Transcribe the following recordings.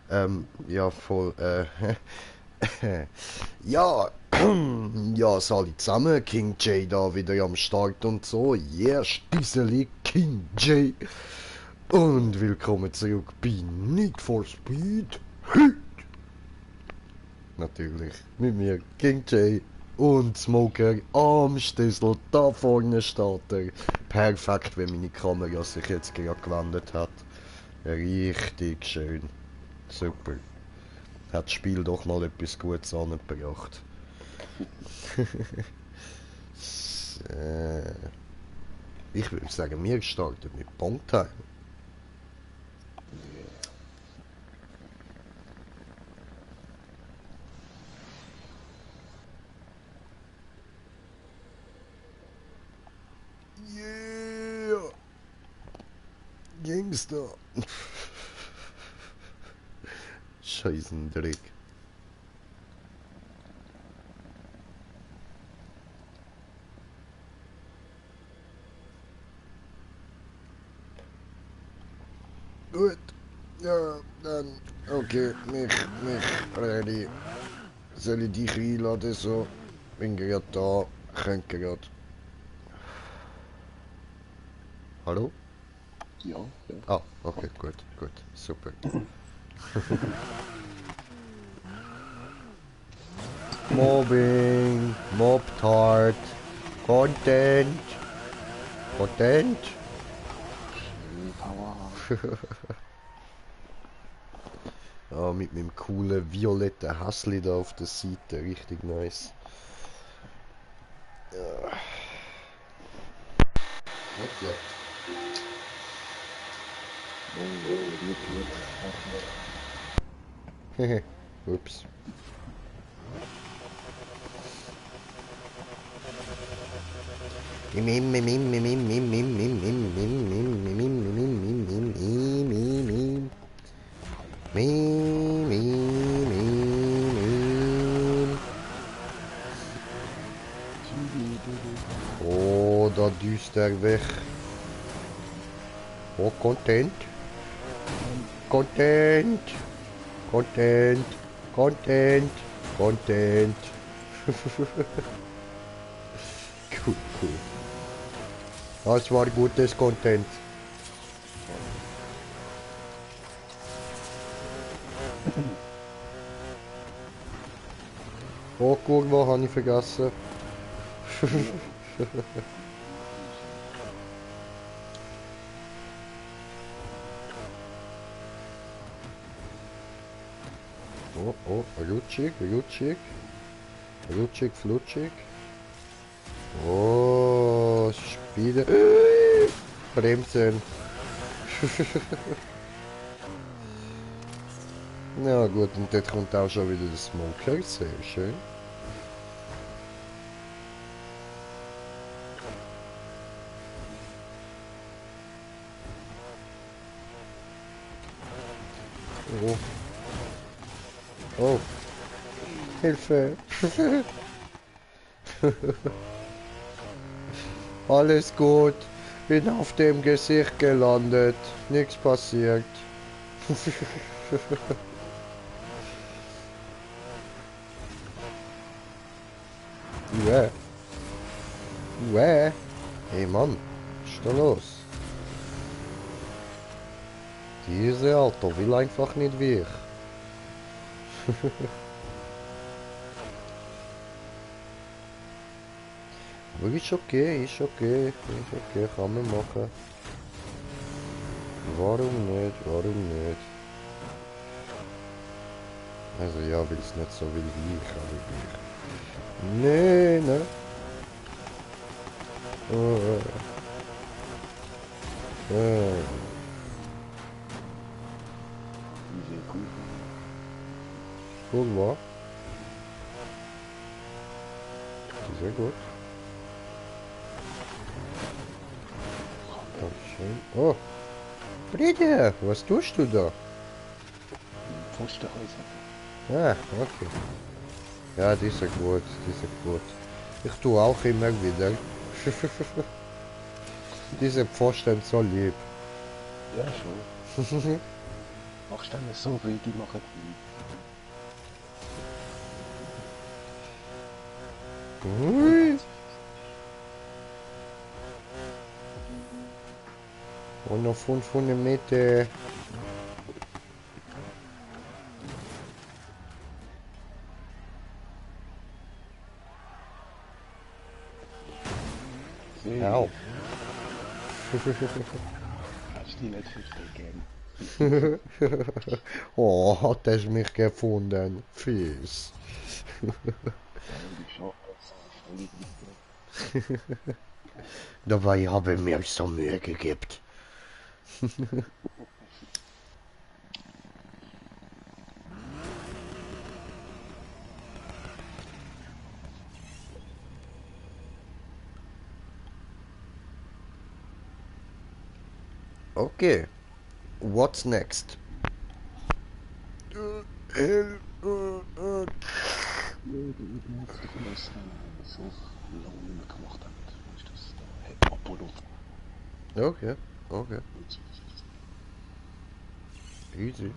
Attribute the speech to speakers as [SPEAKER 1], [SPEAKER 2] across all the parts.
[SPEAKER 1] Ja, voll, ja, ja, alle zusammen, King J da wieder am Start und so. Yeah, Stieseli, King J. Und willkommen zurück bei Need for Speed. Natürlich, mit mir, King J und Smoker am Stissel. Da vorne steht er. Perfekt, wenn meine Kamera sich jetzt gerade gewendet hat. Richtig schön. Super. Hat das Spiel doch mal etwas Gutes angebracht. Ich würde sagen, wir starten mit Bongtime. Yeah! Gangster! Scheißendreck. Gut. Ja, dann. Okay, mich ready. Soll ich dich einladen so? Bin gerade da. Könnt gerade. Hallo?
[SPEAKER 2] Ja, ja.
[SPEAKER 1] Ah, okay, gut, super. Mobbing, Mobtard, Content.
[SPEAKER 2] Power.
[SPEAKER 1] Ja, mit meinem coolen violetten Häsli da auf der Seite, richtig nice. Ja. Okay. Hehe, ups. Oh, da düst er weg. Oh, Content. Content. Content. Content. Content. Cool. Das war gutes Content. Oh, Kurve habe ich vergessen. Oh, rutschig. Rutschig, flutschig. Oh, Spiele. Bremsen. Na gut, und dort kommt auch schon wieder der Smoker. Sehr schön. Oh. Oh. Hilfe. Alles gut. Bin auf dem Gesicht gelandet. Nichts passiert. Uäh. Uäh. Hey Mann, was ist da los? Diese Auto will einfach nicht weg. Aber ist okay, kann man machen. Warum nicht? Also ja, weil es nicht so will wie ich, aber ich. Nee, ne? Oh, Guck mal. Sehr gut. Dankeschön. Oh. Friede, was tust du da?
[SPEAKER 2] Pfostenhäuser.
[SPEAKER 1] Ah, okay. Ja, die ist ja gut. Ich tue auch immer wieder. Diese Pfosten so lieb.
[SPEAKER 2] Ja, schon. Machst du dann so, wie die machen?
[SPEAKER 1] Ui. Und noch 500 Meter. Au.
[SPEAKER 2] Hast du die nicht verstehen?
[SPEAKER 1] Oh, hat er mich gefunden. Fies. Dabei habe ich mir so Mühe gegeben. Okay. What's next?
[SPEAKER 2] So lange nicht mehr gemacht haben. Ist das da? Hey, Apollo.
[SPEAKER 1] Okay, okay. Easy.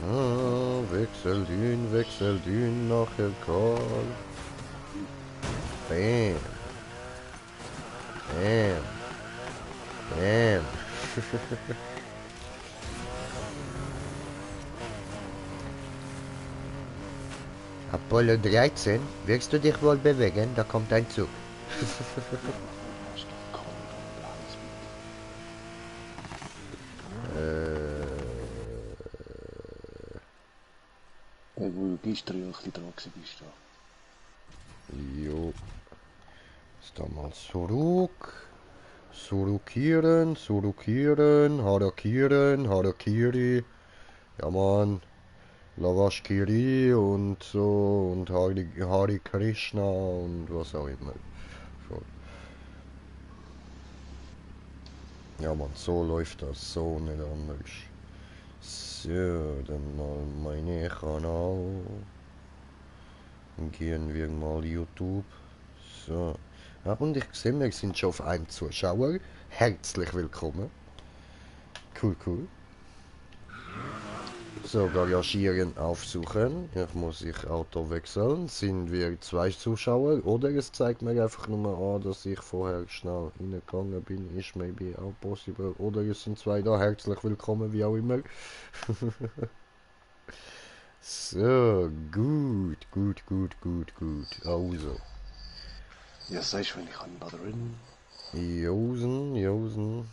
[SPEAKER 1] Ah, wechselt ihn nachher Karl. Bam. Bam. Bam. Apollo 13, wirst du dich wohl bewegen? Da kommt ein Zug.
[SPEAKER 2] Wo du gestern ein bisschen dran bist.
[SPEAKER 1] Jo. Ist da mal zurück. Surukieren, Harakiri. Ja, Mann. Lavashkiri und so und Hari Krishna und was auch immer. So. Ja, Mann, so läuft das, so nicht anders. So, dann mal meine Kanal. Dann gehen wir mal YouTube. So. Ja, und ich sehe, wir sind schon auf einem Zuschauer. Herzlich willkommen. Cool. So, Garagieren aufsuchen. Ich muss ich Auto wechseln. Sind wir 2 Zuschauer? Oder es zeigt mir einfach nur an, dass ich vorher schnell reingegangen bin. Ist maybe auch possible. Oder es sind 2 da. Herzlich willkommen, wie auch immer. So, gut. Also.
[SPEAKER 2] Ja, sagst du, wenn ich an Baderin.
[SPEAKER 1] Josen.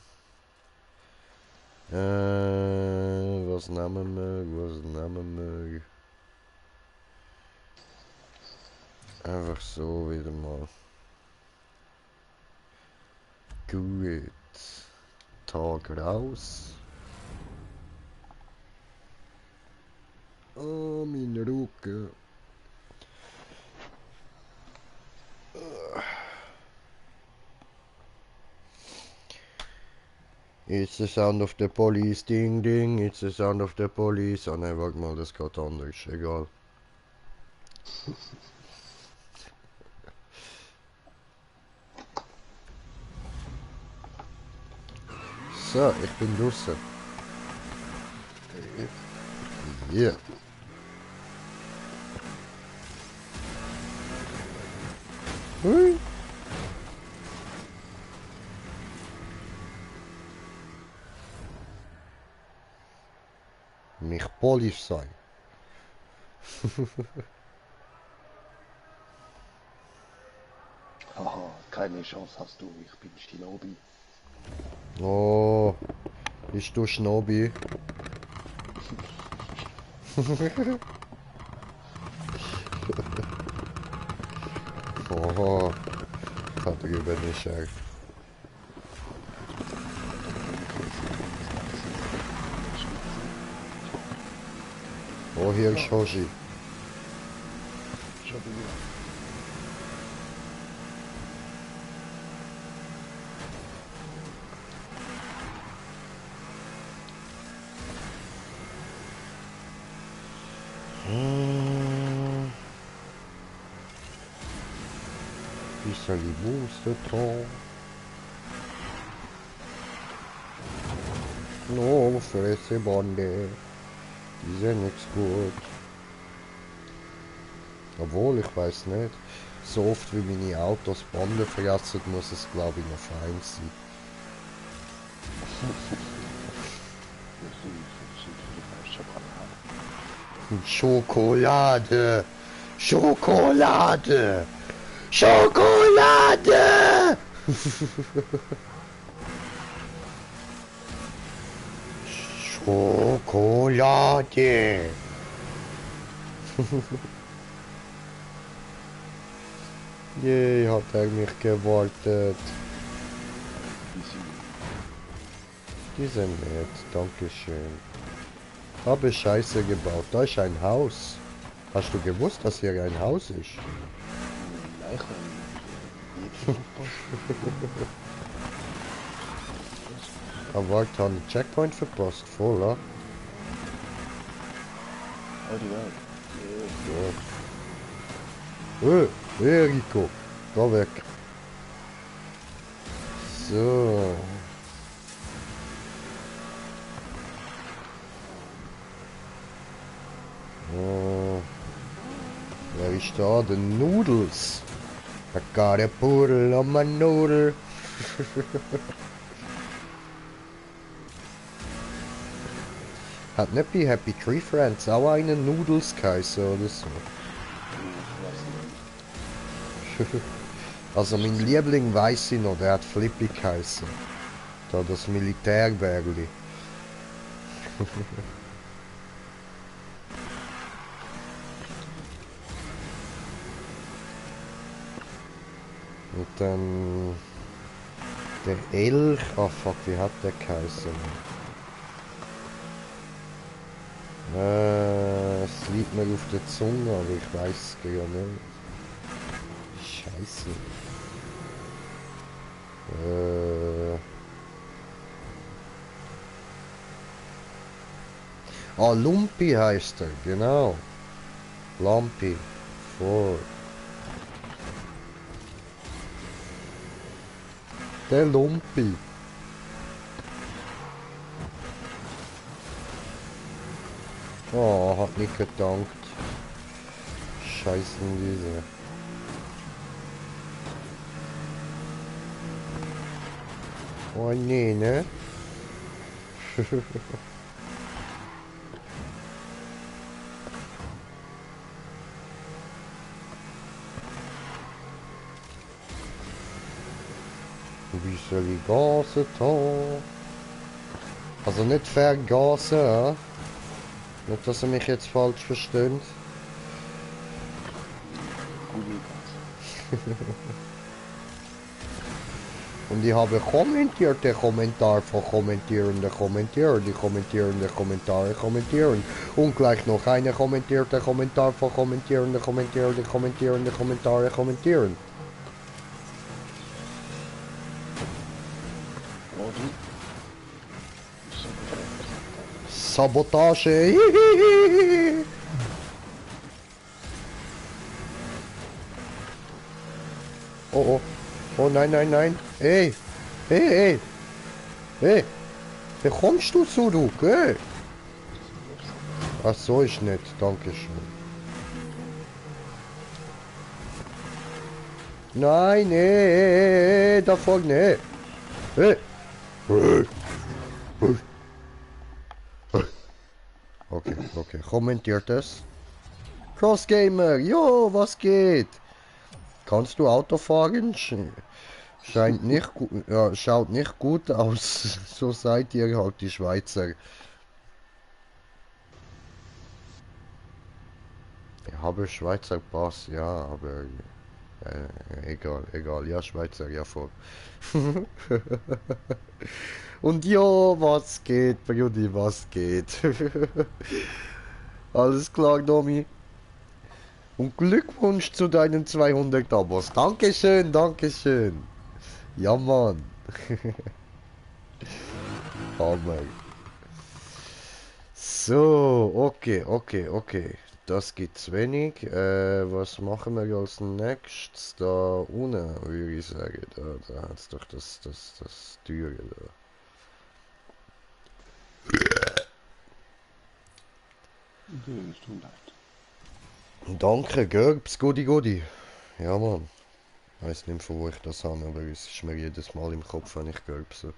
[SPEAKER 1] Was nehmen wir? Einfach so wieder mal. Gut. Tag raus. Oh, mein Rücken. It's the sound of the police, ding, it's the sound of the police. Ah ne, warte mal, das geht anders, egal. So, ich bin draußen. Yeah. Hui. Mich Polish sein.
[SPEAKER 2] Haha, keine Chance hast du, ich bin Shinobi.
[SPEAKER 1] Oh, bist du Schnobi? Oh, da drüben ist er. Oh, hier ist Hoshi.
[SPEAKER 2] Schon wieder.
[SPEAKER 1] Bisschen die Muster dran. No, Fressebande. Die sind nichts gut. Obwohl, ich weiß nicht. So oft wie meine Autos Bande fressen, muss es glaube ich noch fein sein. Schokolade! Schokolade! Schokolade! Schokolade! Je, hat er mich gewartet. Die sind nett, dankeschön. Habe Scheiße gebaut. Da ist ein Haus. Hast du gewusst, dass hier ein Haus ist? Aber warte, habe einen Checkpoint verpasst. Voll, ja? Rico. Da weg. So. Wer ist da? The Noodles. I got a poodle on my noodle. Hat nicht bei Happy Tree Friends auch einen Noodles geheißen oder so? Also mein Liebling weiß ich noch, der hat Flippy geheißen. Da das Militärbärli. Und dann der Elch, oh fuck, wie hat der geheißen? Es liegt mir auf der Zunge, aber ich weiß es ja nicht. Scheiße. Lumpi heißt er, genau. Lumpy. Voll. Der Lumpi. Oh, hat nicht gedankt. Scheißen diese. Oh nee, ne? Wie soll ich gasen da? Also nicht vergasen, ja? Nicht, dass er mich jetzt falsch versteht. Und ich habe kommentierte Kommentar von kommentierende Kommentare, die kommentierende Kommentare kommentieren. Und gleich noch eine kommentierte Kommentar von kommentierende Kommentare, die kommentierende Kommentare kommentieren. Sabotage! Oh oh. Oh nein, nein, nein. Hey. Hey, hey. Hey. Wie kommst du zurück? Hey. Ach so ist nett. Dankeschön. Nein, nee, da folgt nee. Hey. Hey. Okay, okay. Kommentiert es. Crossgamer, jo, was geht? Kannst du Auto fahren? Scheint nicht gut, ja, schaut nicht gut aus. So seid ihr halt die Schweizer. Ich habe Schweizer Pass, ja, aber egal, egal, ja, Schweizer, ja voll. Und jo, was geht, Brudi, was geht? Alles klar, Domi. Und Glückwunsch zu deinen 200 Abos. Dankeschön, Dankeschön. Ja, Mann. Hammer. So, okay, okay, okay. Das gibt's wenig. Was machen wir als nächstes? Da unten, würde ich sagen. Da hat's doch das Türe da.
[SPEAKER 2] Das tut leid.
[SPEAKER 1] Danke, Gerbs, Gudi. Ja, Mann. Ich weiß nicht, von wo ich das habe, aber es ist mir jedes Mal im Kopf, wenn ich Gerbse.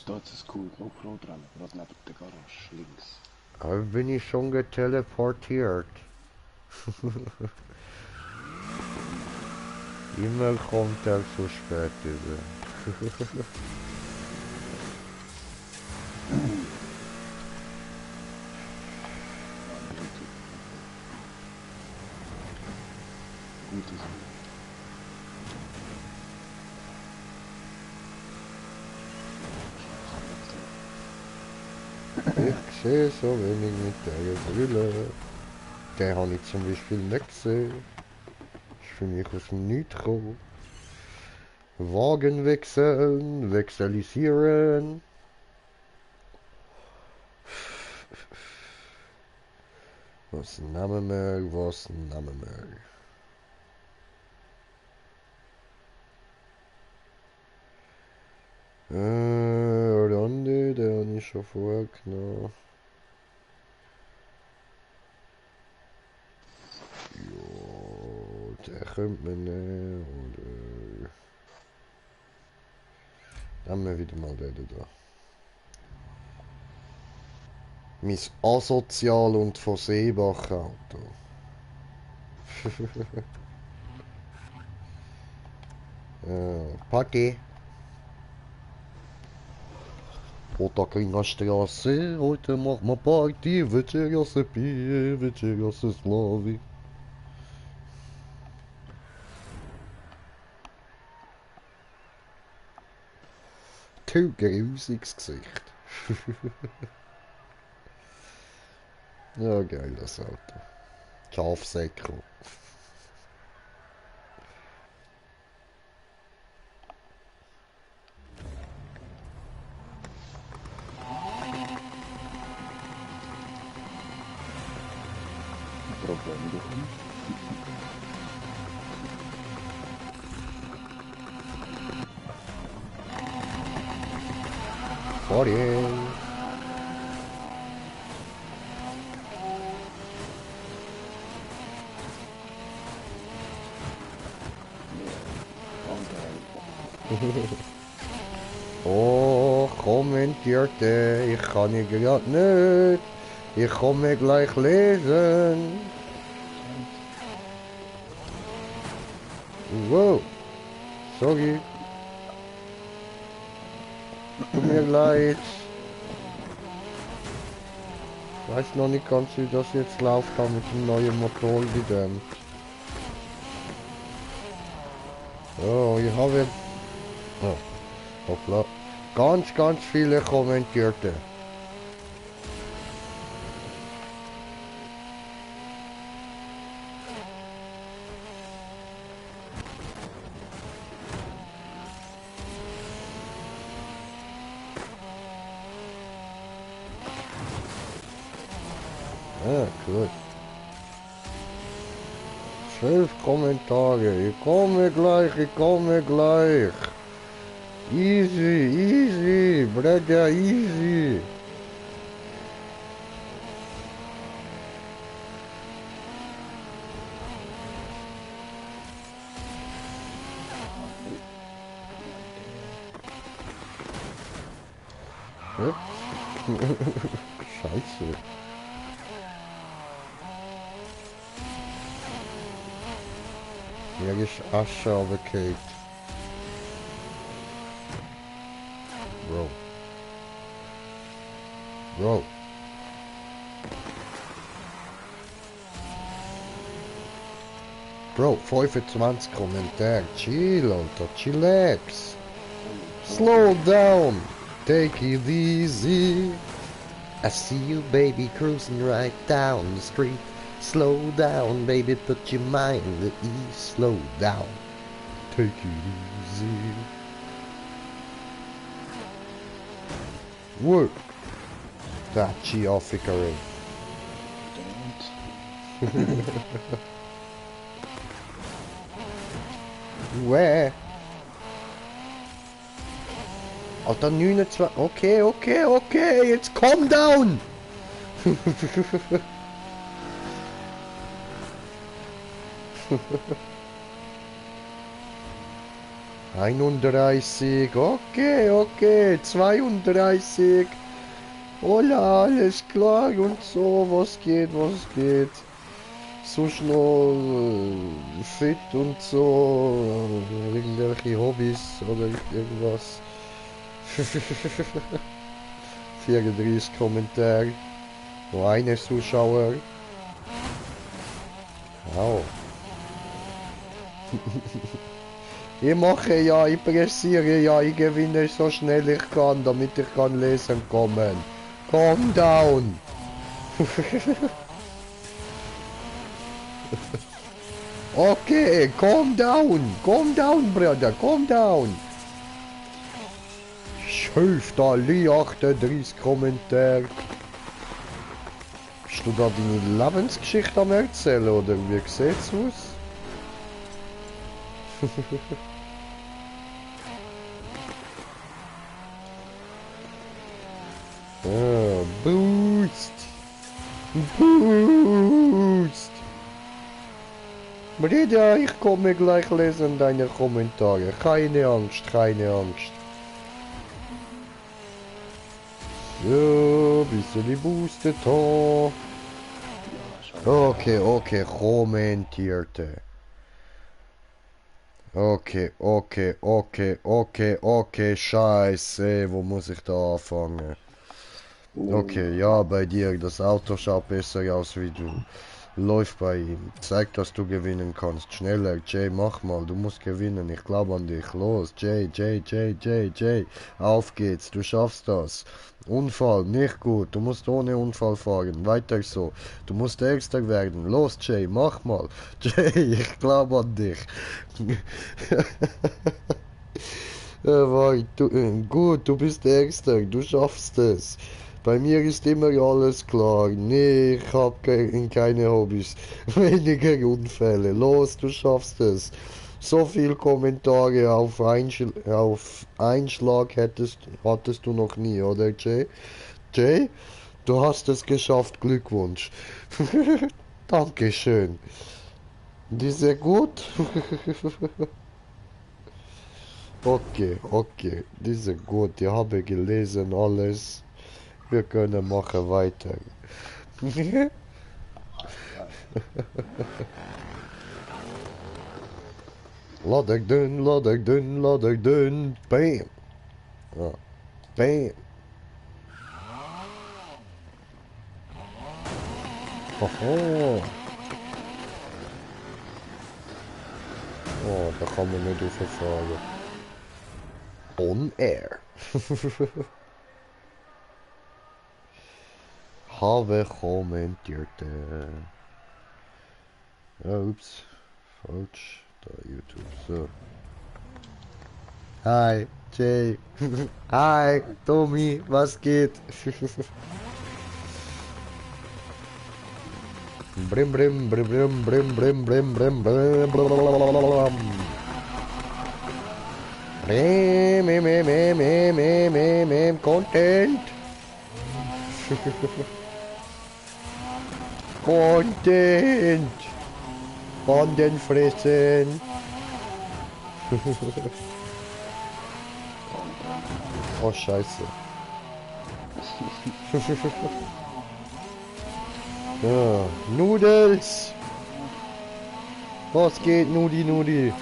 [SPEAKER 2] Da ist es cool, GoPro dran, gerade neben der Garage, links.
[SPEAKER 1] Aber bin ich schon geteleportiert. Immer kommt er zu spät über.
[SPEAKER 2] Gute Sache.
[SPEAKER 1] Ich sehe so wenig mit der Brille. Den habe ich zum Beispiel nicht gesehen. Ist für mich aus dem Nichts gekommen. Wagen wechseln, wechselisieren. Was nehmen wir, was nehmen wir? Randy, den habe ich schon vorgenommen. Ja, den könnte man nehmen, oder... Nehmen wir wieder mal den da. Mein asozial und versehbach Auto. Paki. Roter Straße, heute machen wir Party, Večeras se pije, Večeras se slavi. Du grusiges Gesicht. Ja, geil das Auto. Schafsäckel.
[SPEAKER 2] Problem bekommen.
[SPEAKER 1] Sorry. Oh, kommentierte, ich kann ihn grad nicht. Ich komme gleich lesen. Wow. Sorry. Tut mir leid. Ich weiß noch nicht ganz, wie das jetzt läuft da mit dem neuen Motor wieder. Oh, ich habe jetzt... Oh, hoppla. Ganz viele kommentierte. Ah, gut. 12 Kommentare. Ich komme gleich. Easy, Brother, easy. Ups. Scheiße. Mir ist Asche runtergefallen. Bro. Bro, 25 Kommentare. Chill, Alter. Chillax. Slow down. Take it easy. I see you, baby, cruising right down the street. Slow down, baby, put your mind at ease. Slow down. Take it easy. Work. Stretchy Officery. Uäh. Alter, 29. Okay, okay, okay, jetzt calm down! 31, okay, okay, 32. Hola, alles klar und so, was geht, was geht? So schnell fit und so, irgendwelche Hobbys oder irgendwas. 34 Kommentare, nur eine Zuschauer. Wow. Ich mache ja, ich pressiere ja, ich gewinne so schnell ich kann, damit ich kann lesen kommen. Calm down. Okay, calm down, brother, calm down. Schöft Ali 38 Kommentar. Bist du da deine Lebensgeschichte am erzählen oder wie sieht's aus? Ah, Boost! Boost! Brida, ich komme gleich lesen deine Kommentare. Keine Angst, keine Angst. So, bisschen boostet da. Okay, okay, kommentierte. Okay, okay, okay, okay, okay, scheiße, wo muss ich da anfangen? Okay, ja, bei dir, das Auto schaut besser aus wie du. Läuft bei ihm. Zeig, dass du gewinnen kannst. Schneller, Jay, mach mal, du musst gewinnen. Ich glaube an dich. Los, Jay, Jay, Jay, Jay, Jay. Auf geht's, du schaffst das. Unfall, nicht gut. Du musst ohne Unfall fahren. Weiter so. Du musst Erster werden. Los, Jay, mach mal. Jay, ich glaube an dich. Gut, du bist Erster. Du schaffst es. Bei mir ist immer alles klar. Nee, ich habe keine Hobbys. Weniger Unfälle. Los, du schaffst es. So viel Kommentare auf Einschlag hattest du noch nie, oder Jay? Jay, du hast es geschafft. Glückwunsch. Dankeschön. Die ist sehr gut. Okay, okay. Die ist sehr gut. Ich habe gelesen alles. Wir können machen weiter. Laat ik doen. Bam. Ja. Bam. Hoho. Oh, da kann man nicht auffahren. On air. Habe kommentierte. Ups. Falsch. Da YouTube. So. Hi, Jay. Hi, Tommy. Was geht? Brim brim brim brim brim brim brim brim brim brim. Content. Content. Content fressen. Oh Scheiße. Ja, Nudels. Was geht, Nudi?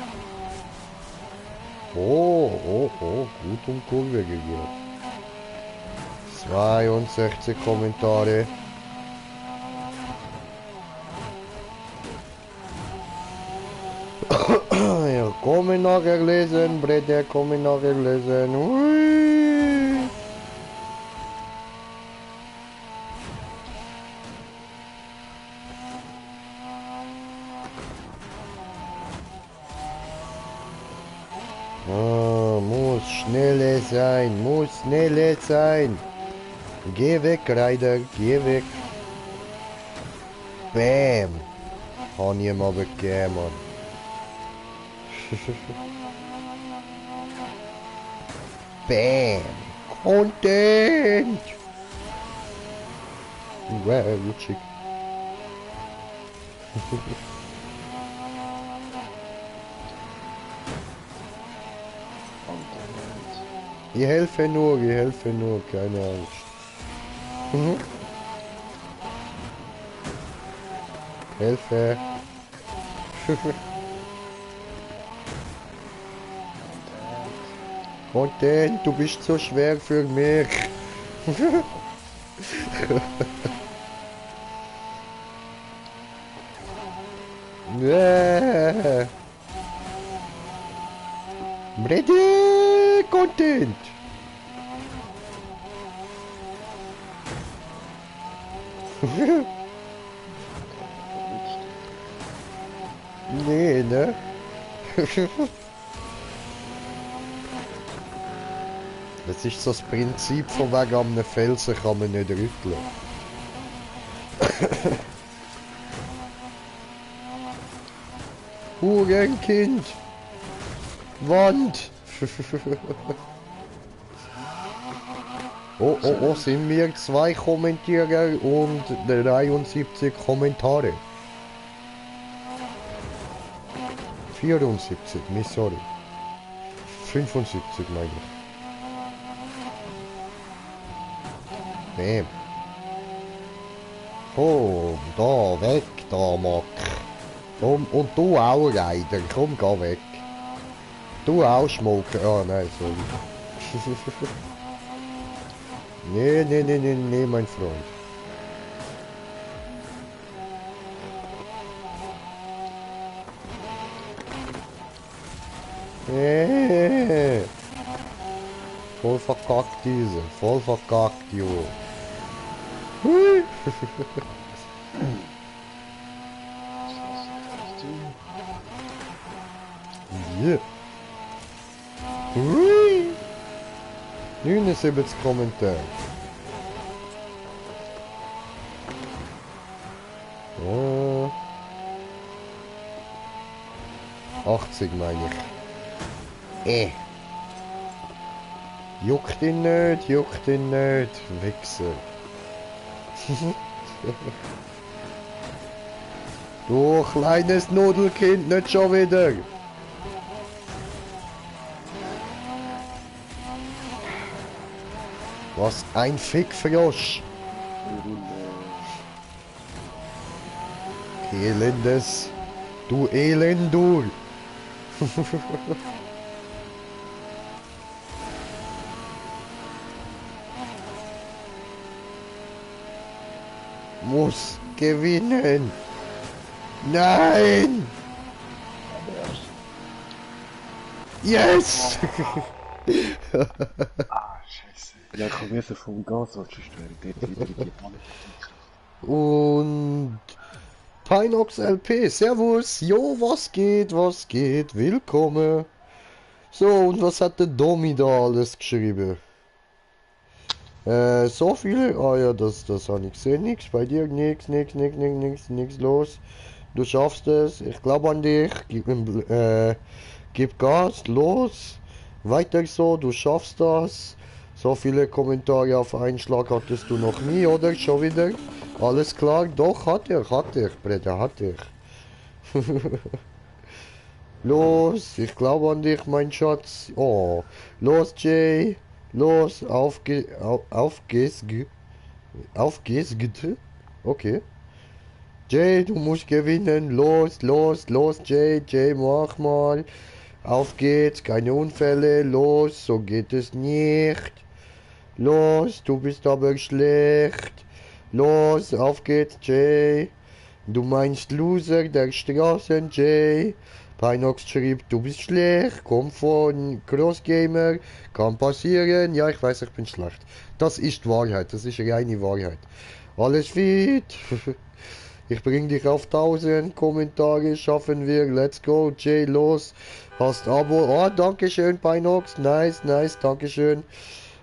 [SPEAKER 1] Oh, gut um Kurve gegeben. 62 Kommentare. Ja, kommen nachher lesen, Brett, kommen nachher lesen. Hui. Ah, muss schneller sein. Geh weg, Ryder, geh weg. Bam. Hab ich ihm aber gegeben, Mann. Bam. Content. Wow, lutschig. Ich helfe nur, keine Angst. Hilfe. Content, du bist so schwer für mich. Yeah. Ready, Content. Nee, ne? Das ist so das Prinzip von wegen am Felsen kann man nicht rütteln. Hurenkind! Wand! Oh, oh, oh, sind wir 2 Kommentierer und 73 Kommentare. 74, sorry. 75 meine ich. Bam. Oh, da, weg, da, Mack. Komm, und du auch, Ryder. Komm, geh weg. Du auch, Schmoker. Ah, nein, sorry. Nee, mein Freund. Voll verkackt diese, voll verkackt, jo. Hui. Yeah. Hui. 79 Kommentare. 80 meine ich. Juckt ihn nicht, Wichser. Du kleines Nudelkind, nicht schon wieder. Was ein Fickfrosch. Elendes. Du Elendur. Muss gewinnen. Nein! Yes!
[SPEAKER 2] Ah, scheiße. Ja, ich habe müssen vom Gas, was sonst wäre dort wieder die Mann.
[SPEAKER 1] Und Pinox LP, Servus, jo, was geht, willkommen. So, und was hat der Domi da alles geschrieben? So viel, ah ja, das habe ich gesehen, nix, bei dir, nix los. Du schaffst es, ich glaube an dich, gib Gas, los, weiter so, du schaffst das. So viele Kommentare auf einen Schlag hattest du noch nie, oder? Schon wieder? Alles klar? Doch, hat er, Bruder, hat er. Los, ich glaube an dich, mein Schatz. Oh, los, Jay. Los, auf geht's. Okay. Jay, du musst gewinnen. Los, Jay, mach mal. Auf geht's, keine Unfälle. Los, so geht es nicht. Los, du bist aber schlecht. Los, auf geht's, Jay. Du meinst Loser der Straßen, Jay. Pinox schrieb, du bist schlecht, komm von Crossgamer, kann passieren. Ja, ich weiß, ich bin schlecht. Das ist Wahrheit, das ist reine Wahrheit. Alles fit. Ich bring dich auf 1000 Kommentare, schaffen wir. Let's go, Jay, los. Hast Abo. Oh, danke schön, Pinox. Nice, danke schön.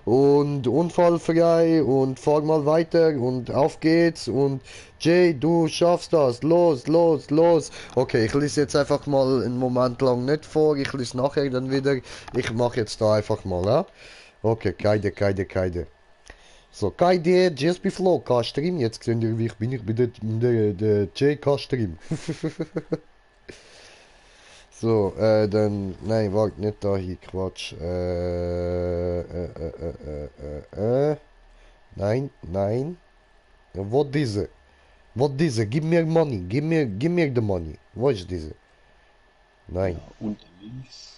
[SPEAKER 1] und unfallfrei und fahr mal weiter und auf geht's und Jay, du schaffst das, los, los, los. Okay, ich lese jetzt einfach mal einen Moment lang nicht vor, ich lese nachher dann wieder, ich mache jetzt da einfach mal, ja? Okay, Kaide. So, Kaide, GSP Flow, K-Stream, jetzt sehen wir, wie ich bin, der J-K-Stream. So, dann, nein, warte, nicht da hier, Quatsch. Nein. What diese? What diese? Gib mir money, gib mir the money. Wo ist diese? Nein.
[SPEAKER 2] Ja, und links.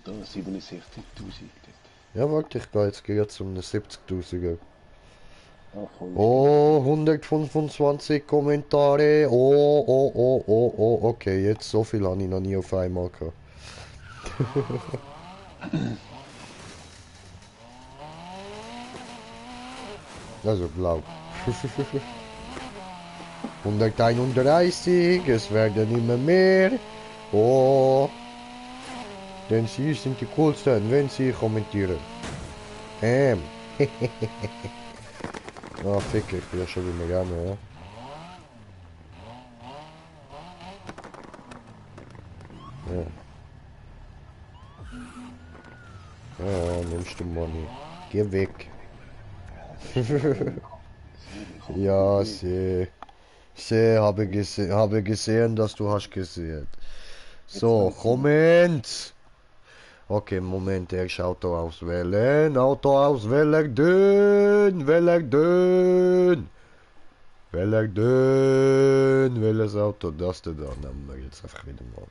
[SPEAKER 2] Da 67.000 dort.
[SPEAKER 1] Ja, warte, ich gehe jetzt gerade zum 70.000er.
[SPEAKER 2] Ah, voll.
[SPEAKER 1] Oh, 125 Kommentare. Oh, okay, jetzt so viel habe ich noch nie auf einmal gehabt. Also blau. 131, es werden immer mehr. Oh, denn sie sind die coolsten, wenn sie kommentieren. Ah, fick, ich bin ja schon wieder gerne, ja. Ja, nimmst du Money. Geh weg. Ja, habe gesehen, dass du hast gesehen. So, Moment. Okay, Moment, erst Auto auswählen. Auto auswählen, welches Auto, das da, nehmen wir jetzt einfach wieder mal.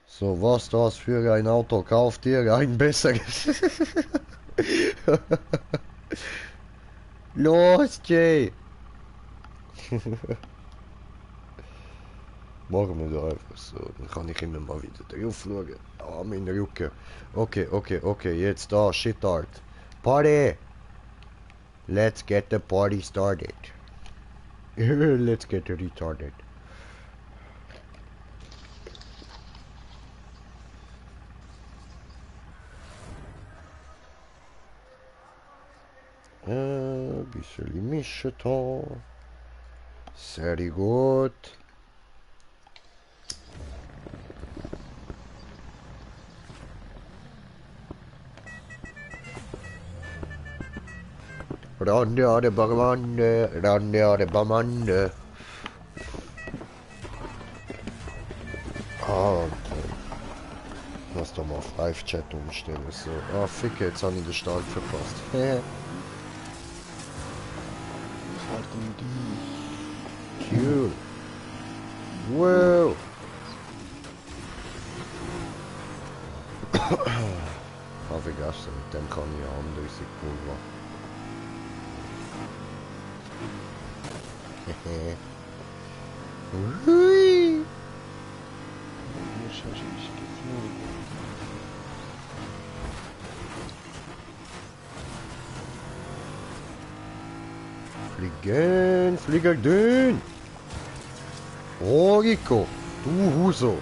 [SPEAKER 1] So, was das für ein Auto? Kauft ihr ein besseres? Los, Jay! Machen wir da einfach so, dann kann ich immer mal wieder drauf schauen. Ah, meine Rücken. Okay, jetzt da, Shit Art. Party! Let's get the party started. Let's get retarded. Bisschen mischen da. Sehr gut. Rande, Bamande. Ah, lass doch mal auf Live-Chat umstellen. So. Ah, Ficke, jetzt habe ich den Start verpasst. Cool. Wow. Habe vergessen, mit dem kann ich ja andere Sekunde. Hui. Flieger dünn. Oh, Rico, du Huso.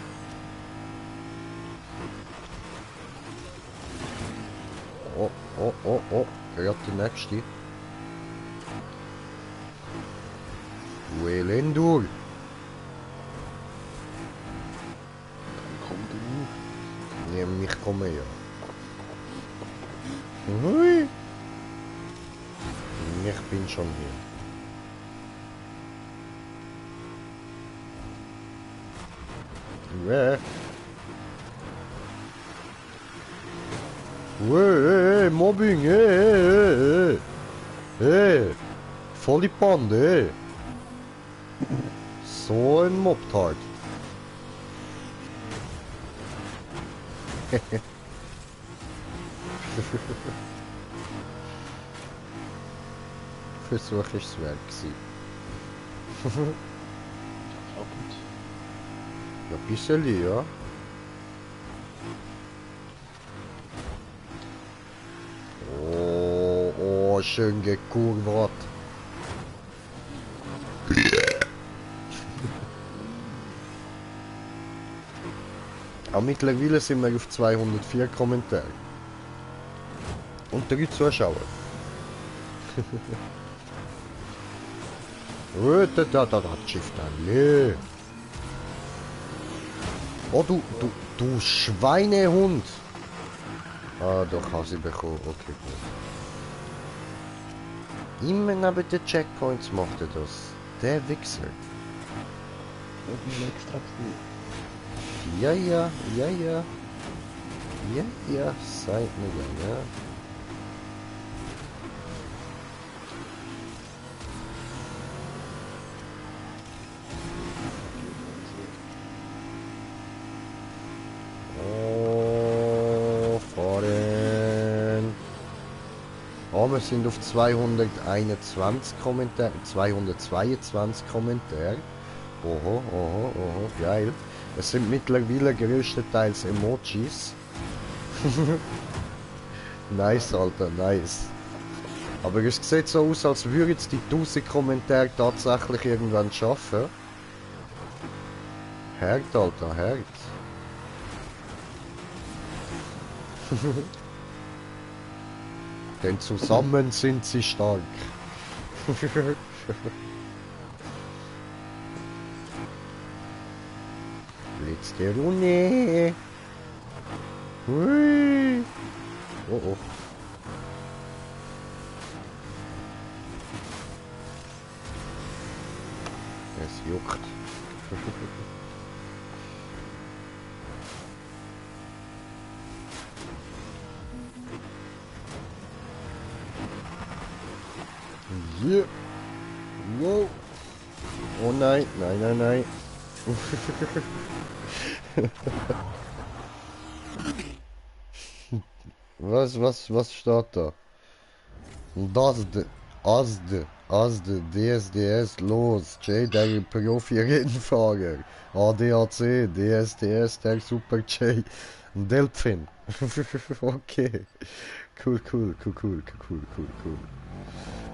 [SPEAKER 1] Oh, hört die nächste. Duelendur.
[SPEAKER 2] Komm du.
[SPEAKER 1] Nee, mich komme ja. Hui. Ich bin schon hier. Mobbing, voll die Bande, So ein Mobtard. Versuch ist es wert gewesen. Ja, bisschen, ja. Oh, schön gekurvert. Aber mittlerweile sind wir auf 204 Kommentare. Und 3 Zuschauer. Da, Schiff da. Oh, du Schweinehund! Ah, doch, habe sie bekommen. Okay, gut. Immer neben den Checkpoints macht er das. Der Wichser.
[SPEAKER 2] Das ist ein extra gewesen.
[SPEAKER 1] Ja, seid mir ja. Oh, fahren. Oh, wir sind auf 221 Kommentare, 222 Kommentare. Oho, geil. Es sind mittlerweile größtenteils Emojis. Nice, Alter, nice. Aber es sieht so aus, als würde jetzt die 1000 Kommentare tatsächlich irgendwann schaffen. Herd, Alter, Herd. Denn zusammen sind sie stark. Letzte Runde. Hui. Oh. Es juckt. Yeah. Wow. Oh nein. Was steht da? Asde, DSDS, los, J, der Profi-Rennfahrer, ADAC, DSDS, der Super J, Delphin. Okay. Cool.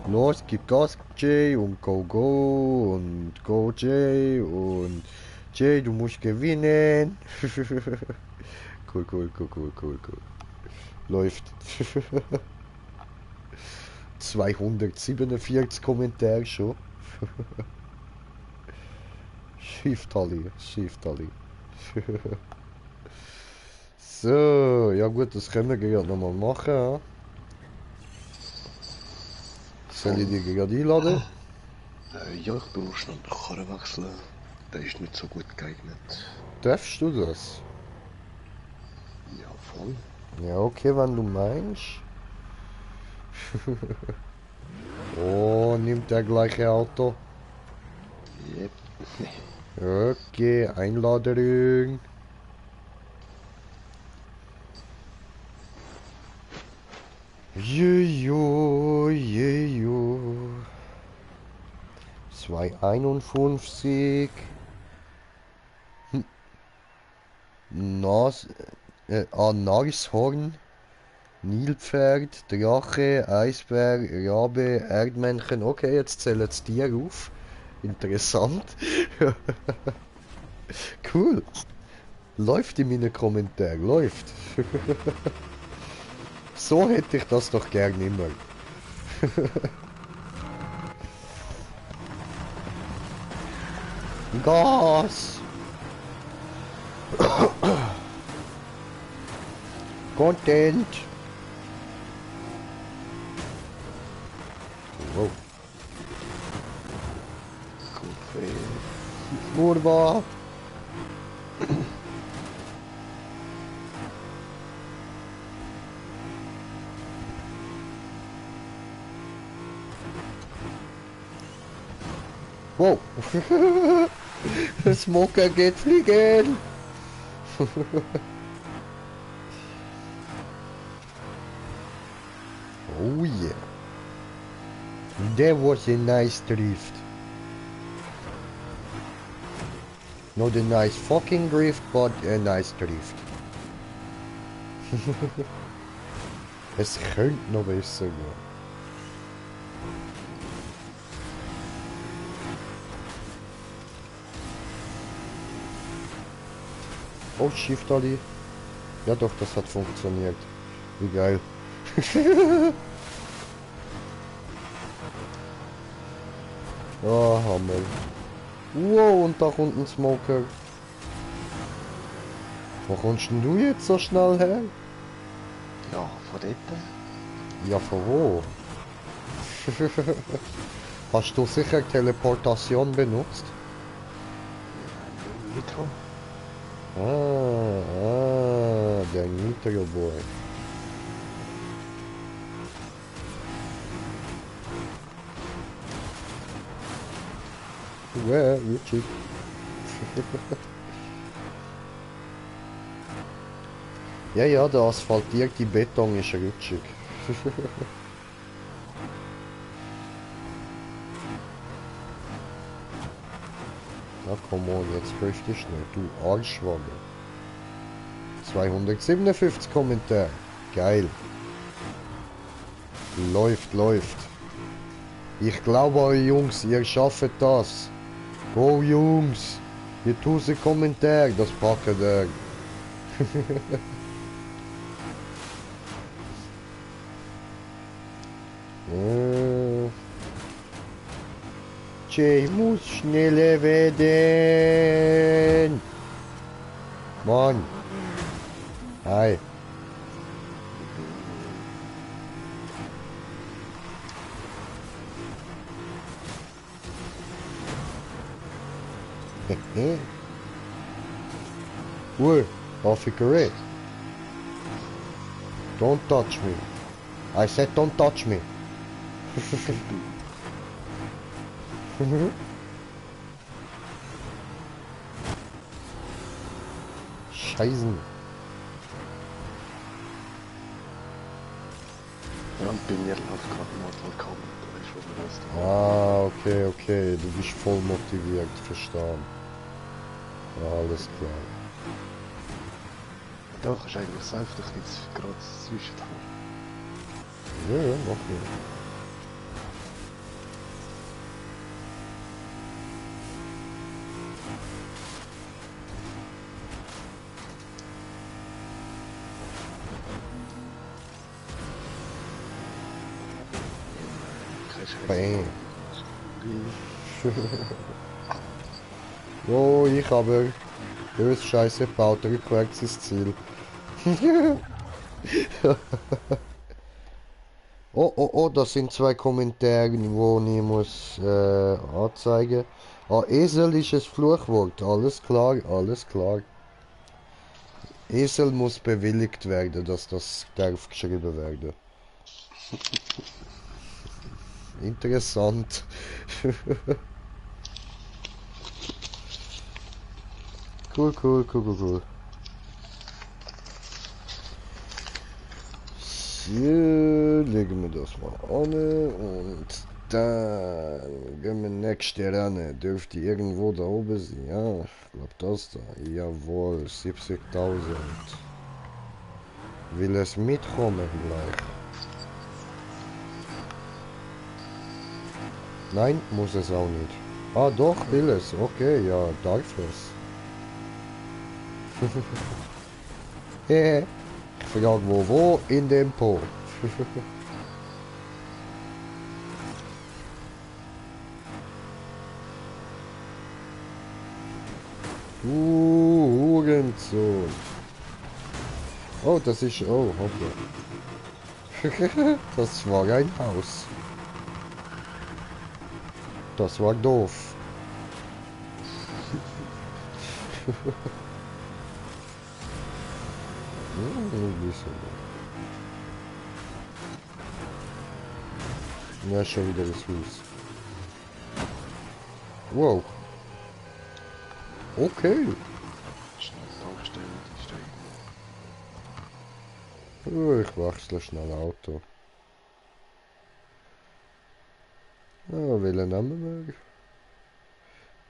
[SPEAKER 1] Los, gib Gas, J, und go, und go, J, und J, du musst gewinnen. Cool. Läuft. 247 Kommentare schon. Schieftalli. So, ja gut, das können wir gerade nochmal machen. Ja. Soll ich die gerade einladen?
[SPEAKER 2] Ja, ich brauche schnell den Karren wechseln. Der ist nicht so gut geeignet.
[SPEAKER 1] Darfst du das?
[SPEAKER 2] Ja, voll.
[SPEAKER 1] Ja, okay, wenn du meinst. Oh, nimmt der gleiche Auto.
[SPEAKER 2] Yep.
[SPEAKER 1] Okay, Einladung. Jejo. 251. Nashorn, Nilpferd, Drache, Eisbär, Rabe, Erdmännchen. Okay, jetzt zählen die Tiere auf. Interessant. Cool. Läuft in meinen Kommentaren, läuft. So hätte ich das doch gern immer. Gas! Content! Wow. Kurva! Wow! Smoker geht fliegen! Oh yeah! That was a nice drift. Not a nice fucking drift, but a nice drift. Es könnte noch besser gehen. Oh, Shift Ali. Ja doch, das hat funktioniert. Wie geil. Oh, Hammer. Wow, und da kommt ein Smoker. Wo kommst denn du jetzt so schnell her?
[SPEAKER 2] Ja, von dort.
[SPEAKER 1] Ja, von wo? Hast du sicher Teleportation benutzt?
[SPEAKER 2] Nitro.
[SPEAKER 1] Der Nitro Boy. Ja, witzig. Ja, ja, der asphaltierte Beton ist rutschig. Na komm on, jetzt driftest du nicht, du Arschwagen. 257 Kommentare. Geil. Läuft, läuft. Ich glaube euch Jungs, ihr schafft das. Go Jungs. Die 1000 Kommentare, das packen wir. Ich muss schneller werden. Mann. Hi. Ui, off you. Don't touch me. I said don't touch me. Scheißen.
[SPEAKER 2] Ja, und bei mir läuft gerade Mortal Kombat, da weißt du, was wir das da machen.
[SPEAKER 1] Ah, okay, okay. Du bist voll motiviert, verstanden. Ja, alles klar.
[SPEAKER 2] Da kannst du eigentlich selbst dich jetzt gerade zwischendurch.
[SPEAKER 1] Ja, ja, mach ich. Bam. Oh, ich aber. Bös Scheiße baut rückwärts ins Ziel. Oh, oh, oh, das sind zwei Kommentare, wo ich muss anzeigen. Ah, Esel ist ein Fluchwort. Alles klar, alles klar. Esel muss bewilligt werden, dass das darf geschrieben werden. Interessant. Cool, cool, cool, cool, cool. So, legen wir das mal an und dann gehen wir nächste Rennen. Dürfte irgendwo da oben sein. Ja, ich glaube das da. Jawohl, 70.000. Will es mitkommen gleich? Nein, muss es auch nicht. Ah doch, will es. Okay, ja, darf es. Ich frage wo in dem Po. Hurensohn. Oh, das ist... Oh, okay. Das war ein Haus. Das war doof. Ja, schon wieder das Haus. Wow. Okay.
[SPEAKER 2] Schnell Tankstelle, die steigen.
[SPEAKER 1] Oh, ich wechsle schnell Auto. Ja, welchen nehmen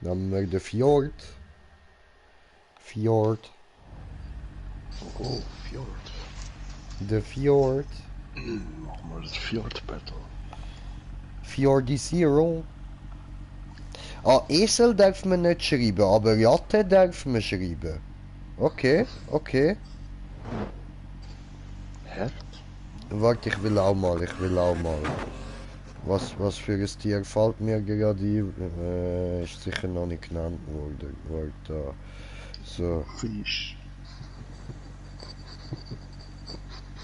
[SPEAKER 1] wir? Nehmen wir den Fjord. Fjord.
[SPEAKER 2] Oh, Fjord.
[SPEAKER 1] Der Fjord.
[SPEAKER 2] Machen wir das Fjord Battle.
[SPEAKER 1] Fjordi Zero. Ah, Esel darf man nicht schreiben, aber Ratte darf man schreiben. Okay, okay.
[SPEAKER 2] Hä?
[SPEAKER 1] Warte, ich will auch mal, ich will auch mal. Was für ein Tier fällt mir gerade ein? Ist sicher noch nicht genannt worden. Warte, so,
[SPEAKER 2] Fisch.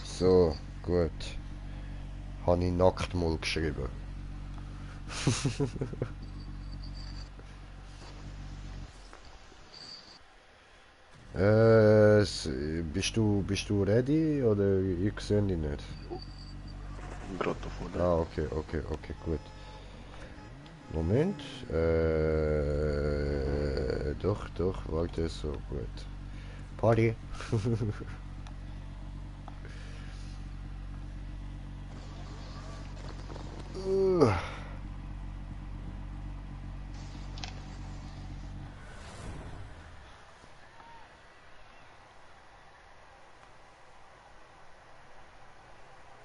[SPEAKER 1] so, gut. Habe ich Nacktmull geschrieben. Bist du ready oder ich sehe dich nicht?
[SPEAKER 2] Gerade da vorne.
[SPEAKER 1] Ah, okay, okay, okay, gut. Moment. Doch, warte, so gut. Party.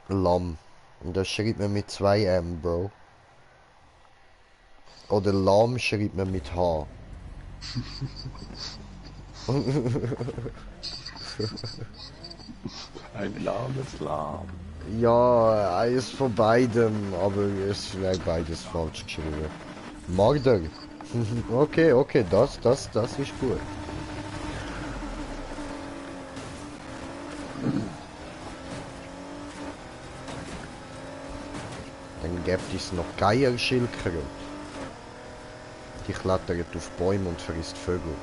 [SPEAKER 1] Lamm. Und das schreibt man mit 2 M, Bro. Oder Lamm schreibt man mit H.
[SPEAKER 2] Ein lahmes Lahm.
[SPEAKER 1] Ja, eines von beidem, aber es wäre beides falsch geschrieben. Marder. Okay, okay, das ist gut. Dann gibt es noch Geierschildkröte. Die klettert auf Bäume und frisst Vögel.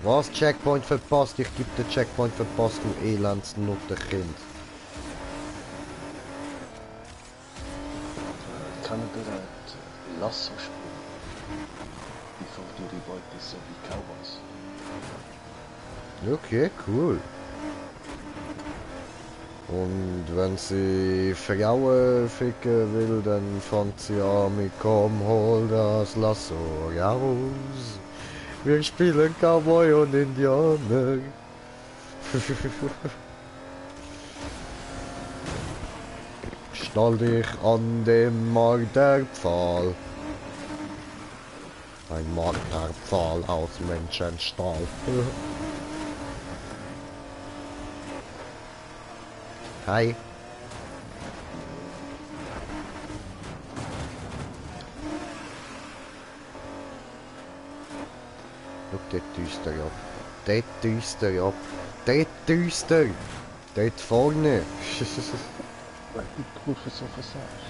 [SPEAKER 1] Was? Checkpoint verpasst? Ich geb den Checkpoint verpasst, du elends Nutterkind.
[SPEAKER 2] Kann bereit. Lasso spielen. Die fangt ihre Beute so wie Cowboys.
[SPEAKER 1] Okay, cool. Und wenn sie Frauen ficken will, dann fängt sie an mit komm, hol das Lasso raus. Wir spielen Cowboy und Indianer. Schnall dich an dem Marderpfahl. Ein Marderpfahl aus Menschenstahl. Hi. Schau dort düster ab. Dort düster ab. Dort düster. Dort vorne.
[SPEAKER 2] Weil die Kurve so versagst.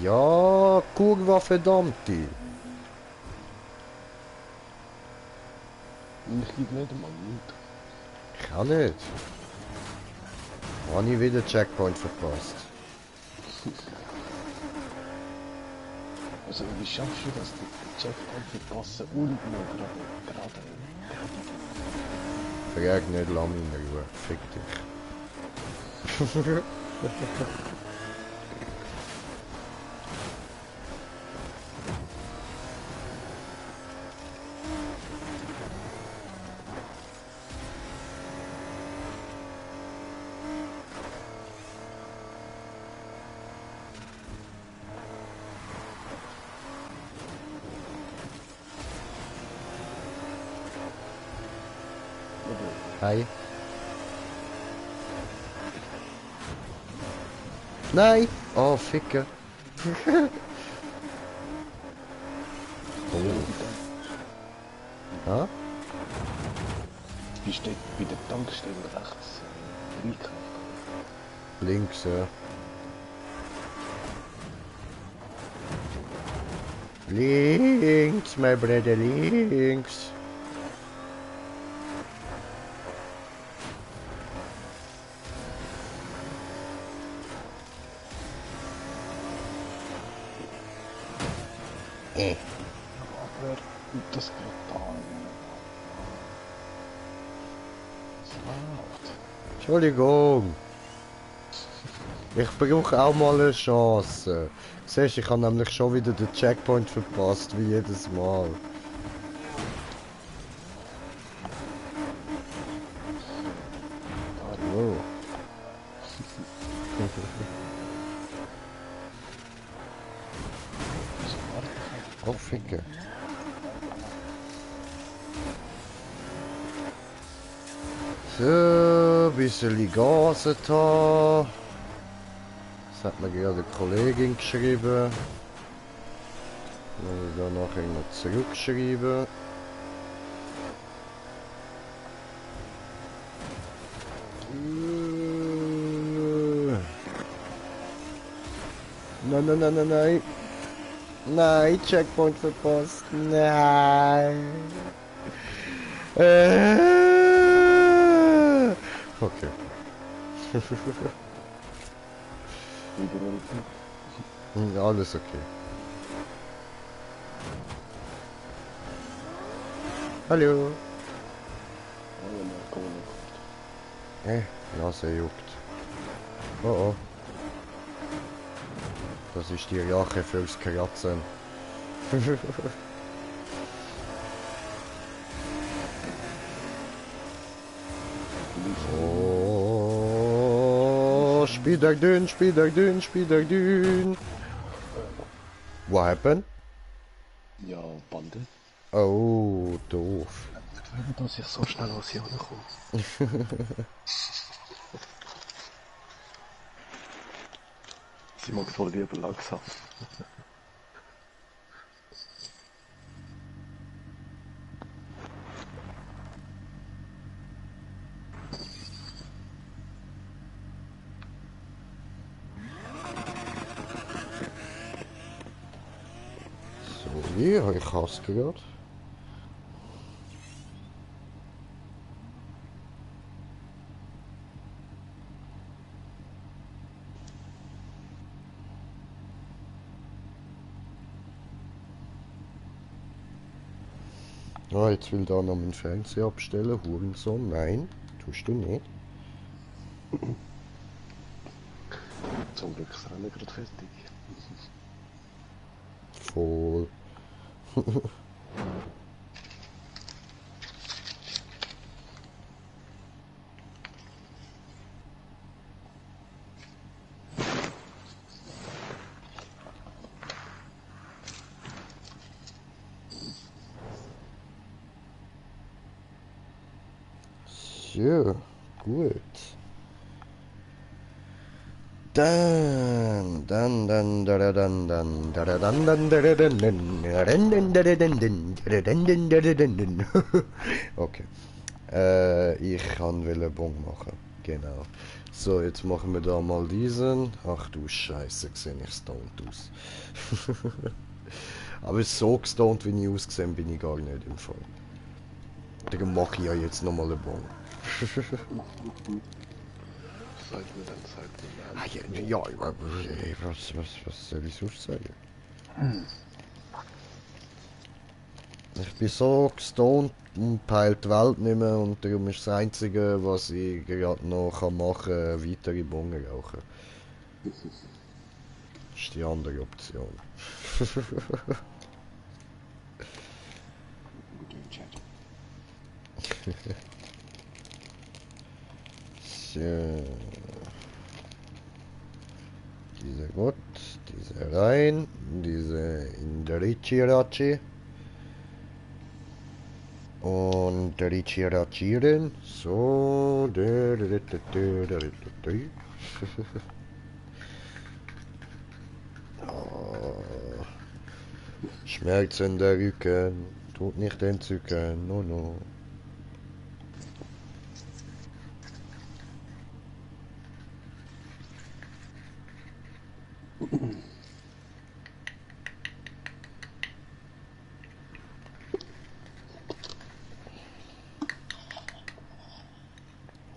[SPEAKER 1] Ja, Kurva verdammte.
[SPEAKER 2] Ich gebe nicht einmal Mut.
[SPEAKER 1] Ich auch nicht. Habe ich wieder Checkpoint verpasst.
[SPEAKER 2] Also wie schaffst du das, den Checkpoint verpassen und noch gerade.
[SPEAKER 1] Frag nicht lange in Ruhe. Fick dich. Hi. Nein! Oh, Ficker. Oh. Ha?
[SPEAKER 2] Die steht bei der Tankstelle rechts. Einkauf.
[SPEAKER 1] Links, ja. Links, mein Bruder, links.
[SPEAKER 2] Aber das geht da nicht. Es läuft.
[SPEAKER 1] Entschuldigung. Ich brauche auch mal eine Chance. Siehst, ich habe nämlich schon wieder den Checkpoint verpasst, wie jedes Mal. Oh. Oh, Ficke. So, ein bisschen Gasen da. Das hat mir gerade eine Kollegin geschrieben. Muss ich da nachher noch zurückschreiben. Nein, nein, nein, nein, nein. Nein, Checkpoint verpasst. Nein. Okay. Alles okay. Hallo. Nase juckt. Oh oh. Das ist die Rache fürs Kratzen. Oh, Spiederdün, Spiederdün, Spiederdün. What happened?
[SPEAKER 2] Ja, Bande.
[SPEAKER 1] Oh, doof.
[SPEAKER 2] Wenn dass ich so schnell aus hier komme. Sie mag voll lieber langsam.
[SPEAKER 1] Sorry, ich hasse gerade. Ah, jetzt will da noch meinen Fernseher abstellen. Hurensohn. Nein, tust du nicht.
[SPEAKER 2] Zum Glück ist Rennen gerade fertig.
[SPEAKER 1] Voll. So, gut. Okay. Ich kann Bon machen. Genau. So, jetzt machen wir da mal diesen. Ach du Scheiße, sehe ich stoned aus. Aber so gestoned, wie ich ausgesehen bin ich gar nicht im Fall. Darum mache ich ja jetzt nochmal einen Bon.
[SPEAKER 2] Sagt mir dann, sagt mir dann.
[SPEAKER 1] Ah, ja, was soll ich sonst sagen? Ich bin so gestoned und peilt die Welt nicht mehr und darum ist das Einzige, was ich gerade noch machen kann, weitere Bongen rauchen. Das ist die andere Option. So. Diese gut, diese rein, diese in der Richirachi. Und der Richirachiren. So. Oh. Schmerz in der Rücken. Tut nicht entzücken. No, no.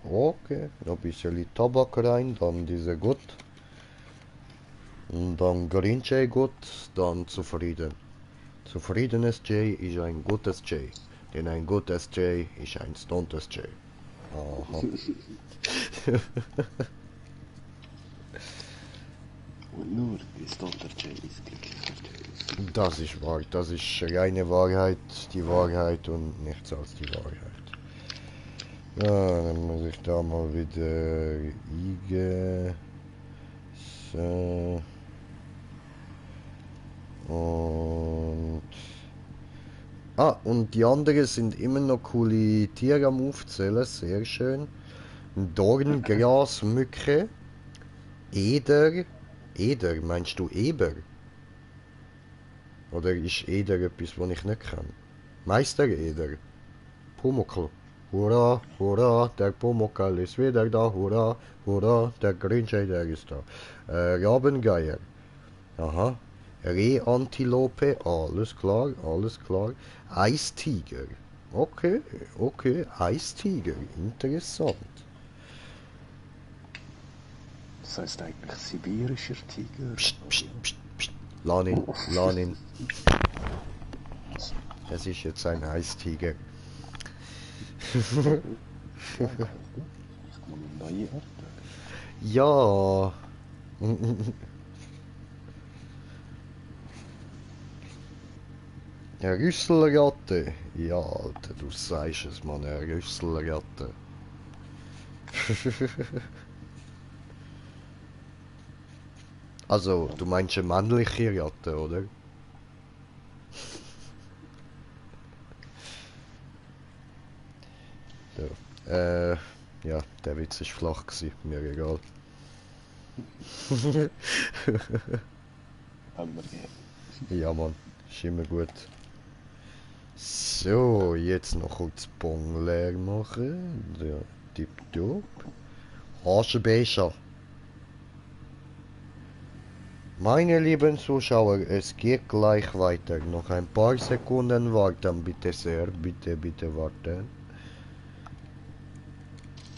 [SPEAKER 1] Okay, noch ein bisschen Tabak rein, dann diese gut. Und dann Green J gut, dann zufrieden. Zufriedenes J ist ein gutes J. Denn ein gutes J ist ein stontes J. Aha.
[SPEAKER 2] Und nur die Stotter J ist glücklicher J.
[SPEAKER 1] Das ist wahr, das ist reine Wahrheit, die Wahrheit und nichts als die Wahrheit. Ja, dann muss ich da mal wieder eingehen. So. Und Ah, und die anderen sind immer noch coole Tiere am Aufzählen, sehr schön. Dorngrasmücke, Eder. Eder, meinst du Eber? Oder ist Eder etwas, was ich nicht kann? Meister Eder. Pumuckl. Hurra, hurra, der Pumuckl ist wieder da. Hurra, hurra, der Grinche, der ist da. Rabengeier. Aha. Rehantilope, alles klar, alles klar. Eistiger. Okay, okay, Eistiger, interessant.
[SPEAKER 2] Das heißt eigentlich sibirischer Tiger.
[SPEAKER 1] Psst, psst, psst, psst. Lanin, Lanin. Es ist jetzt ein Eistiger.
[SPEAKER 2] Ich kann mal neue Arten.
[SPEAKER 1] Ja. Eine Rüsselratte. Ja, Alter, du sagst es, Mann, eine Rüsselratte. Also, du meinst eine männliche Ratte, oder? Ja, ja, der Witz ist flach gewesen, mir egal.
[SPEAKER 2] Haben wir gegeben.
[SPEAKER 1] Ja, Mann, ist immer gut. So, jetzt noch kurz Bong leer machen. Ja, tipptopp. Aschenbecher. Meine lieben Zuschauer, es geht gleich weiter. Noch ein paar Sekunden warten, bitte sehr. Bitte, bitte warten.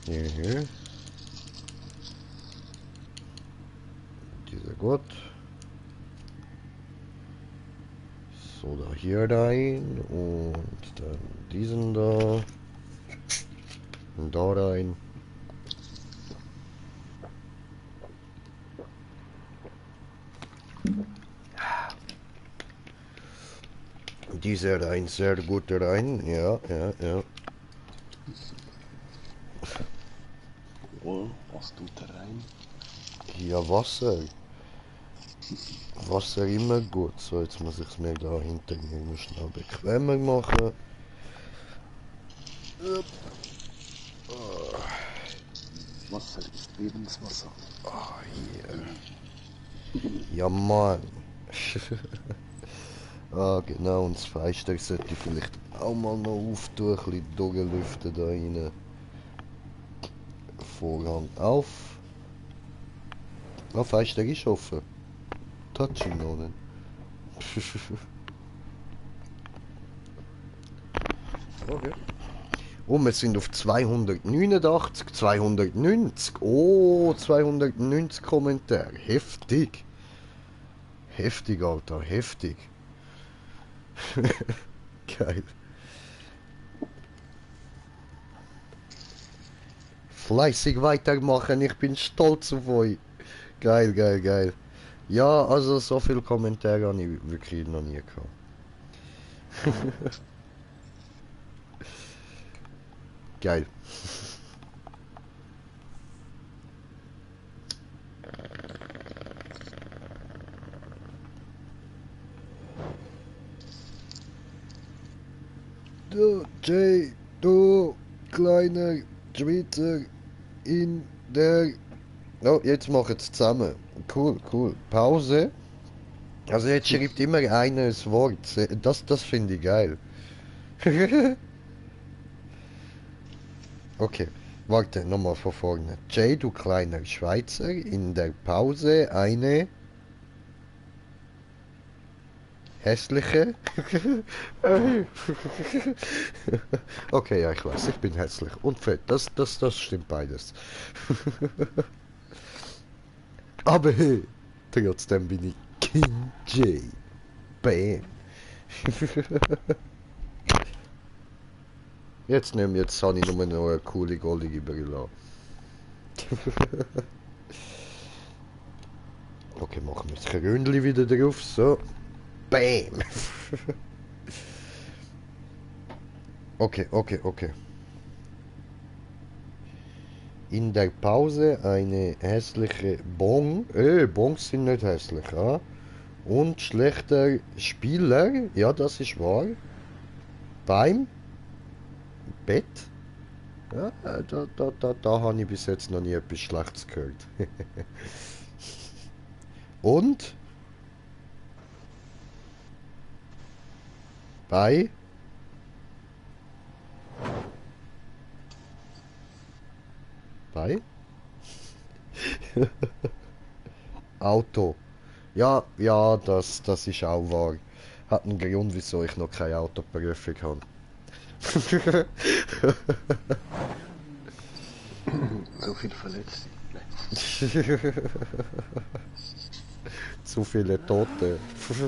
[SPEAKER 1] Hier. Dieser gut. So, da hier rein und dann diesen da. Und da rein. Diese rein, sehr gut rein. Ja, ja, ja.
[SPEAKER 2] Oh, was tut er rein?
[SPEAKER 1] Ja, Wasser. Wasser immer gut. So, jetzt muss ich es mir da hinter mir noch schnell bequemer machen.
[SPEAKER 2] Wasser ist Lebenswasser.
[SPEAKER 1] Ah, hier. Ja, Mann. Ah, genau. Und das Fenster sollte ich vielleicht auch mal noch auftun. Ein bisschen durchlüften da rein. Vorhang auf. Ah, Fenster ist offen. Touching noch nicht. Okay. Oh, wir sind auf 289, 290. Oh, 290 Kommentare. Heftig. Heftig, Alter, heftig. Geil. Fleißig weitermachen, ich bin stolz auf euch. Geil, geil, geil. Ja, also so viele Kommentare habe ich wirklich noch nie gehabt. Geil. Du, Jay, du kleiner Schweizer in der... Oh, jetzt machen es zusammen. Cool, cool. Pause. Also jetzt schreibt immer einer das Wort. Das finde ich geil. Okay, warte, nochmal von vorne. Jay, du kleiner Schweizer, in der Pause eine hässliche... Okay, ja, ich weiß, ich bin hässlich und fett. Das stimmt beides. Aber hey, trotzdem bin ich King J. Bam. Jetzt habe ich nur noch eine coole goldige Brille. Okay, machen wir das Krönchen wieder drauf, so. Bam. Okay, okay, okay. In der Pause eine hässliche Bong. Bongs sind nicht hässlich, ah? Und schlechter Spieler, ja, das ist wahr. Beim Bett? Ja, da habe ich bis jetzt noch nie etwas Schlechtes gehört. Und? Bei? Bei? Auto. Ja, ja, das ist auch wahr. Hat einen Grund, wieso ich noch keine Autoprüfung habe.
[SPEAKER 2] So viel Verletzte. Nein.
[SPEAKER 1] Zu viele Tote.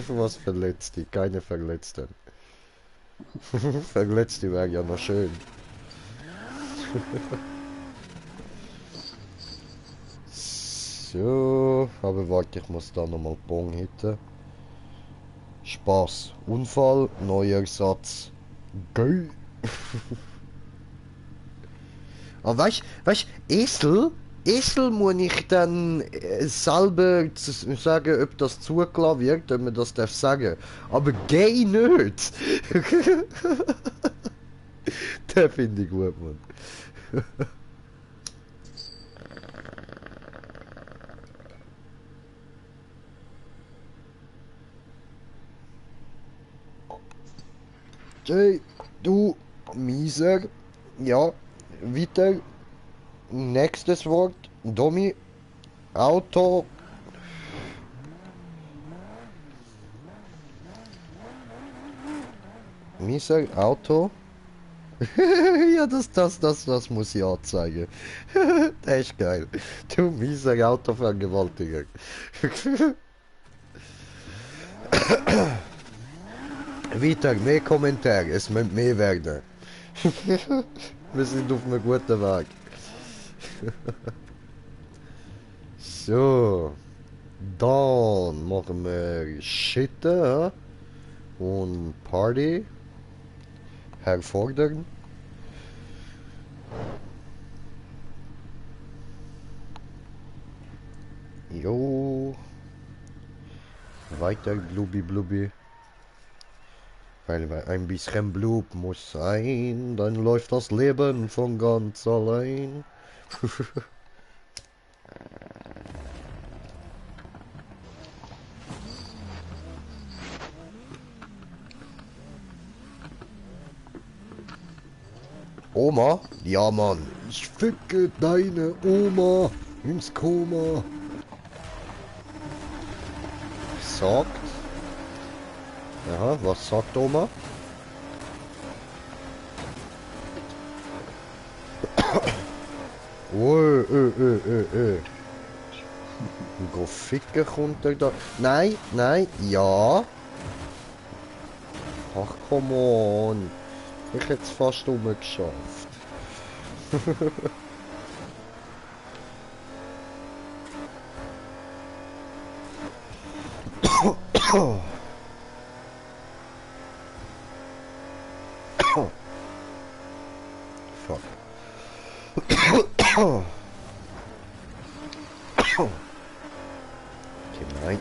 [SPEAKER 1] Was Verletzte? Keine Verletzten. Verletzte wäre ja noch schön. So, aber warte, ich muss da nochmal Bon hitten. Spaß. Unfall, neuer Satz. Geil. Aber weißt, Esel muss ich dann selber sagen, ob das zugelassen wird, ob man das darf sagen. Aber gay nicht. Den finde ich gut, Mann. Jay, du Mieser. Ja, weiter. Nächstes Wort. Domi. Auto. Mieser, Auto. Ja, das muss ich anzeigen. Das ist geil. Du mieser Autovergewaltiger. Weiter, mehr Kommentare. Es muss mehr werden. Wir sind auf einem guten Weg. So. Dann machen wir Schitten und Party. Herfordern. Jo. Weiter Blubi Blubi. Weil ein bisschen Blut muss sein, dann läuft das Leben von ganz allein. Oma? Ja, Mann. Ich ficke deine Oma ins Koma. Sagt. Ja, was sagt Oma? Go ficken kommt er da. Nein, nein, ja. Ach, come on. Ich hätte es fast umgeschafft. Fuck. Gemein.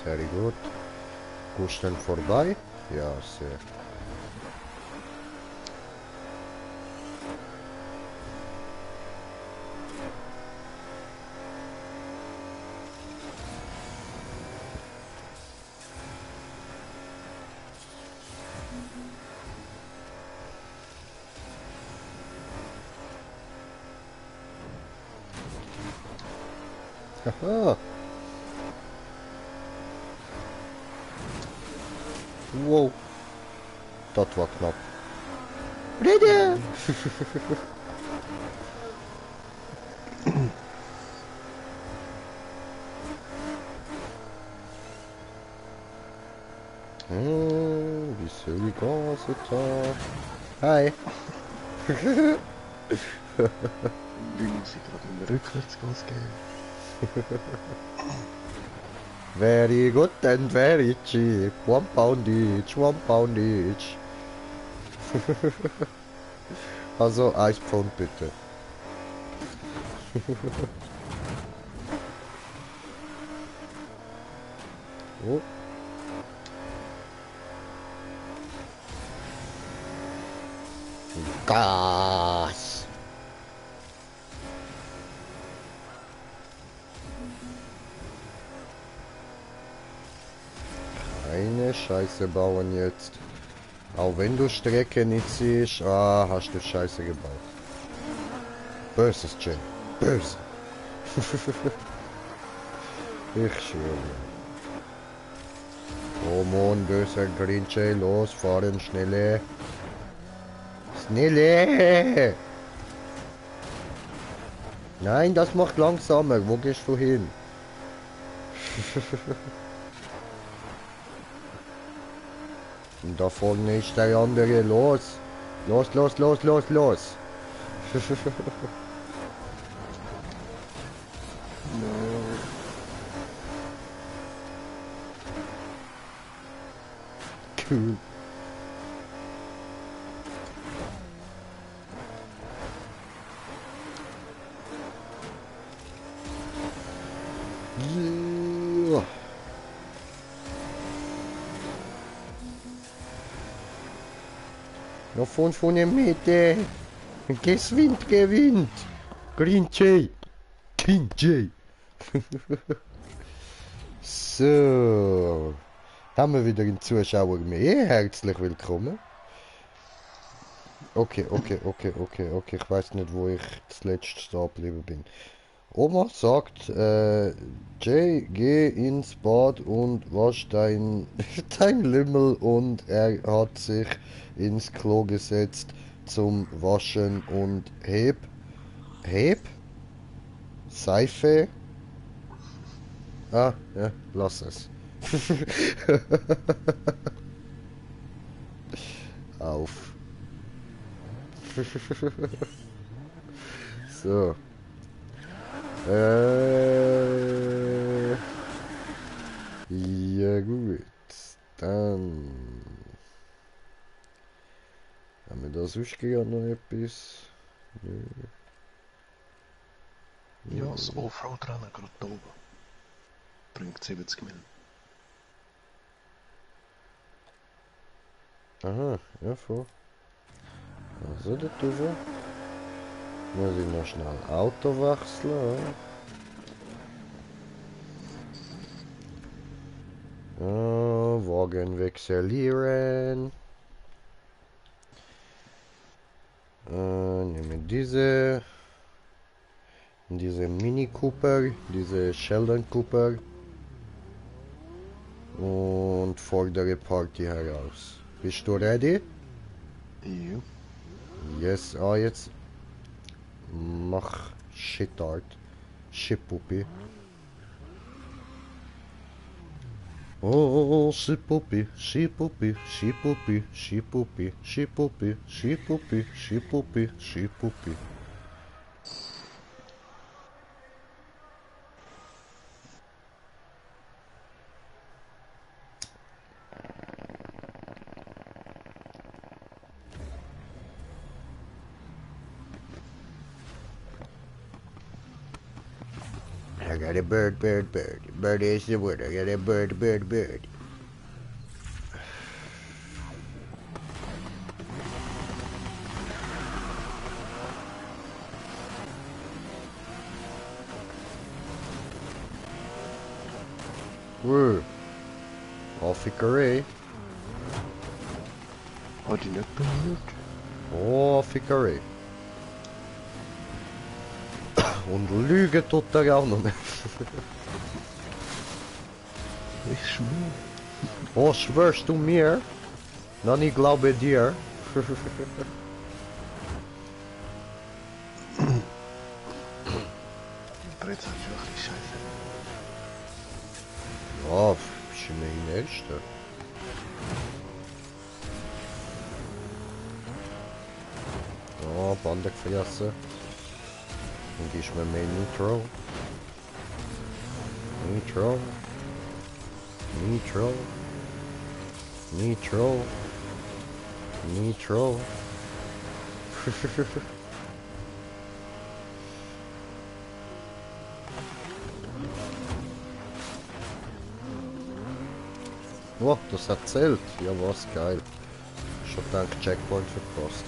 [SPEAKER 1] Sehr gut. Gehst du denn vorbei? Ja, sehr. Haha. Wow. Das war knapp. Rede! Wie soll ich ganze Tag? Hi.
[SPEAKER 2] Wie muss ich gerade einen Rückwärtsgas geben?
[SPEAKER 1] Very good and very cheap. £1 each, £1 each. Also 1 Pfund bitte. Oh. Gas. Keine Scheiße bauen jetzt. Auch wenn du Strecke nicht siehst, hast du Scheiße gebaut. Böses Jay. Böse. Ich schwöre. Oh Mann, böser Green Jay, los, fahren, schnelle. Schnelle! Nein, das macht langsamer. Wo gehst du hin? Und da vorne ist der andere. Los! Los, los, los, los, los! Cool. Yeah. Noch 500 Meter. Gewinnt, gewinnt. Green Jay. Green Jay. So. Haben wir wieder einen Zuschauer mehr. Herzlich willkommen. Okay. Ich weiß nicht, wo ich zuletzt stehen geblieben bin. Oma sagt, Jay, geh ins Bad und wasch dein Lümmel, und er hat sich ins Klo gesetzt zum Waschen und heb? Seife? Ah, ja, lass es. Auf. So. Ja gut. Dann haben wir da sonst noch etwas? Nö.
[SPEAKER 2] Ja, das Offroad-Rennen gerade da oben. Bringt 70 Mil.
[SPEAKER 1] Aha, ja voll. Also da drüber. Muss ich noch schnell Auto wechseln. Wagen wechseln. Nehme diese Mini Cooper, diese Sheldon Cooper, und fordere Party heraus. Bist du ready?
[SPEAKER 2] Ja.
[SPEAKER 1] Yes, jetzt mach Shitart. Shitpuppy. Oh, Shitpuppy, Shitpuppy, Shitpuppy, Shitpuppy, Shitpuppy, Shitpuppy, Shitpuppy, Shitpuppy. I got a bird. Bird is the word. I got a bird. Woo. Fickerei.
[SPEAKER 2] Hat die nicht berührt?
[SPEAKER 1] Oh, Fickerei. Und Lüge tut er auch noch nicht.
[SPEAKER 2] Ich schwöre.
[SPEAKER 1] Oh, schwörst du mir? Dann ich glaube dir.
[SPEAKER 2] Brett hat wirklich scheiße.
[SPEAKER 1] Ja, ist mein Erster. Oh, Bande gefressen. Und gibst mir mehr Nitro. Nitro. Oh, das hat zählt. Ja, was geil. Schon dank Checkpoint verpasst.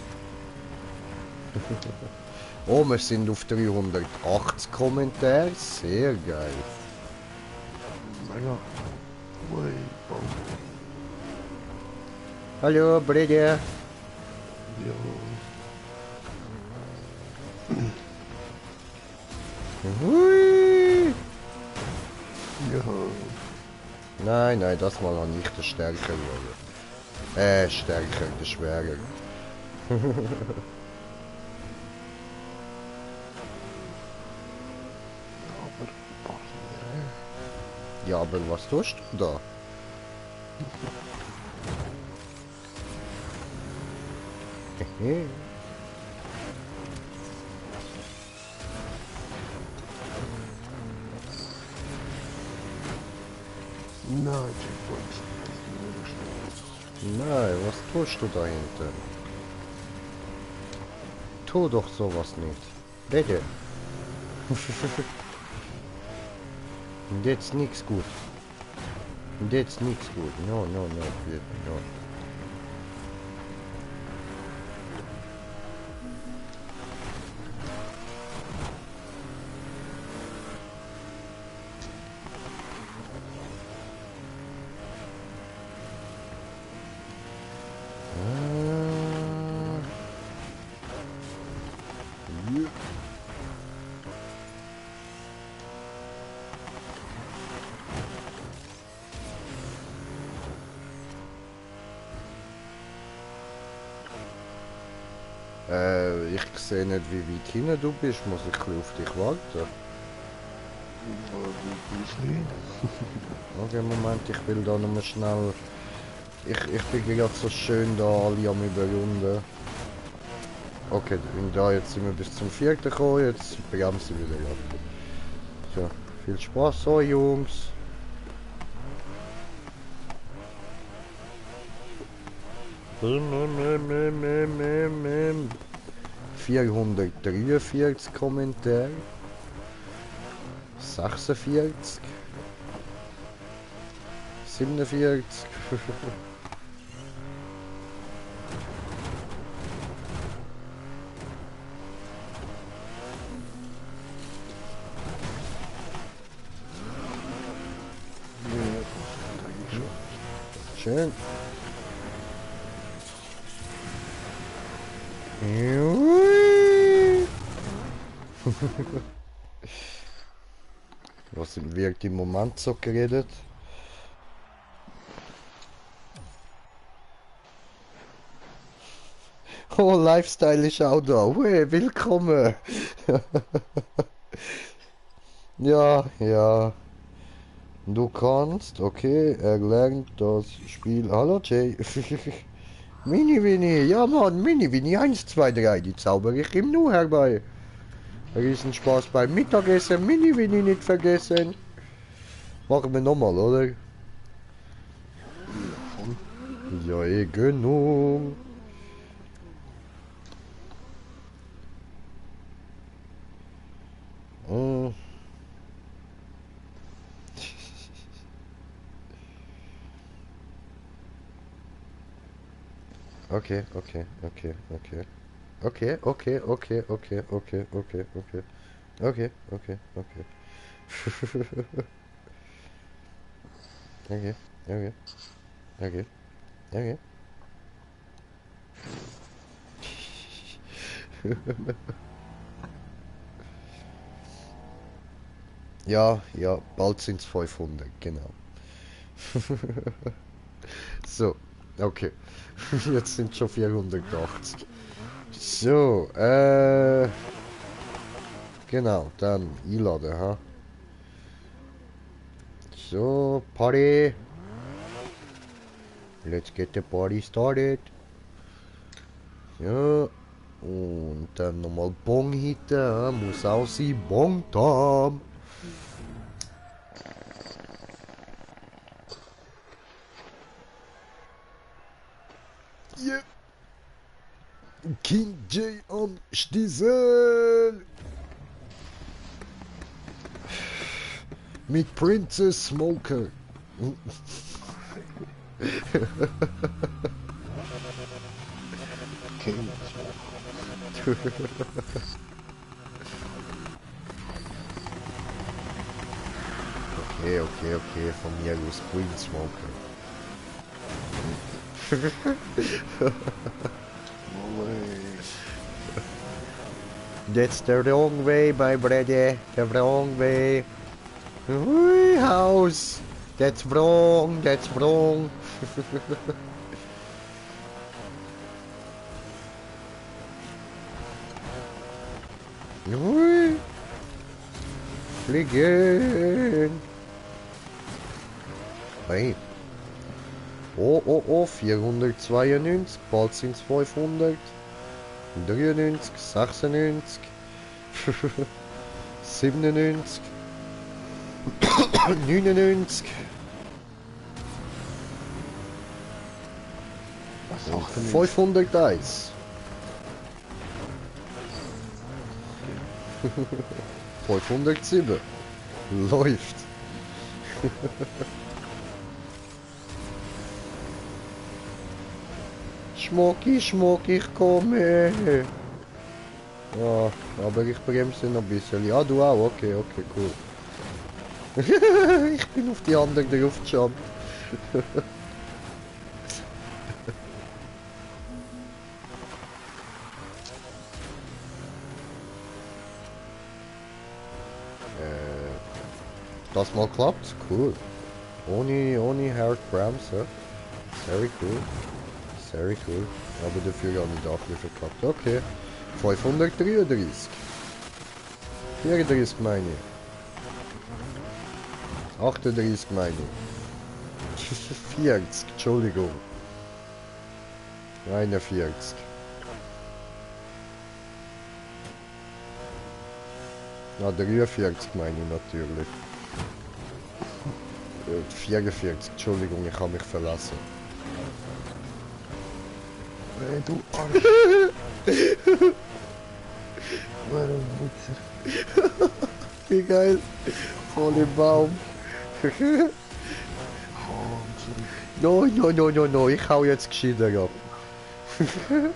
[SPEAKER 1] Oh, wir sind auf 380 Kommentare. Sehr geil.
[SPEAKER 2] Mega. Ui, Baum.
[SPEAKER 1] Hallo, Brede.
[SPEAKER 2] Ja.
[SPEAKER 1] Hui.
[SPEAKER 2] Ja.
[SPEAKER 1] Nein, nein, das mal habe ich den Stärker wollen. Stärker, der Schwerer.
[SPEAKER 2] Aber parkieren.
[SPEAKER 1] Ja, aber was tust du da?
[SPEAKER 2] Nein, Checkpoint. Das ist nur schnell.
[SPEAKER 1] Nein, was tust du da hinten? Tu doch sowas nicht. Bitte. Und jetzt nichts gut. Und jetzt nichts gut. No, no, no, bitte, no. Ja. Ich sehe nicht, wie weit hinten du bist. Muss ich ein bisschen auf dich warten? Okay, Moment, ich will da nochmal schnell... Ich bin gerade so schön da alle am Überrunden. Okay, und da jetzt sind wir bis zum 4. gekommen, jetzt bremse ich wieder ab. So, viel Spaß so, Jungs. Mem. 443 Kommentare. 46. 47. Schön. Was wird im Moment so geredet? Oh, Lifestyle ist auch da. Hey, willkommen. Ja, ja. Du kannst, okay, er lernt das Spiel. Hallo Jay. Mini Winnie, ja Mann, Mini Winnie 1, 2, 3, die zaubere ich ihm nur herbei. Riesenspaß beim Mittagessen, Mini Winnie nicht vergessen. Machen wir nochmal, oder?
[SPEAKER 2] Ja, voll.
[SPEAKER 1] Ja, genug. Hm. Okay, okay, okay, okay. Okay, okay, okay, okay, okay, okay, okay. Okay, okay, okay. Okay, okay, okay, okay. Ja, ja, bald sind's 500, genau. So, okay. Jetzt sind schon 480. So, genau, dann einladen, ha. So, Party. Let's get the party started. Ja, und dann nochmal Bong hitten, ha? Muss auch sein, Bong Tom. Yeah. King J am Stiesel. Mit Princess Smoker.
[SPEAKER 2] King.
[SPEAKER 1] Okay, von mir aus Queen Smoker.
[SPEAKER 2] No way.
[SPEAKER 1] That's the wrong way, my brother. The wrong way. Ui, house. That's wrong, that's wrong. Ui. Fliegen. Hey. Oh, 492, bald sind es 500. 93, 96. 97. 99.
[SPEAKER 2] Was auch
[SPEAKER 1] 501. 507. Läuft. Schmucki, Schmucki, ich komme. Ja, aber ich bremse noch ein bisschen. Ja, du auch. Okay, cool. Ich bin auf die anderen drauf gejumpt. Das mal klappt? Cool. Ohne Hard Bremse. Very cool. Very cool. Aber dafür habe ich auch nicht verkackt. Okay. 533. 34 meine ich. 38 meine ich. 40, Entschuldigung. 41. Na, 43 meine ich natürlich. 44, Entschuldigung, ich habe mich verlassen.
[SPEAKER 2] Hey, du Arsch. Warum Witzer?
[SPEAKER 1] Wie geil. Voll im Baum.
[SPEAKER 2] Komm zurück.
[SPEAKER 1] No, ich hau jetzt gescheiter ab.
[SPEAKER 2] Komm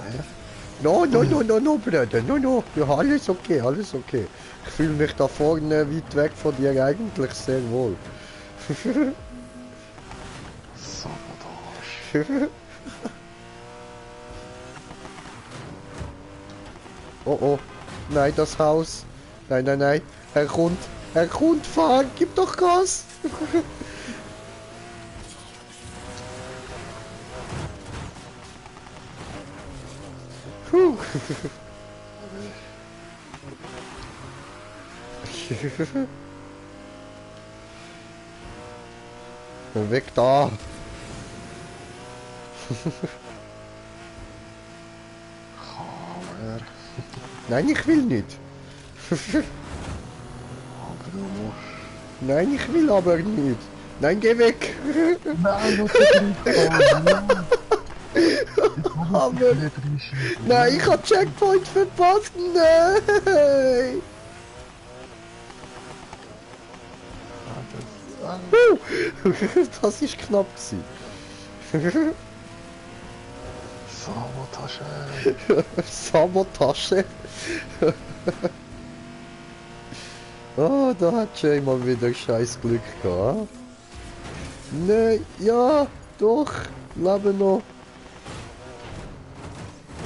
[SPEAKER 2] her.
[SPEAKER 1] No, Bruder, no. Ja, alles okay. Ich fühle mich da vorne weit weg von dir eigentlich sehr wohl.
[SPEAKER 2] Sabotage.
[SPEAKER 1] Oh, nein, das Haus. Nein, er kommt, fahr, gib doch Gas. Puh. Weg da.
[SPEAKER 2] Komm her.
[SPEAKER 1] Nein, ich will nicht.
[SPEAKER 2] Aber du musst.
[SPEAKER 1] Nein, ich will aber nicht. Nein, geh weg.
[SPEAKER 2] Nein, du zurückfahren.
[SPEAKER 1] Aber... Nein, ich hab Checkpoint verpasst. Nein. Das ist knapp gewesen.
[SPEAKER 2] Sabotage.
[SPEAKER 1] Sabotage. Oh, da hat Jay mal wieder scheiß Glück gehabt. Nein, ja, doch, lebe noch.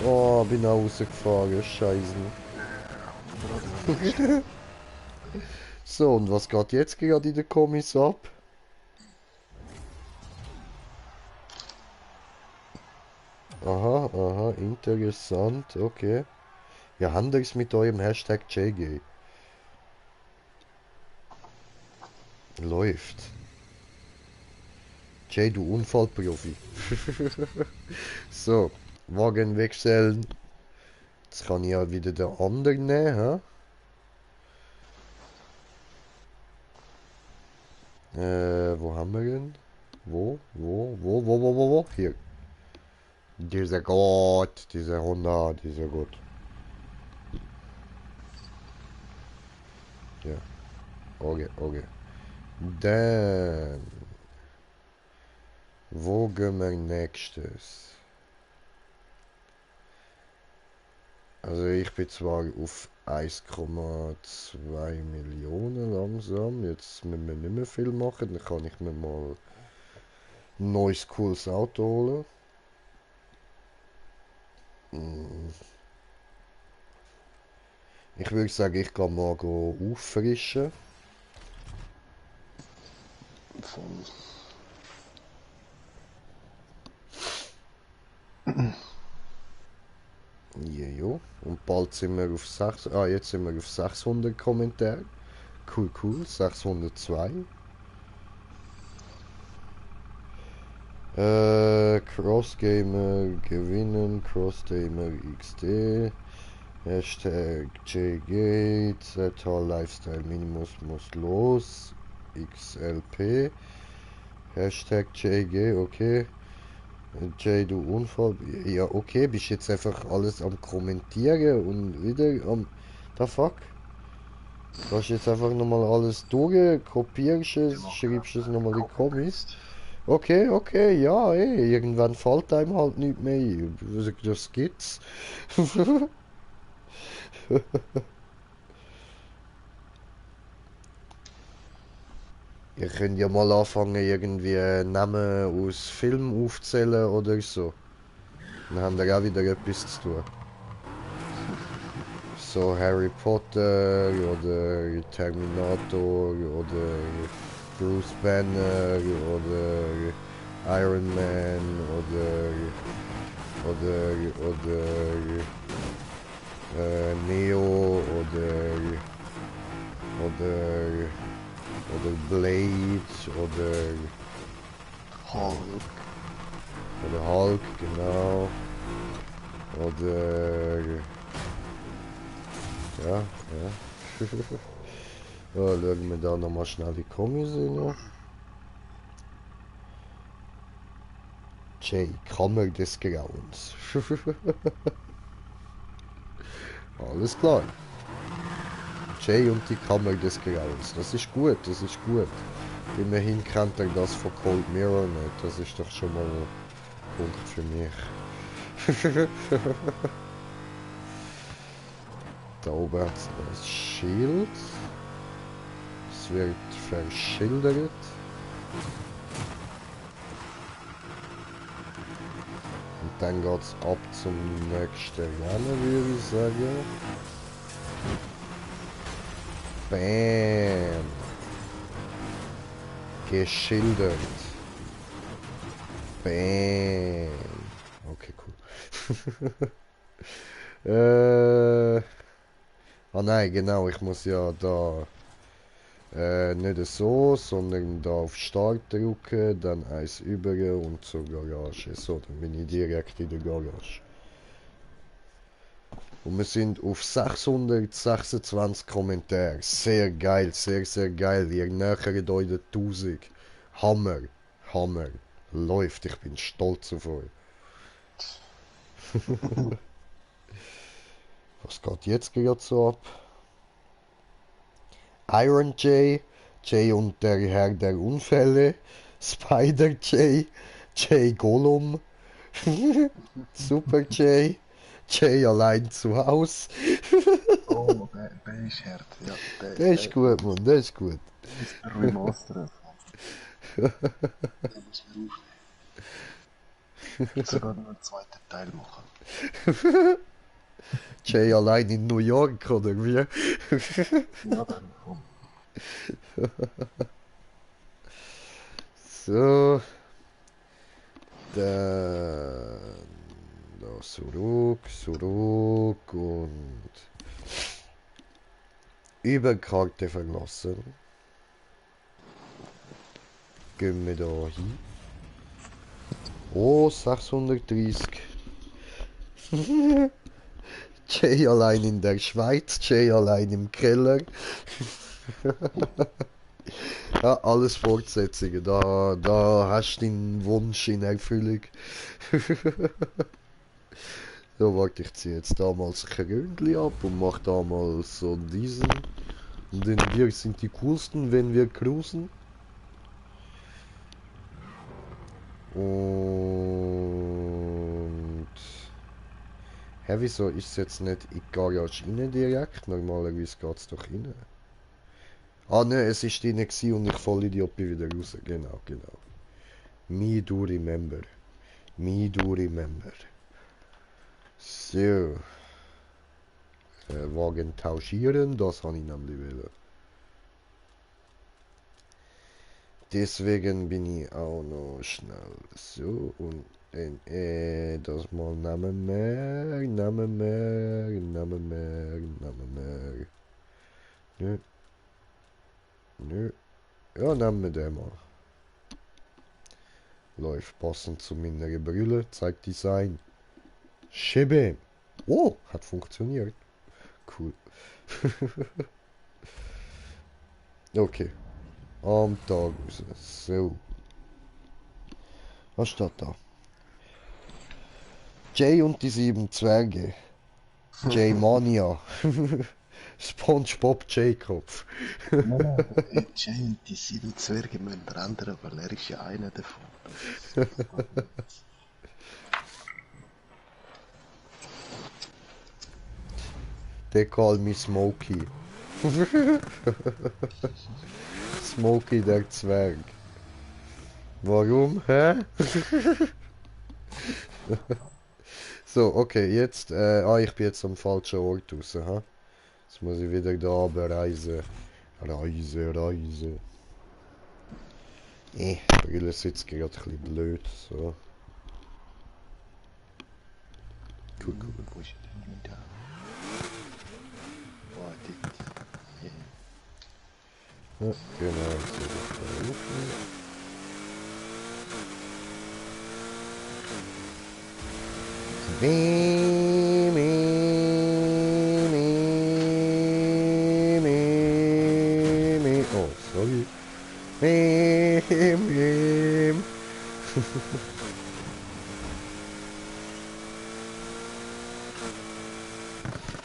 [SPEAKER 1] Oh, bin auch rausgefahren, scheiße. So, und was geht jetzt gerade in der Kommis ab? Aha, interessant, okay. Ja, handelt mit eurem Hashtag JG. Läuft. Jay, du Unfallprofi. So, Wagen wechseln. Jetzt kann ich ja wieder den anderen nehmen, hä? Wo haben wir ihn? Wo? Hier. Dieser Gott, dieser Honda, dieser Gott. Ja, okay, okay. Dann, wo gehen wir nächstes? Also ich bin zwar auf 1,2 Millionen langsam, jetzt müssen wir nicht mehr viel machen, dann kann ich mir mal ein neues cooles Auto holen. Ich würde sagen, ich gehe mal auffrischen.
[SPEAKER 2] Voll.
[SPEAKER 1] Ja. Und bald sind wir auf 6. Ah, jetzt sind wir auf 600 Kommentare. Cool. 602. Crossgamer gewinnen. Crossgamer XD. Hashtag JG. ZH Lifestyle Minimus muss los. XLP. Hashtag JG, okay. Jay, du Unfall. Ja, okay, bist jetzt einfach alles am Kommentieren und wieder am. The fuck? Kannst jetzt einfach nochmal alles durch, kopierst es, schreibst es nochmal in die Kommis. Okay, ja, irgendwann fällt einem halt nicht mehr ein. Das gibt's. Ihr könnt ja mal anfangen, irgendwie Namen aus Filmen aufzählen oder so. Dann haben wir auch wieder etwas zu tun. So Harry Potter oder Terminator oder Bruce Banner oder Iron Man oder Neo oder Blade
[SPEAKER 2] Hulk.
[SPEAKER 1] oder Hulk, genau. Oder ja. Ja, schauen wir da nochmal schnell die Kommis rein. Jay, Kammer des Grauens. Alles klar. Jay und die Kammer des Grauens. Das ist gut. Immerhin kennt er das von Cold Mirror nicht. Das ist doch schon mal ein Punkt für mich. Da oben hat es ein Schild. Es wird verschildert. Und dann geht es ab zum nächsten Rennen, würde ich sagen. Bam! Geschildert. Bam! Okay, cool. Ah nein, genau, ich muss ja da nicht so, sondern da auf Start drücken, dann eins über und zur Garage. So, dann bin ich direkt in der Garage. Und wir sind auf 626 Kommentare. Sehr geil, sehr geil. Ihr nähert euch den 1000. Hammer. Läuft, ich bin stolz auf euch. Was geht jetzt gerade so ab? Iron Jay, Jay und der Herr der Unfälle, Spider Jay, Jay Gollum, Super Jay, Jay allein zu Haus.
[SPEAKER 2] Oh, der ist hart. Ja,
[SPEAKER 1] Der ist gut, Mann, der ist gut.
[SPEAKER 2] der Remaster. Den muss man aufnehmen. Sogar noch einen zweiten Teil machen.
[SPEAKER 1] Jay allein in New York, oder wie?
[SPEAKER 2] Ja, dann komm.
[SPEAKER 1] So. Dann da zurück und Überkarte verlassen. Gehen wir da hin. Oh, 630. Jay allein in der Schweiz, Jay allein im Keller. Ja, alles Fortsetzungen. Da hast du deinen Wunsch in Erfüllung. So, warte, ich ziehe jetzt da mal das Krönchen ab und mach da mal so diesen. Und denn wir sind die coolsten, wenn wir cruisen. Und... Hä, wieso ist es jetzt nicht in die Garage rein direkt? Normalerweise geht es doch rein. Ah ne, es ist drin gewesen und ich voll Idiot bin wieder raus. Genau, genau. Me do remember. Me do remember. So. Wagen tauschieren, das habe ich nämlich wollen. Deswegen bin ich auch noch schnell. So, und das mal nehmen wir. Nö, nö. Ja, nehmen wir den mal. Läuft passend zu meiner Brille, zeigt Design. Schebe. Oh, hat funktioniert. Cool. Okay. Am Tag raus. So. Was steht da? Jay und die 7 Zwerge. J-Mania. SpongeBob J-Kopf.
[SPEAKER 2] Jay und die 7 Zwerge müssen wir ändern, weil er ist ja einer davon.
[SPEAKER 1] They call me Smokey. Smokey der Zwerg. Warum? Hä? So, okay, jetzt, ich bin jetzt am falschen Ort raus, ha? Jetzt muss ich wieder da bereisen. Reise. Die Brille sitzt gerade ein bisschen blöd, so. Cool.
[SPEAKER 2] Wo ist denn da? Warte.
[SPEAKER 1] Ja, genau, so das da rufen. Oh, sorry.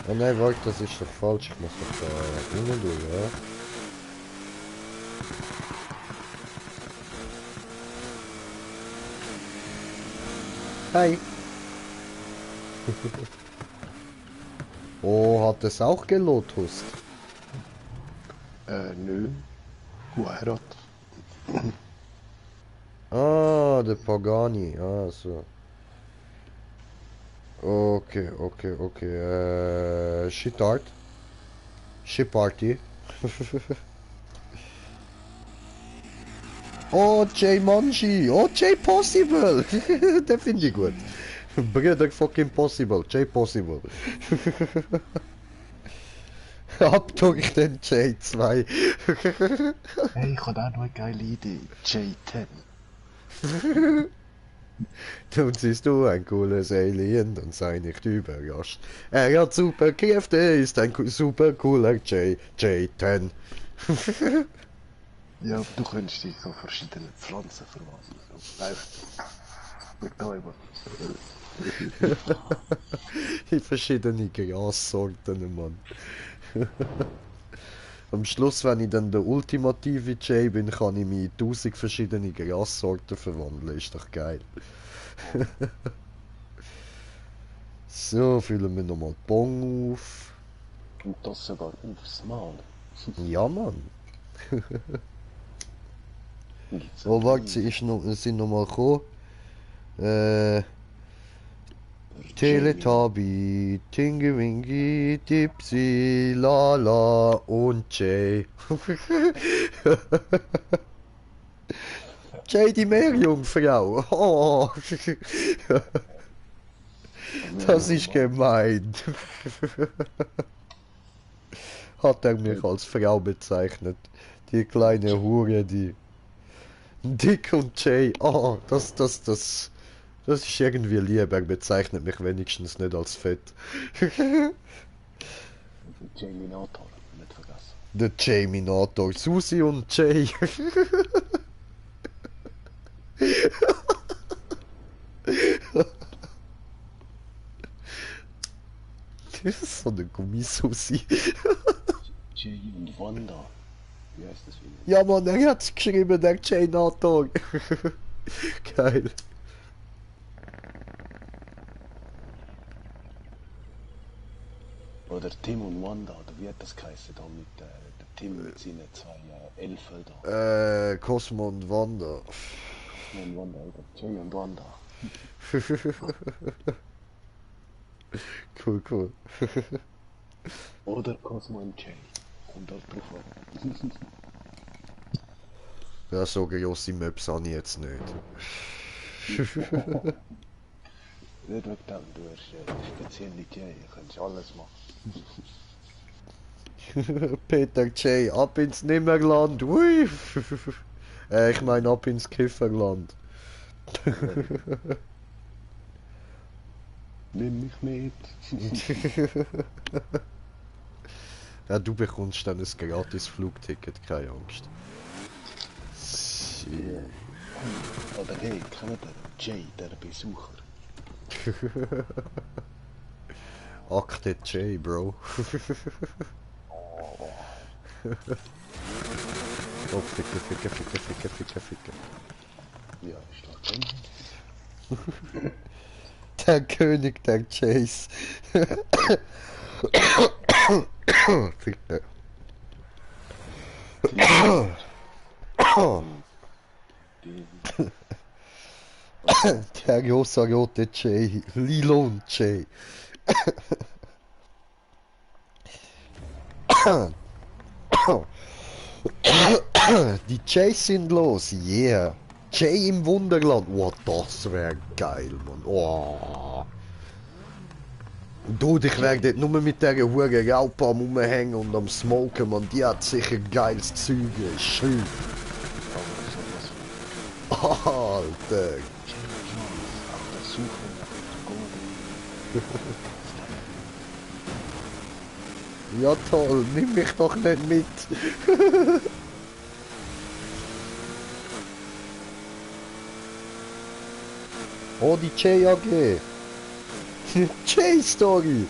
[SPEAKER 1] Oh nein, warte, das ist doch falsch. Ich muss doch da innen durch, ja? Hi. Oh, hat es auch gelotust?
[SPEAKER 2] Nö. Heirat.
[SPEAKER 1] Ah, der Pagani. Ah, so. Okay. Shitart. Shipparty. Oh, J Monji. Oh, J Possible. Der finde ich gut. Brother fucking Possible. J Possible. Ab durch den J2.
[SPEAKER 2] Hey, ich habe auch noch eine geile Idee. J10.
[SPEAKER 1] Nun siehst du ein cooles Alien, dann sei nicht überrascht. Er hat super Kräfte, ist ein super cooler J10.
[SPEAKER 2] Ja, du könntest dich an verschiedene Pflanzen verwandeln. Betäuber.
[SPEAKER 1] In verschiedene Grassorten, Mann. Am Schluss, wenn ich dann der ultimative J bin, kann ich mich in 1000 verschiedene Grassorten verwandeln. Ist doch geil. So, füllen wir nochmal die Bong auf.
[SPEAKER 2] Und das sogar aufs Mal.
[SPEAKER 1] Ja, Mann.
[SPEAKER 2] Gibt's
[SPEAKER 1] Oh,
[SPEAKER 2] einen
[SPEAKER 1] warte,
[SPEAKER 2] Preis?
[SPEAKER 1] sind noch mal gekommen. Teletubby, Tingy-Wingy, Dipsy, Lala und Jay. Jay, die Meerjungfrau. Oh. Das ist gemein. Hat er mich als Frau bezeichnet. Die kleine Hure, die... Dick und Jay. Oh, das ist irgendwie lieb. Er bezeichnet mich wenigstens nicht als fett.
[SPEAKER 2] Jamie Notor, nicht vergessen.
[SPEAKER 1] Der Jaminator, Susi und Jay. Das ist so eine Gummisusi.
[SPEAKER 2] Jay und Wanda. Wie heißt das wieder?
[SPEAKER 1] Ja Mann, er hat's geschrieben, der Jaminator. Geil.
[SPEAKER 2] Oder Tim und Wanda, oder wie hat das geheißen da mit der Tim mit seinen zwei Elfen da?
[SPEAKER 1] Cosmo und Wanda.
[SPEAKER 2] Tim und Wanda, oder Jay und Wanda.
[SPEAKER 1] Cool, cool.
[SPEAKER 2] Oder Cosmo und Jay. Kommt halt drauf an.
[SPEAKER 1] Ja, so grosse Maps habe ich jetzt nicht.
[SPEAKER 2] Nicht wegen dem, du hast spezielle Jay, du kannst alles machen.
[SPEAKER 1] Peter J. Ab ins Nimmerland. Ui. Ich meine ab ins Kifferland.
[SPEAKER 2] Nimm mich mit.
[SPEAKER 1] Ja, du bekommst dann ein gratis Flugticket, keine Angst.
[SPEAKER 2] Ja. Oder hey, kennt ihr Jay, der Besucher?
[SPEAKER 1] Akte J, Bro. Oh, ficke, ficke, ficke, ficke, ficke, ficke.
[SPEAKER 2] Ja, ist doch drin.
[SPEAKER 1] Der König der Chase. Ficke. Der große rote J. Lilon J. Die Jays sind los, yeah. Jay im Wunderland, oh, das wäre geil, Mann. Oh. Dude, ich werde dort nur mit dieser Hure Raupe am Rumhängen und am Smoken, man. Die hat sicher geiles Zeug, schön. Alter. Ja toll, nimm mich doch nicht mit. Oh, die J-AG. J-Story.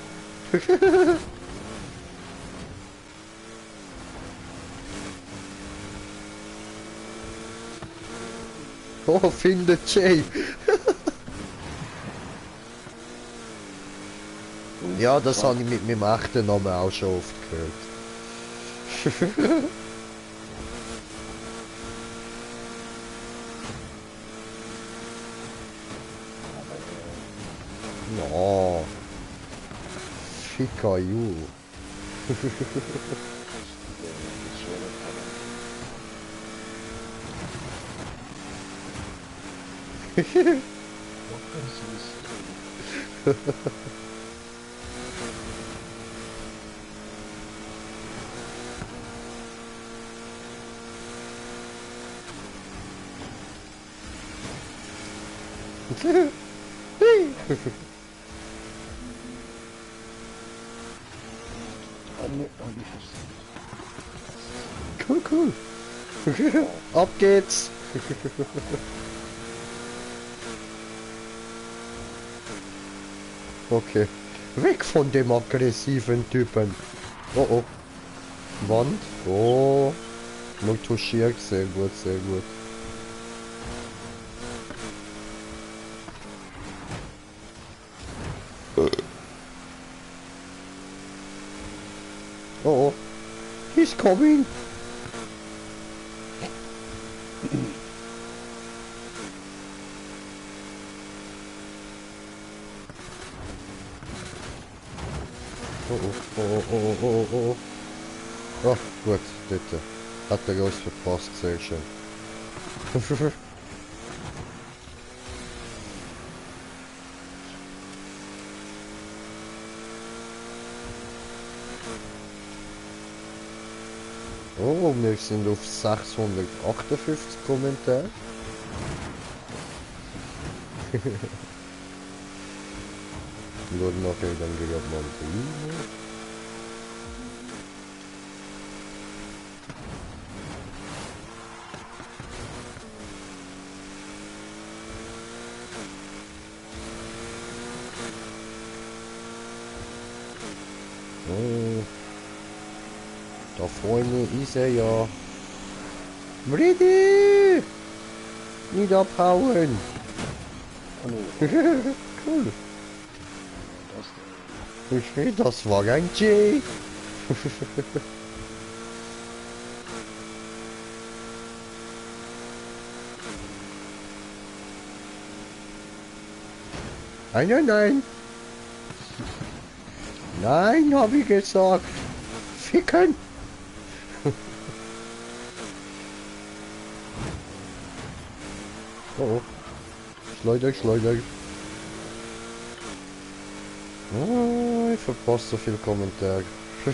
[SPEAKER 1] Oh, finde J. Ja, das habe ich mit meinem echten Namen auch schon oft gehört. Ja. Fica you. Cool, cool. Ab geht's. Okay. Weg von dem aggressiven Typen. Oh oh. Wand. Oh. Mal touchiert. Sehr gut, sehr gut. Oh oh. He's coming. Oh oh, oh oh, oh oh, oh oh. Ach gut, dort. Hat er uns verpasst, sehr schön. Oh, wir sind auf 658 Kommentare. Nur nachher dann wieder mal rein. vorne ist er ja. Ready! Nicht abhauen!
[SPEAKER 2] Oh nee,
[SPEAKER 1] Cool.
[SPEAKER 2] das
[SPEAKER 1] Das war ein J. Nein, nein. Nein, habe ich gesagt. Ficken. Oh. Schleuder. Ah, ich verpasse so viel Kommentar.
[SPEAKER 2] ja,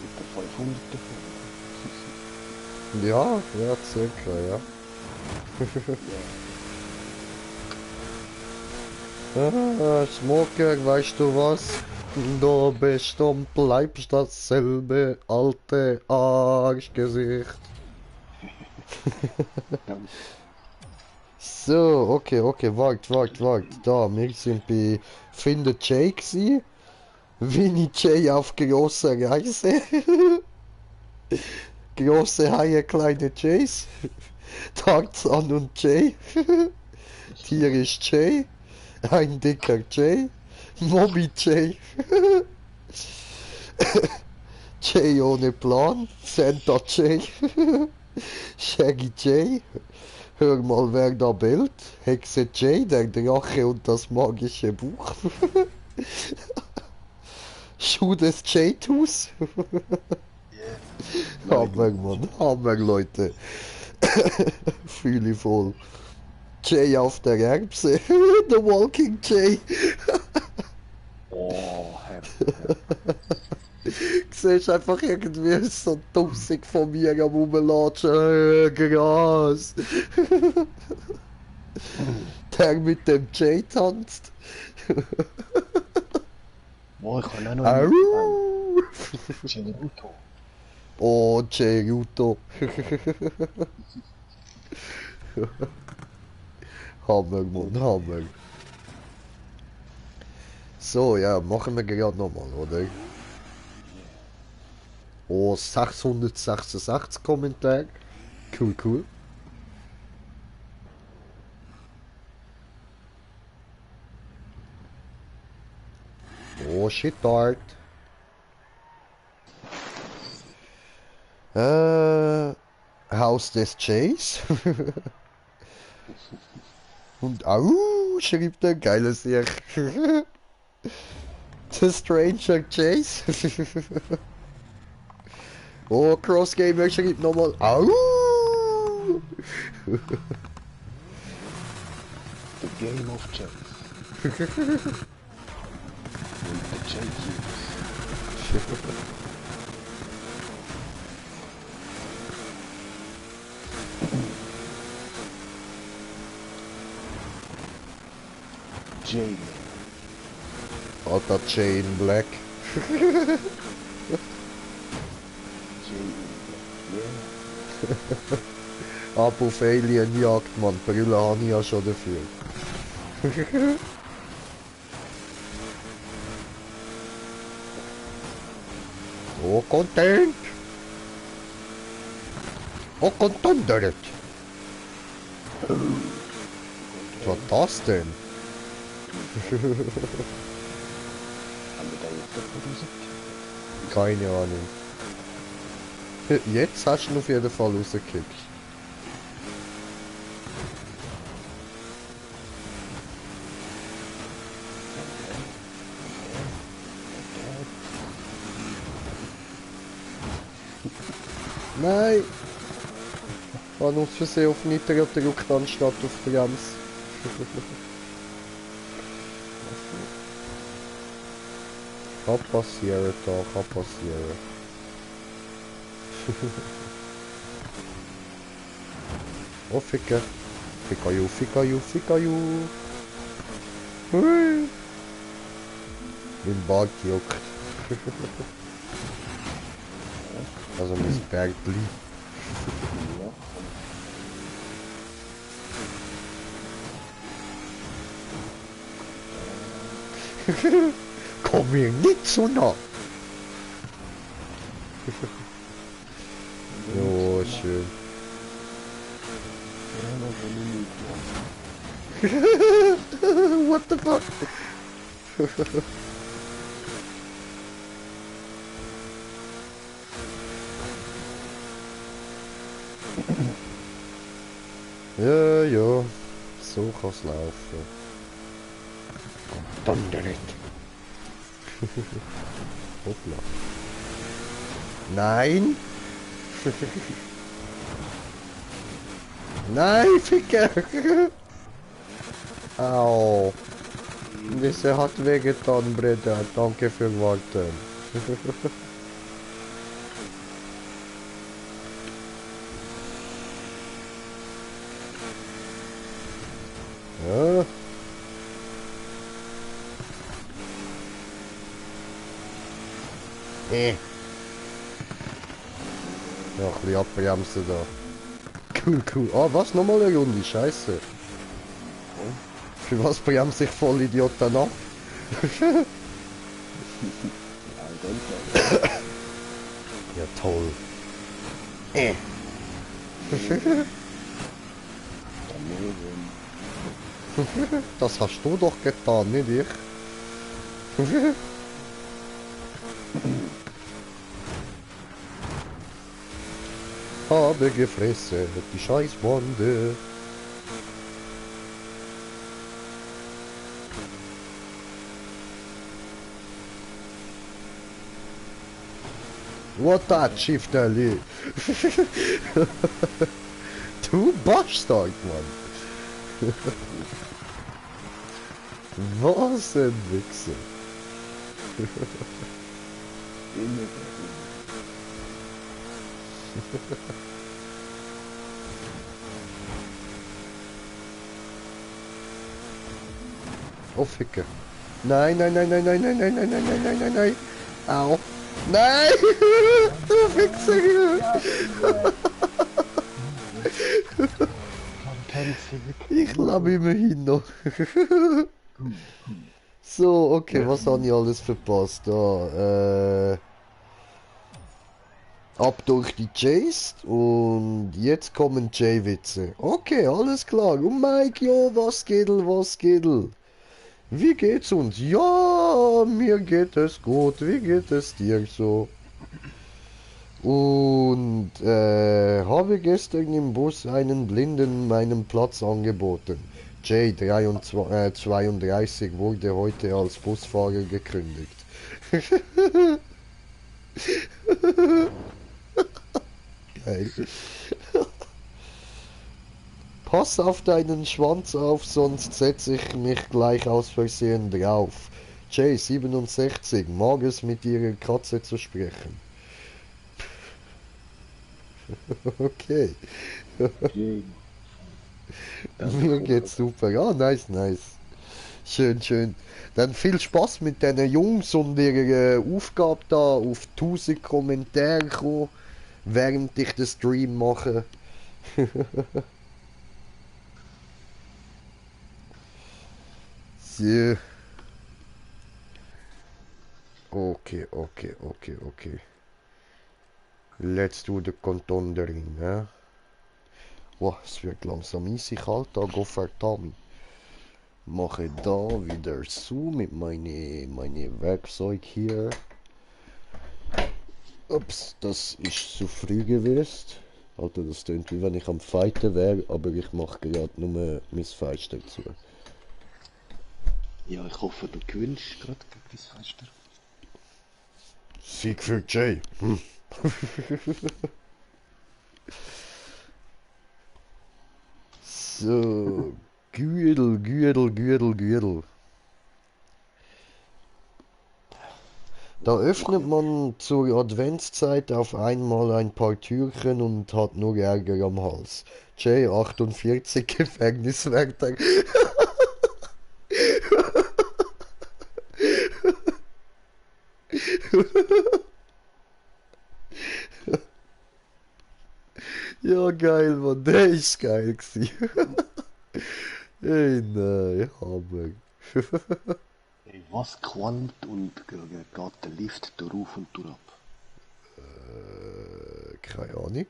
[SPEAKER 2] mit der 500 davon.
[SPEAKER 1] Ja, circa, ja. Ah, Smoker, weißt du was? Du bist und bleibst dasselbe alte Arschgesicht.
[SPEAKER 2] Danke.
[SPEAKER 1] So, okay, wart. Da, wir sind bei Finde Jay gsi. Winnie Jay auf großer Reise. Große Haie, kleine Jays. Tarzan und Jay. Tier ist Jay. Ein dicker Jay. Moby Jay. Jay ohne Plan. Santa Jay. Shaggy Jay. Hör mal, wer da bellt. Hexe Jay, der Drache und das magische Buch. Schuh des J-Tus. Hammer, Mann. Hammer, Leute. Fühle ich voll. Jay auf der Erbse. The Walking Jay.
[SPEAKER 2] Oh, Herr.
[SPEAKER 1] Siehst einfach irgendwie so dussig von mir am Rumlatschen. Gras. Der mit dem Jay tanzt.
[SPEAKER 2] Boah, ich kann auch noch
[SPEAKER 1] Au.
[SPEAKER 2] Geruto.
[SPEAKER 1] Oh, Geruto. Hammer, Mann, Hammer. So, ja, machen wir gerade nochmal, oder? Oh, 686 Kommentare. Cool. Oh, shit, Art. Haus des Jays. Und au, schrieb der geiles Sieg. The Stranger Jays. Oh, Cross Gamer schrieb nochmal au.
[SPEAKER 2] The Game of Chase. With the J-Cubes. Jay.
[SPEAKER 1] Alter Jay in Black.
[SPEAKER 2] Jay. Yeah.
[SPEAKER 1] Ab auf Alienjagd, Mann. Brille habe ich ja schon dafür. Oh, Content! Oh, Contenderet! Was war das denn?
[SPEAKER 2] Haben wir da jetzt doch rausgekriegt?
[SPEAKER 1] Keine Ahnung. Jetzt hast du ihn auf jeden Fall rausgekickt. Nein! Ich habe aus Versehen auf Nitro gedrückt anstatt auf Brems. Kann passieren, da kann passieren. Oh, Ficke. Ficka you. Hui. Mein Bart juckt. Also mein Bergli. Komm mir nicht so nah. Jo, schön.
[SPEAKER 2] Ja, noch eine Minute.
[SPEAKER 1] What the fuck? Ja, ja. So kann's laufen. Donneret. Hoppla. Nein! Nein, Ficker! Au! Das hat wehgetan, Breda. Danke für Warten. Ja. Ja, ein bisschen abbremsen da. Cool, cool. Ah, was? Nochmal eine Runde? Scheiße. Für was bremse ich voll Idiot dann ab? Ja, toll. Das hast du doch getan, nicht ich. Habe gefressen, die Scheißwande. What that shift Ali? Du Bastard, Mann. Was ein Wichser. Oh, Ficke. Nein, nein, nein, nein, nein, nein, nein, nein, nein, nein, nein, nein, nein. Au. Nein! Du Wichser! Ich glaube immerhin noch. So, okay, was habe ich alles verpasst? Da, ab durch die Chase und jetzt kommen J-Witze. Okay, alles klar. Und Mike, jo, was geht'l, was geht'l? Wie geht's uns? Ja, mir geht es gut. Wie geht es dir so? Und habe gestern im Bus einen Blinden meinen Platz angeboten. J32 wurde heute als Busfahrer gekündigt. Geil. Pass auf deinen Schwanz auf, sonst setze ich mich gleich aus Versehen drauf. J67 mag es mit ihrer Katze zu sprechen. Okay. Mir geht's super. Ja, nice, nice. Schön, schön. Dann viel Spaß mit den Jungs und ihrer Aufgabe da auf 1000 Kommentare kommen, während ich den Stream mache. So. Okay, okay, okay, okay. Let's do the contendering, ne? Wow, es wird langsam easy kalt, da go verdammt. Mache da wieder zu mit meine Werkzeug hier. Ups, das ist zu früh gewesen. Alter, das klingt wie wenn ich am Fighten wäre, aber ich mache gerade nur mein Fenster zu.
[SPEAKER 2] Ja, ich hoffe, du gewinnst gerade gegen dein Fenster.
[SPEAKER 1] Sieg für Jay. Hm. So, Gürtel, Gürtel, Gürtel, Gürtel. Da öffnet man zur Adventszeit auf einmal ein paar Türchen und hat nur Ärger am Hals. J48 Gefängniswärter. Ja, geil, Mann, der ist geil gewesen. Ey, nein, Hammer.
[SPEAKER 2] Ey, was qualmt und geht der Lift durch und durch ab?
[SPEAKER 1] Keine Ahnung.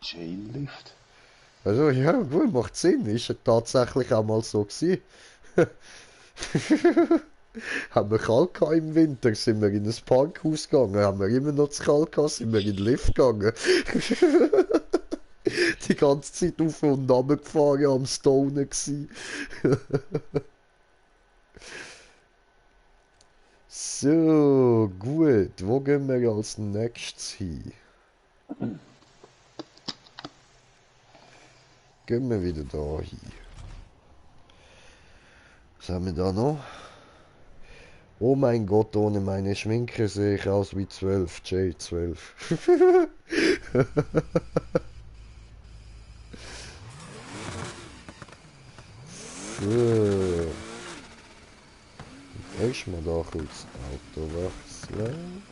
[SPEAKER 2] Chainlift?
[SPEAKER 1] Also ja, gut, macht Sinn. Ist ja tatsächlich auch mal so gewesen. Haben wir kalt gehabt im Winter, sind wir in ein Parkhaus gegangen. Haben wir immer noch zu kalt gehabt, sind wir in den Lift gegangen. Die ganze Zeit auf und runter gefahren, am Stonen gsi. So, gut. Wo gehen wir als nächstes hin? Gehen wir wieder da hin. Was haben wir da noch? Oh mein Gott, ohne meine Schminke sehe ich aus wie 12. J12. So. Erstmal da kurz Auto wechseln.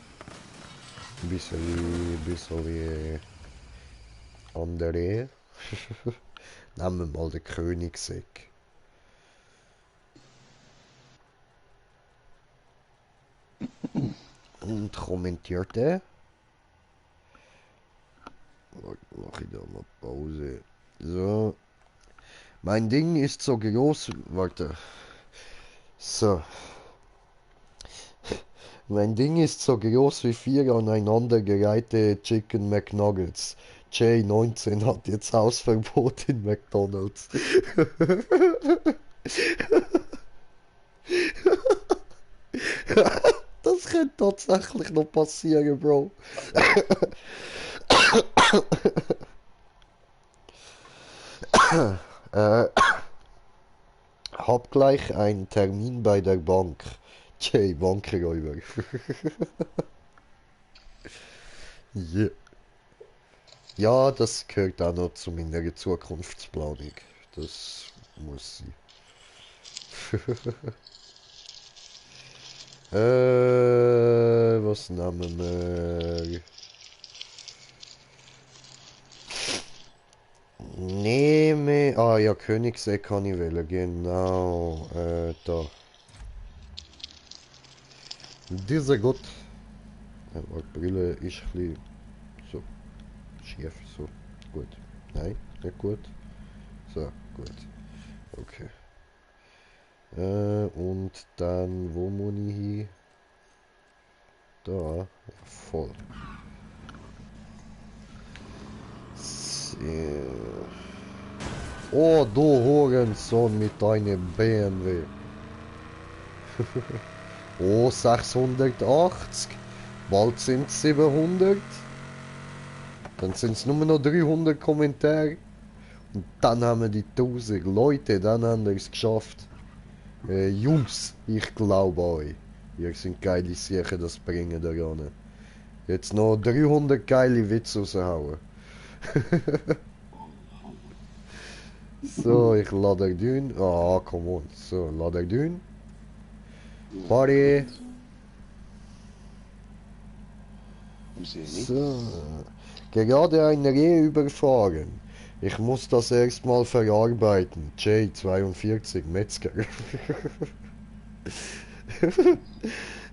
[SPEAKER 1] Bisschen andere. Nehmen wir mal den Königseck. Und kommentiert er. Mach ich da mal Pause. So. Mein Ding ist so groß. Warte. So. Mein Ding ist so groß wie 4 aneinandergereihte Chicken McNuggets. J19 hat jetzt Hausverbot in McDonald's. Das könnte tatsächlich noch passieren, Bro. Hab gleich einen Termin bei der Bank. Jay, Bankräuber. Yeah. Ja, das gehört auch noch zu meiner Zukunftsplanung. Das muss sie. Was nehmen wir? Nehme. Ah ja, Königseck kann ich wählen, genau. Da. Dieser Gott. Die Brille ist ein bisschen so schief, so. Gut. Nein, nicht gut. So, gut. Okay. Und dann, wo muss ich hin? Da, ja, voll. So. Oh, du Hurensohn mit deinem BMW. Oh, 680. Bald sind es 700. Dann sind es nur noch 300 Kommentare. Und dann haben wir die 1000 Leute, dann haben wir es geschafft. Jungs, ich glaube euch. Ihr sind geile Sachen, das bringen da ran. Jetzt noch 300 geile Witze raushauen. So, ich lade dün. Ah, come on. So, lade dün. Party. So. Gerade ein Reh überfahren. Ich muss das erstmal verarbeiten. J42 Metzger.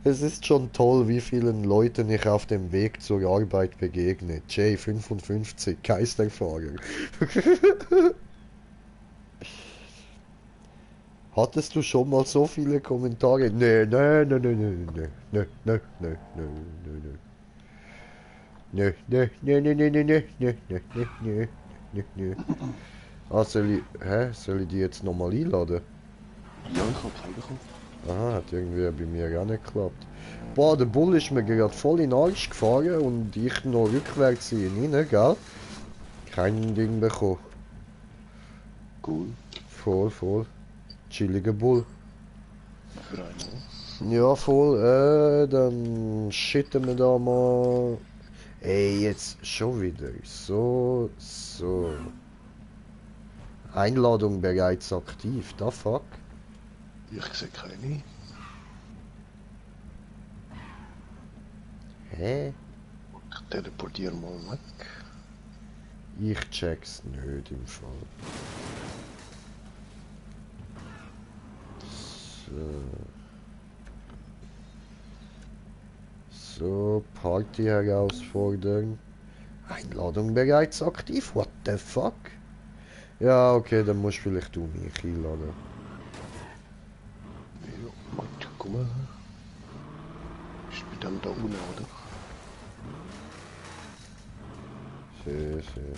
[SPEAKER 1] Es ist schon toll, wie vielen Leuten ich auf dem Weg zur Arbeit begegne. J55 Geisterfahrer. Hattest du schon mal so viele Kommentare? Nee, nee, nee, nee, nee, nee, nee, nee, nee, nee, nee. Nee, nee, nee, nee, nee, nee, nee, nee, nee, nee, nee, nee, nee. Ah, soll ich die jetzt nochmal einladen?
[SPEAKER 2] Ja, ich hab's reingekommen.
[SPEAKER 1] Aha, hat irgendwie bei mir auch nicht geklappt. Boah, der Bull ist mir gerade voll in den Arsch gefahren und ich noch rückwärts in rein, gell? Kein Ding bekommen.
[SPEAKER 2] Cool.
[SPEAKER 1] Voll, voll. Chilliger Bull.
[SPEAKER 2] Für einen.
[SPEAKER 1] Ja, voll. Dann shitten wir da mal. Ey, jetzt schon wieder. So, so. Einladung bereits aktiv. Da fuck.
[SPEAKER 2] Ich sehe keine.
[SPEAKER 1] Hä?
[SPEAKER 2] Ich teleportiere mal weg.
[SPEAKER 1] Ich check's nicht im Fall. So. So, Party herausfordern. Einladung bereits aktiv, what the fuck? Ja, okay, dann musst vielleicht du mich einladen.
[SPEAKER 2] Ja, gut, guck mal. Ich bin dann da unten, oder?
[SPEAKER 1] Sehr, sehr.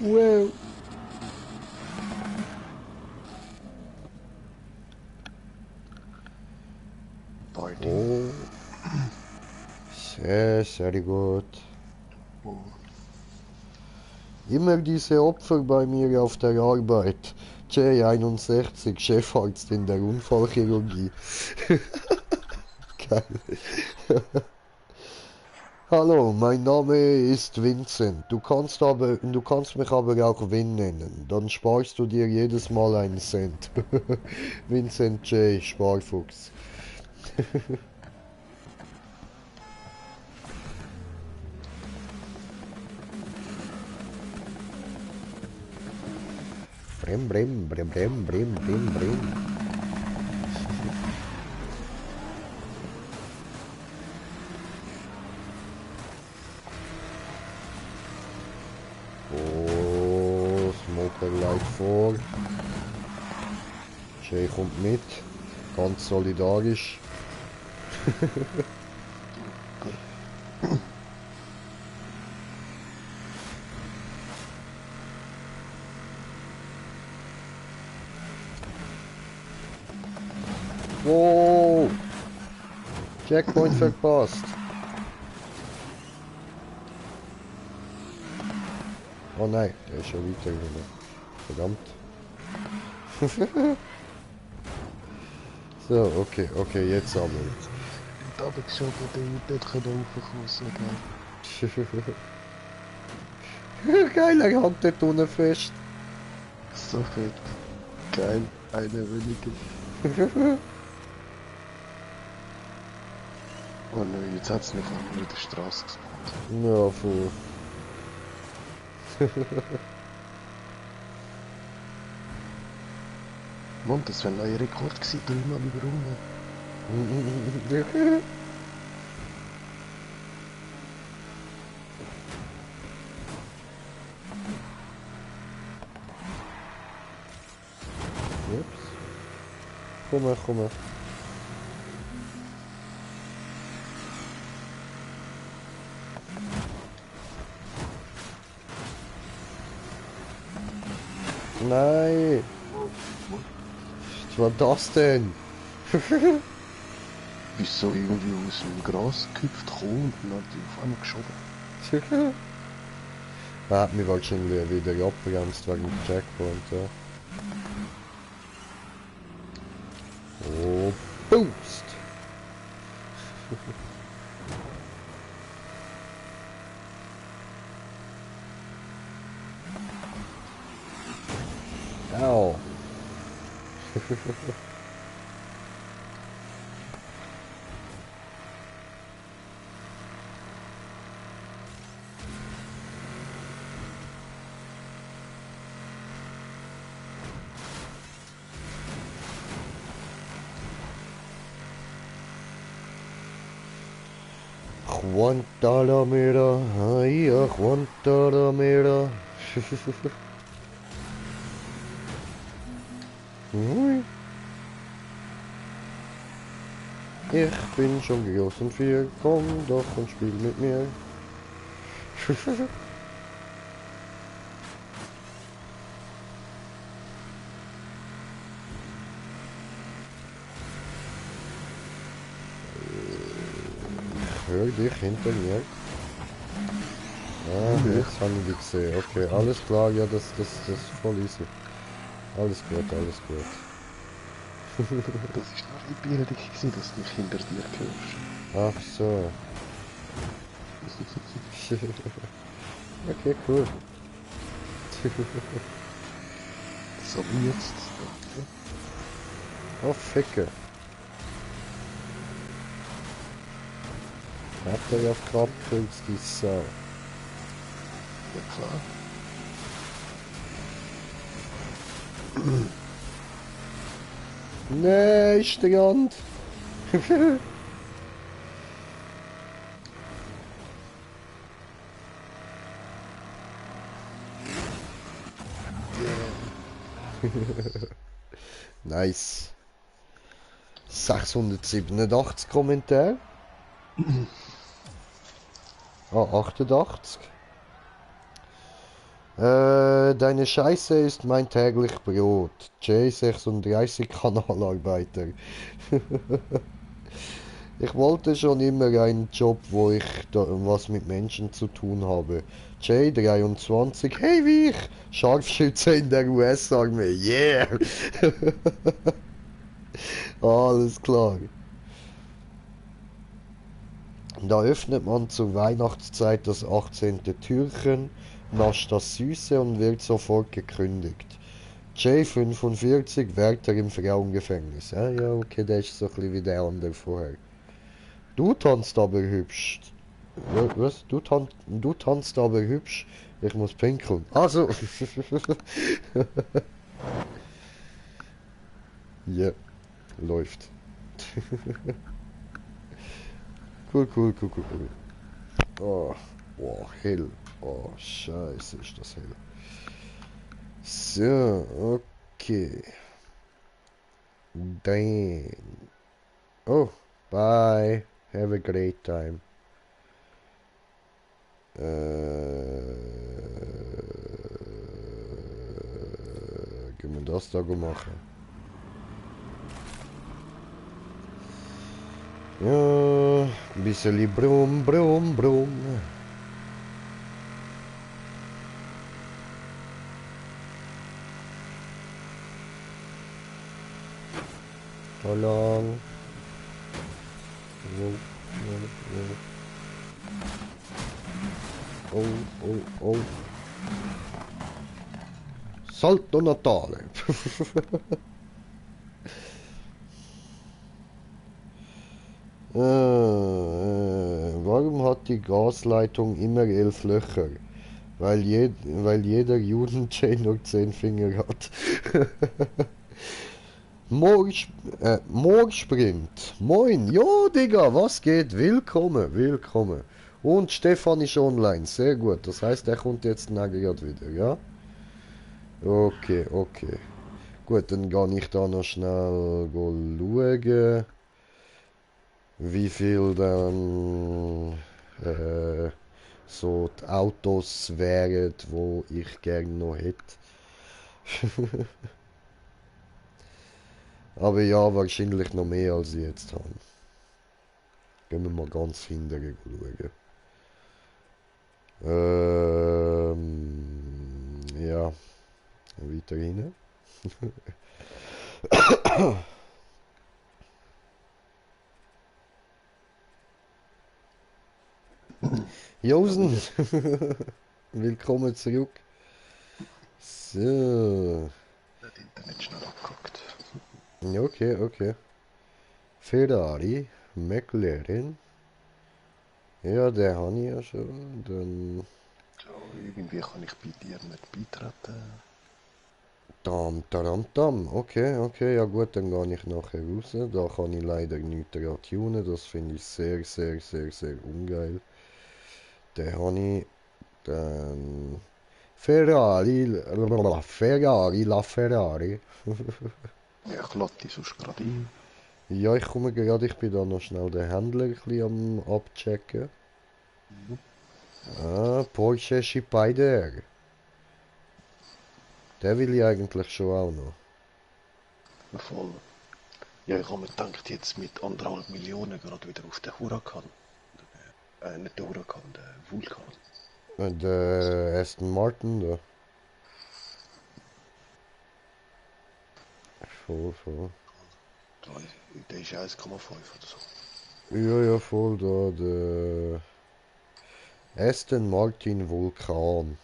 [SPEAKER 1] Wow.
[SPEAKER 2] Party.
[SPEAKER 1] Oh. Sehr, sehr gut.
[SPEAKER 2] Oh.
[SPEAKER 1] Immer diese Opfer bei mir auf der Arbeit. J61, Chefarzt in der Unfallchirurgie. Geil. Hallo, mein Name ist Vincent. Du kannst mich aber auch Vin nennen. Dann sparst du dir jedes Mal einen Cent. Vincent J. Sparfuchs. Brem, brem, brem, brem, brem, brem, brem. Oh, Smoker Light vor. Jay kommt mit. Ganz solidarisch. Wow! Checkpoint verpasst. Oh nein, der ist schon weitergegangen. Verdammt. So, okay, okay, jetzt aber.
[SPEAKER 2] Da habe ich schon nicht raufkommen, so geil.
[SPEAKER 1] Geil, er hängt dort unten fest.
[SPEAKER 2] So fett. Geil, eine weniger. Oh nein, jetzt hat es mich von der Straße gespawnt.
[SPEAKER 1] Ja, voll.
[SPEAKER 2] Mann, das wäre ein neuer Rekord gewesen, dreimal überrungen.
[SPEAKER 1] Ups. Komm mal, komm mal. Nein! Was war das denn?
[SPEAKER 2] Bist so irgendwie aus dem Gras gehüpft, gekommen und dann hat die auf einmal geschoben.
[SPEAKER 1] Er hat mich wahrscheinlich wieder abgebremst wegen dem Checkpoint, ja. Oh, Boost! Au! Guantanamera, ay, Guantanamera. Ui. Ich bin schon groß und viel, komm doch und spiel mit mir. Ich höre dich hinter mir. Ah, jetzt habe ich dich gesehen. Okay, alles klar, ja, das ist voll easy. Alles gut, alles gut.
[SPEAKER 2] Das ist nur einbildig gewesen, dass du mich hinter dir hörst.
[SPEAKER 1] Ach so. Okay, cool.
[SPEAKER 2] So wie jetzt.
[SPEAKER 1] Oh, Ficke. Habt ihr auf Krabkünst, die Sau.
[SPEAKER 2] Ja klar.
[SPEAKER 1] Nee, Strand. Nice. 687 Kommentare. Ah, 88. Deine Scheiße ist mein täglich Brot. J36 Kanalarbeiter. Ich wollte schon immer einen Job, wo ich was mit Menschen zu tun habe. J23, hey wie ich, Scharfschütze in der US-Armee, yeah! Alles klar. Da öffnet man zur Weihnachtszeit das 18. Türchen, nascht das Süße und wird sofort gekündigt. J45, Wärter im Frauengefängnis. Ah ja, okay, der ist so ein bisschen wie der andere vorher. Du tanzt aber hübsch. Was? Du tanzt aber hübsch. Ich muss pinkeln. Also. Ja, läuft. Cool, cool, cool, cool, cool. Oh, oh, hell. Oh, scheiße, ist das hell. So, okay. Dann. Oh, bye. Have a great time. Können wir das da machen? Ja, ein bisschen Brumm, Brumm, Brumm. So lang. Oh, oh, oh. Salto Natale. Warum hat die Gasleitung immer 11 Löcher? Weil jeder Judenchain nur 10 Finger hat. Morgsprint. Moin. Jo, Digga, was geht? Willkommen, willkommen. Und Stefan ist online. Sehr gut. Das heißt, er kommt jetzt nachher wieder, ja? Okay, okay. Gut, dann gehe ich da noch schnell schauen, wie viel dann so die Autos wären, wo ich gerne noch hätte. Aber ja, wahrscheinlich noch mehr als ich jetzt habe. Gehen wir mal ganz hinten schauen. Ja, weiter hinten. Josen, willkommen zurück. So.
[SPEAKER 2] Das Internet schnell abgehackt.
[SPEAKER 1] Okay, okay. Ferrari, McLaren. Ja, den habe ich ja schon. Dann.
[SPEAKER 2] So, irgendwie kann ich bei dir nicht beitreten.
[SPEAKER 1] Tam. Okay, okay, ja gut, dann gehe ich nachher raus. Da kann ich leider nichts daran tunen. Das finde ich sehr, sehr, sehr, sehr ungeil. Den habe ich. Dann. Ferrari, La Ferrari.
[SPEAKER 2] Ja, ich lade die sonst gerade ein.
[SPEAKER 1] Ja, ich komme gerade, ich bin da noch schnell den Händler ein bisschen am abchecken. Ah, Porsche Spider. Den will ich eigentlich schon auch noch.
[SPEAKER 2] Voll. Ja, ich habe mir gedacht, jetzt mit 1,5 Millionen gerade wieder auf den Huracan. Nicht der Huracan, der Vulkan.
[SPEAKER 1] Und Aston Martin da. Voll.
[SPEAKER 2] Der ist 1,5 oder so.
[SPEAKER 1] Ja, ja, voll da, der Aston Martin Vulkan.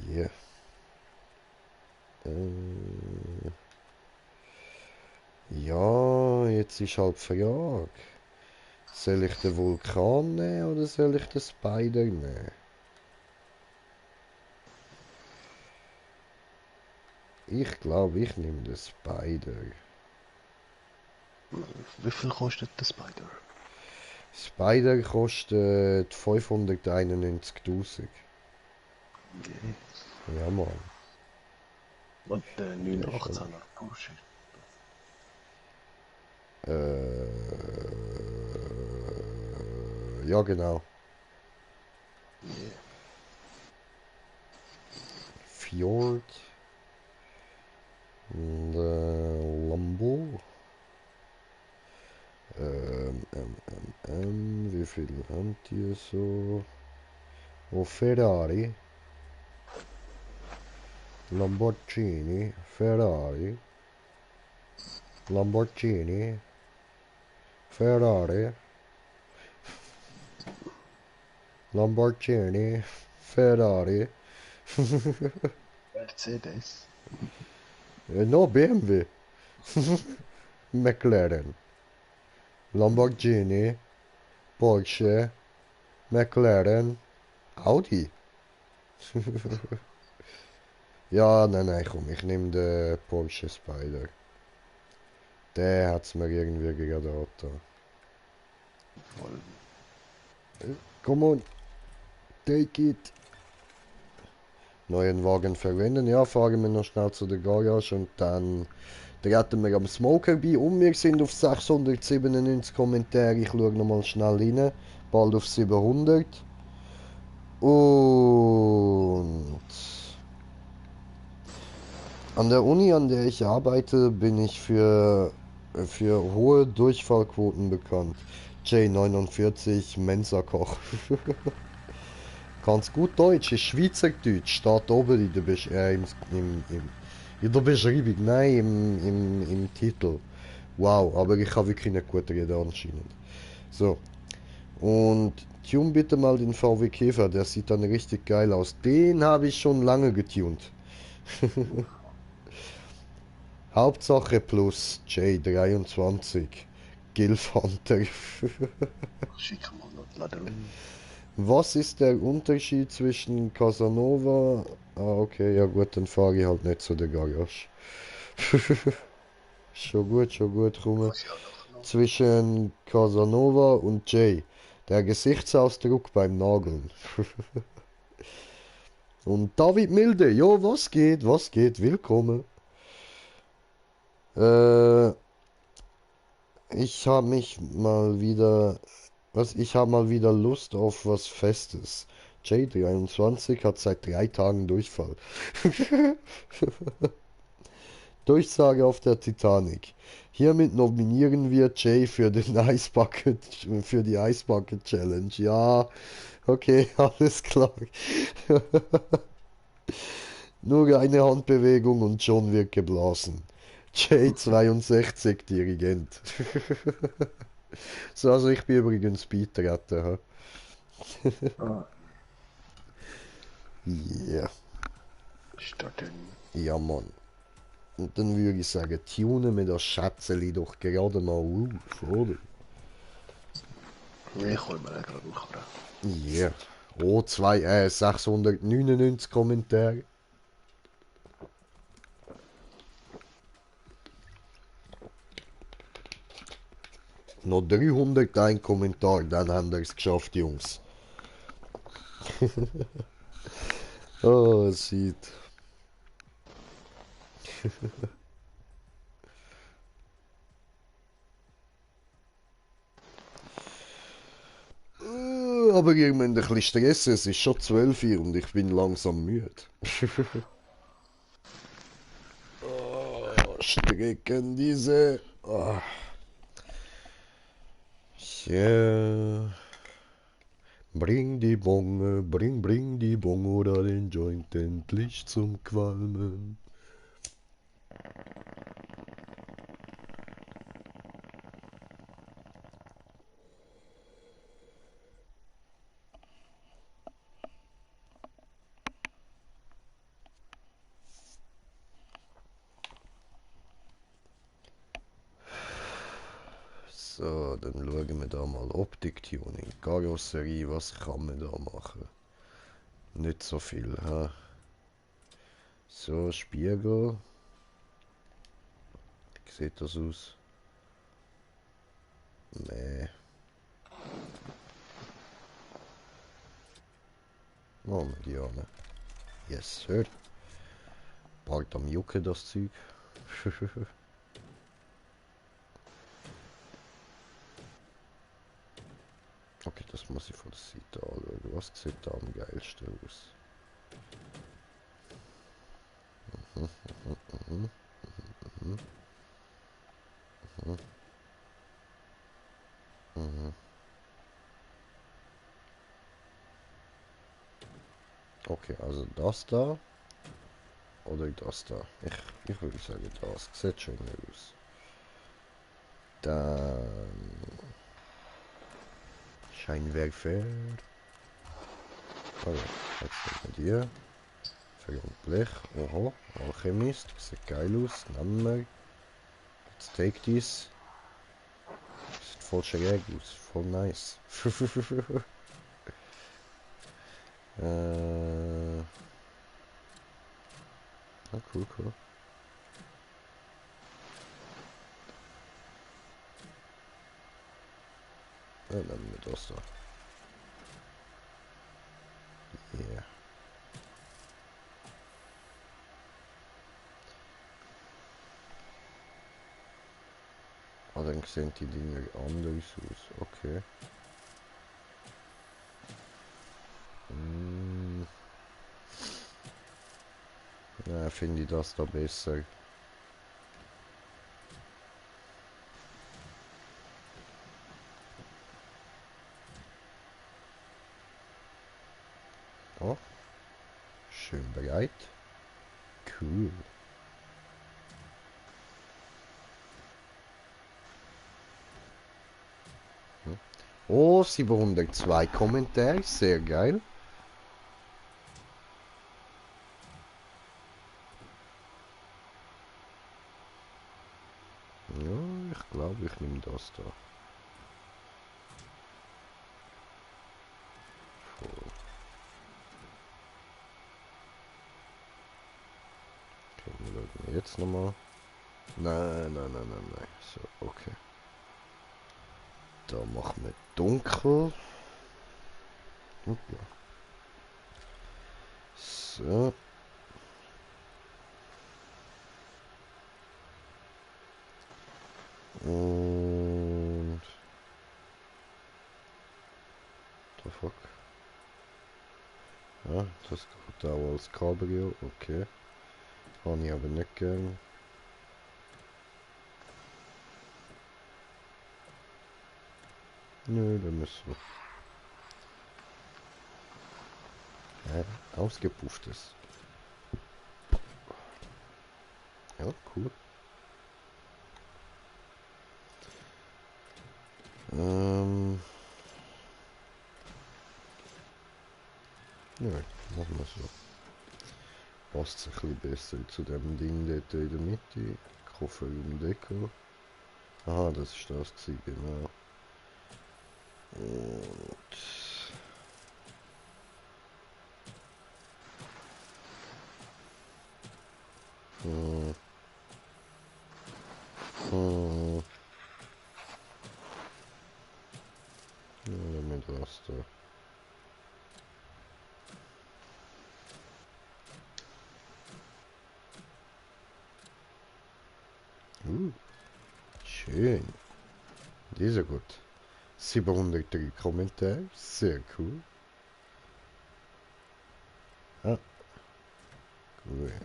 [SPEAKER 1] Ja. Ja, jetzt ist halt die Frage. Soll ich den Vulkan nehmen oder soll ich den Spider nehmen? Ich glaube, ich nehme den Spider.
[SPEAKER 2] Wie viel kostet der Spider?
[SPEAKER 1] Spider kostet 591.000.
[SPEAKER 2] Nee.
[SPEAKER 1] Ja, Mann.
[SPEAKER 2] Und der
[SPEAKER 1] Der ist schon.
[SPEAKER 2] 918er Porsche.
[SPEAKER 1] Ja, genau.
[SPEAKER 2] Nee.
[SPEAKER 1] Fjord. Lambo. Wie viel habt ihr so? Oh, Ferrari. Lamborghini. Ferrari. Lamborghini. Ferrari. Lamborghini. Ferrari.
[SPEAKER 2] Mercedes.
[SPEAKER 1] No, BMW. McLaren. Lamborghini. Porsche. McLaren. Audi. Ja, nein, komm, ich nehme den Porsche Spider. Der hat's mir irgendwie geraten.
[SPEAKER 2] Voll.
[SPEAKER 1] Come on, take it. Neuen Wagen verwenden. Ja, fahren wir noch schnell zu der Garage und dann treten wir am Smoker bei. Und wir sind auf 697 Kommentare. Ich schaue nochmal schnell rein. Bald auf 700. Und an der Uni, an der ich arbeite, bin ich für hohe Durchfallquoten bekannt. J49 Mensa-Koch. Ganz gut Deutsch, ist Schweizerdeutsch, steht oben in der, in der Beschreibung, nein, im Titel. Wow, aber ich kann wirklich nicht gut reden anscheinend. So, und tune bitte mal den VW Käfer, der sieht dann richtig geil aus. Den habe ich schon lange getunt. Hauptsache plus J23. Gilf Hunter.
[SPEAKER 2] Schick mal noch die Ladung.
[SPEAKER 1] Was ist der Unterschied zwischen Casanova? Ah, okay, ja gut, dann fahre ich halt nicht zu der Garage. Schon gut, Rumme.
[SPEAKER 2] Kannst ja nachher noch.
[SPEAKER 1] Zwischen Casanova und Jay. Der Gesichtsausdruck beim Nageln. Und David Milde, jo, was geht, willkommen. Äh, ich habe mich mal wieder ich habe mal wieder Lust auf was Festes. J23 hat seit 3 Tagen Durchfall. Durchsage auf der Titanic. Hiermit nominieren wir Jay für den für die Ice Bucket Challenge. Ja, okay, alles klar. Nur eine Handbewegung und schon wird geblasen. J62 Dirigent. So, also ich bin übrigens beitreten.
[SPEAKER 2] Ah,
[SPEAKER 1] Ja,
[SPEAKER 2] starten.
[SPEAKER 1] ja Mann. Und dann würde ich sagen, tunen wir das Schätzeli doch gerade mal auf, oder?
[SPEAKER 2] Ich hol mir gerade einen Karren.
[SPEAKER 1] Ja. Oh, 699 Kommentare. Noch 301 Kommentar, dann haben wir es geschafft, Jungs. Oh, shit. Aber ihr müsst ein bisschen stressen, es ist schon 12 Uhr und ich bin langsam müde. Oh, strecken diese. Oh. Ja. Bring die Bong oder den Joint endlich zum Qualmen. So, dann schauen wir da mal Optik-Tuning, Karosserie, was kann man da machen? Nicht so viel, ha? So, Spiegel. Wie sieht das aus? Nee. Oh, Mediane. Yes, sir. Bald am Jucke das Zeug. Okay, das muss ich von der Seite anschauen. Was sieht da am geilsten aus? Mhm, mhm, mhm, mhm, mhm. Okay, also das da oder das da. Ich würde sagen, das sieht schön aus. Dann Scheinwerfer. Also, jetzt nehmen wir die. Feuer und Blech. Oho, Alchemist. Sieht geil aus. Nehmen wir. Let's take this. Sieht voll schräg aus. Voll nice. Ah, cool, cool. Ja, nehmen wir das da. Yeah. Ah, dann sehen die Dinge anders aus. Okay. Ja, finde ich das da besser. Oh, schön bereit. Cool. Oh, 702 Kommentare. Sehr geil. Ja, ich glaube, ich nehme das da. Voll. Okay, wir schauen jetzt nochmal. Nein, nein, nein, nein, nein. So, okay. Da machen wir dunkel. Hoppla. So. Und... The fuck? Ja, das geht auch als Cabrio. Okay. Habe ich aber nicht gern. Nö, da müssen wir. Ausgepufftes. Ja, cool. Ja, machen wir so. Passt ein bisschen besser zu dem Ding dort in der Mitte. Kofferraum-Deko. Aha, das ist das gewesen, genau. Und... Hm, hm, ja, mit was da. Schön. Dieser gut. 703 Kommentare. Sehr cool. Ah, gut.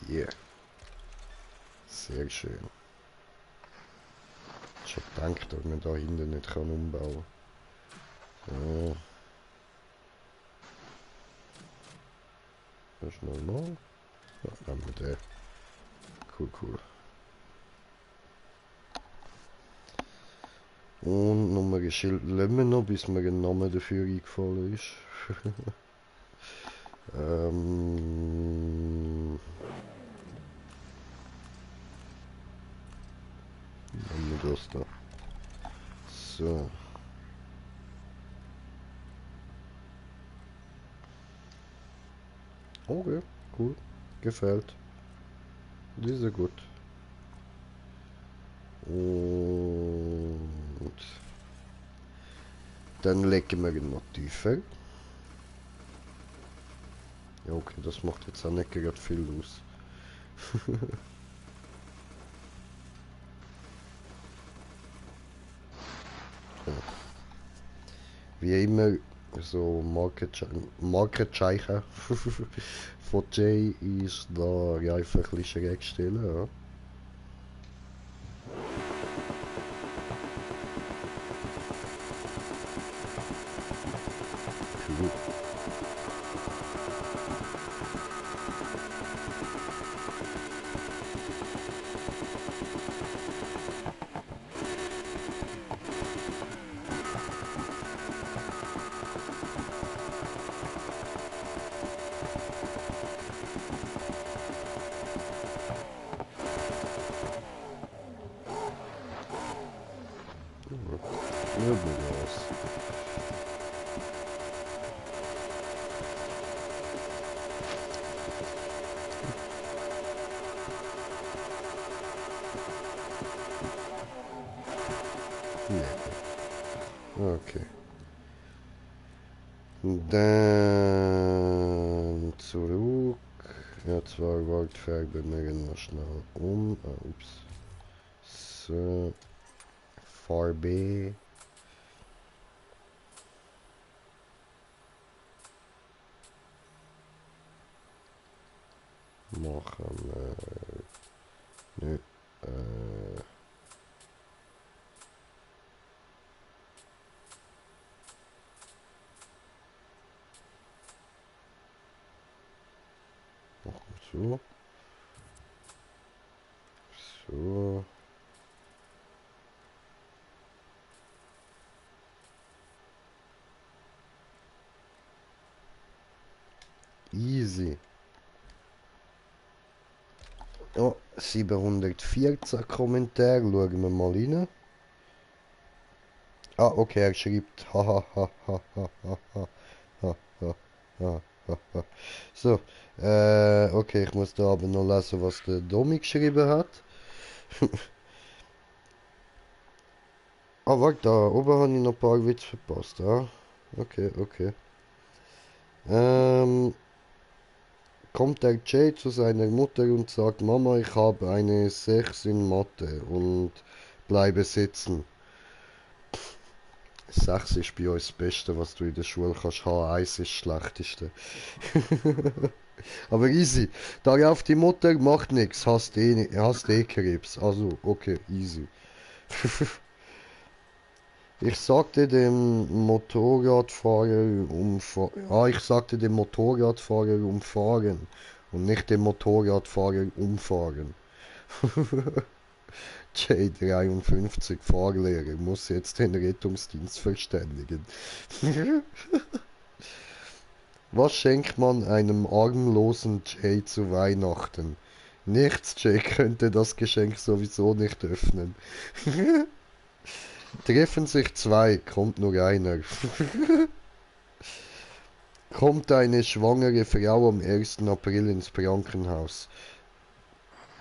[SPEAKER 1] Yeah. Sehr schön. Ich hab gedacht, dass man da hinten nicht kann umbauen kann. Das ist normal. Ja, nehmen wir den. Cool, cool. Und nochmal ein Schild lassen wir noch, bis mir ein Name dafür eingefallen ist. Nehmen wir das da. So. Okay, cool. Gefällt. Diese gut. Und dann legen wir ihn noch tiefer. Ja, okay, das macht jetzt auch nicht gerade viel aus. Ja. Wie immer, so Markenzeichen von Jay ist da einfach ein bisschen schräg stellen. Ja. Cool. Möbel aus. Nee. Okay. Dann zurück. Ja, zwar Waldfarben wir noch schnell um. Ups. So. Farbe. Machen wir. Nö. Machen wir so. So. Easy. Ja, 714 Kommentare. Schauen wir mal rein. Ah, okay, er schreibt. Haha, ha, ha, ha, ha, ha, ha, ha, ha, ha, ha. So, okay, ich muss da aber noch lesen, was der Domi geschrieben hat. Ah, warte, da oben habe ich noch ein paar Witze verpasst. Ah, okay, okay. Kommt der Jay zu seiner Mutter und sagt, Mama, ich habe eine 6 in Mathe und bleibe sitzen. 6 ist bei uns das Beste, was du in der Schule kannst haben. 1 ist das Schlechteste. Aber easy. Darauf die Mutter macht nichts. Hast eh Krebs. Also, okay, easy. Ich sagte dem Motorradfahrer umfahren. Ah, ich sagte dem Motorradfahrer umfahren. Und nicht dem Motorradfahrer umfahren. J53 Fahrlehrer muss jetzt den Rettungsdienst verständigen. Was schenkt man einem armlosen Jay zu Weihnachten? Nichts, Jay könnte das Geschenk sowieso nicht öffnen. Treffen sich zwei, kommt nur einer. Kommt eine schwangere Frau am 1. April ins Krankenhaus.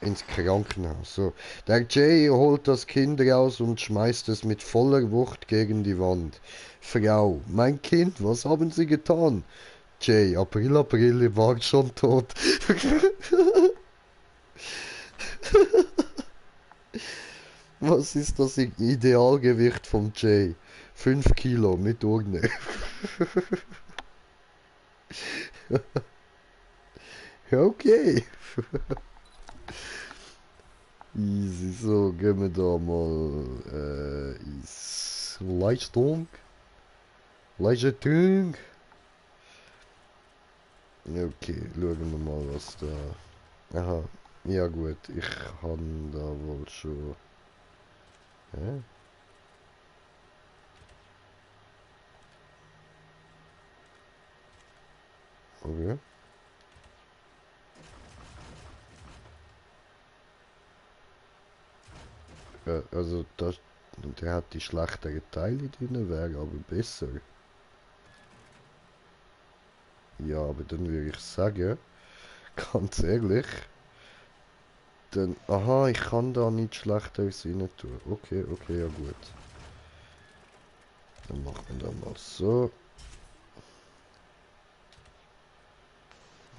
[SPEAKER 1] Ins Krankenhaus, so. Der Jay holt das Kind raus und schmeißt es mit voller Wucht gegen die Wand. Frau, mein Kind, was haben Sie getan? Jay, April, April, ihr wart schon tot. Was ist das Idealgewicht vom Jay? 5 Kilo mit Urne. Okay. Easy, so, gehen wir da mal Leistung. Leistung. Okay, schauen wir mal, was da... Aha, ja gut, ich habe da wohl schon... Hä? Okay. Also das, der hat die schlechteren Teile drin, wäre aber besser. Ja, aber dann würde ich sagen, ganz ehrlich, Dann, aha, ich kann da nicht Schlechteres rein tun. Okay, okay, ja gut. Dann machen wir das mal so.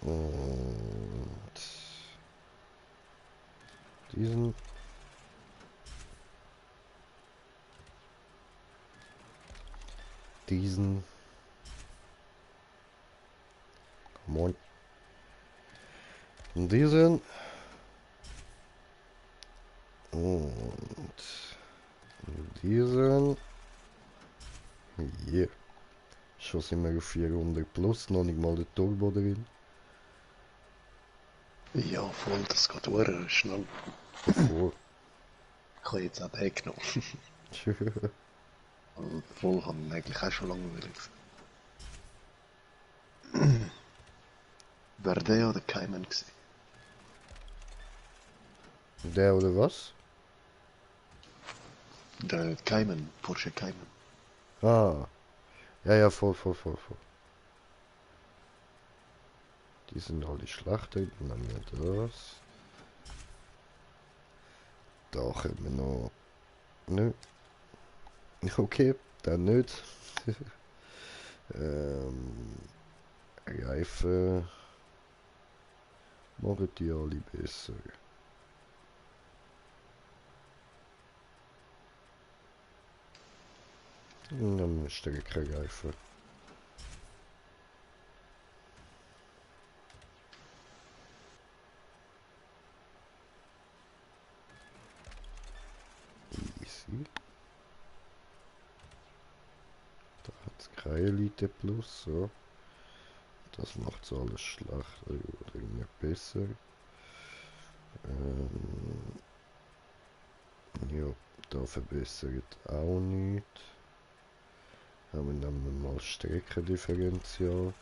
[SPEAKER 1] Und diesen. Diesen. Come on. Und diesen. Und diesen. Hier. Schon sind wir auf 400 plus, noch nicht mal der Turbo drin.
[SPEAKER 2] Ja, voll, das geht auch schnell.
[SPEAKER 1] Voll.
[SPEAKER 2] Ich habe jetzt auch den genommen. Also voll habe ich eigentlich auch schon lange wieder gesehen. Wäre der oder Cayman gewesen?
[SPEAKER 1] Der oder was?
[SPEAKER 2] Der Cayman, Porsche Cayman.
[SPEAKER 1] Ah. Ja, ja, voll, voll, voll, voll. Die sind alle schlechter. Dann nehmen wir das. Da können wir noch. Nö. Okay, dann nicht. ähm, Reifen machen die alle besser. Dann ist der kein Reifen. Easy. Da hat es keine Elite Plus. So. Das macht alles schlechter oder nicht besser. Ja, da verbessert auch nichts. Haben wir dann mal Streckendifferential.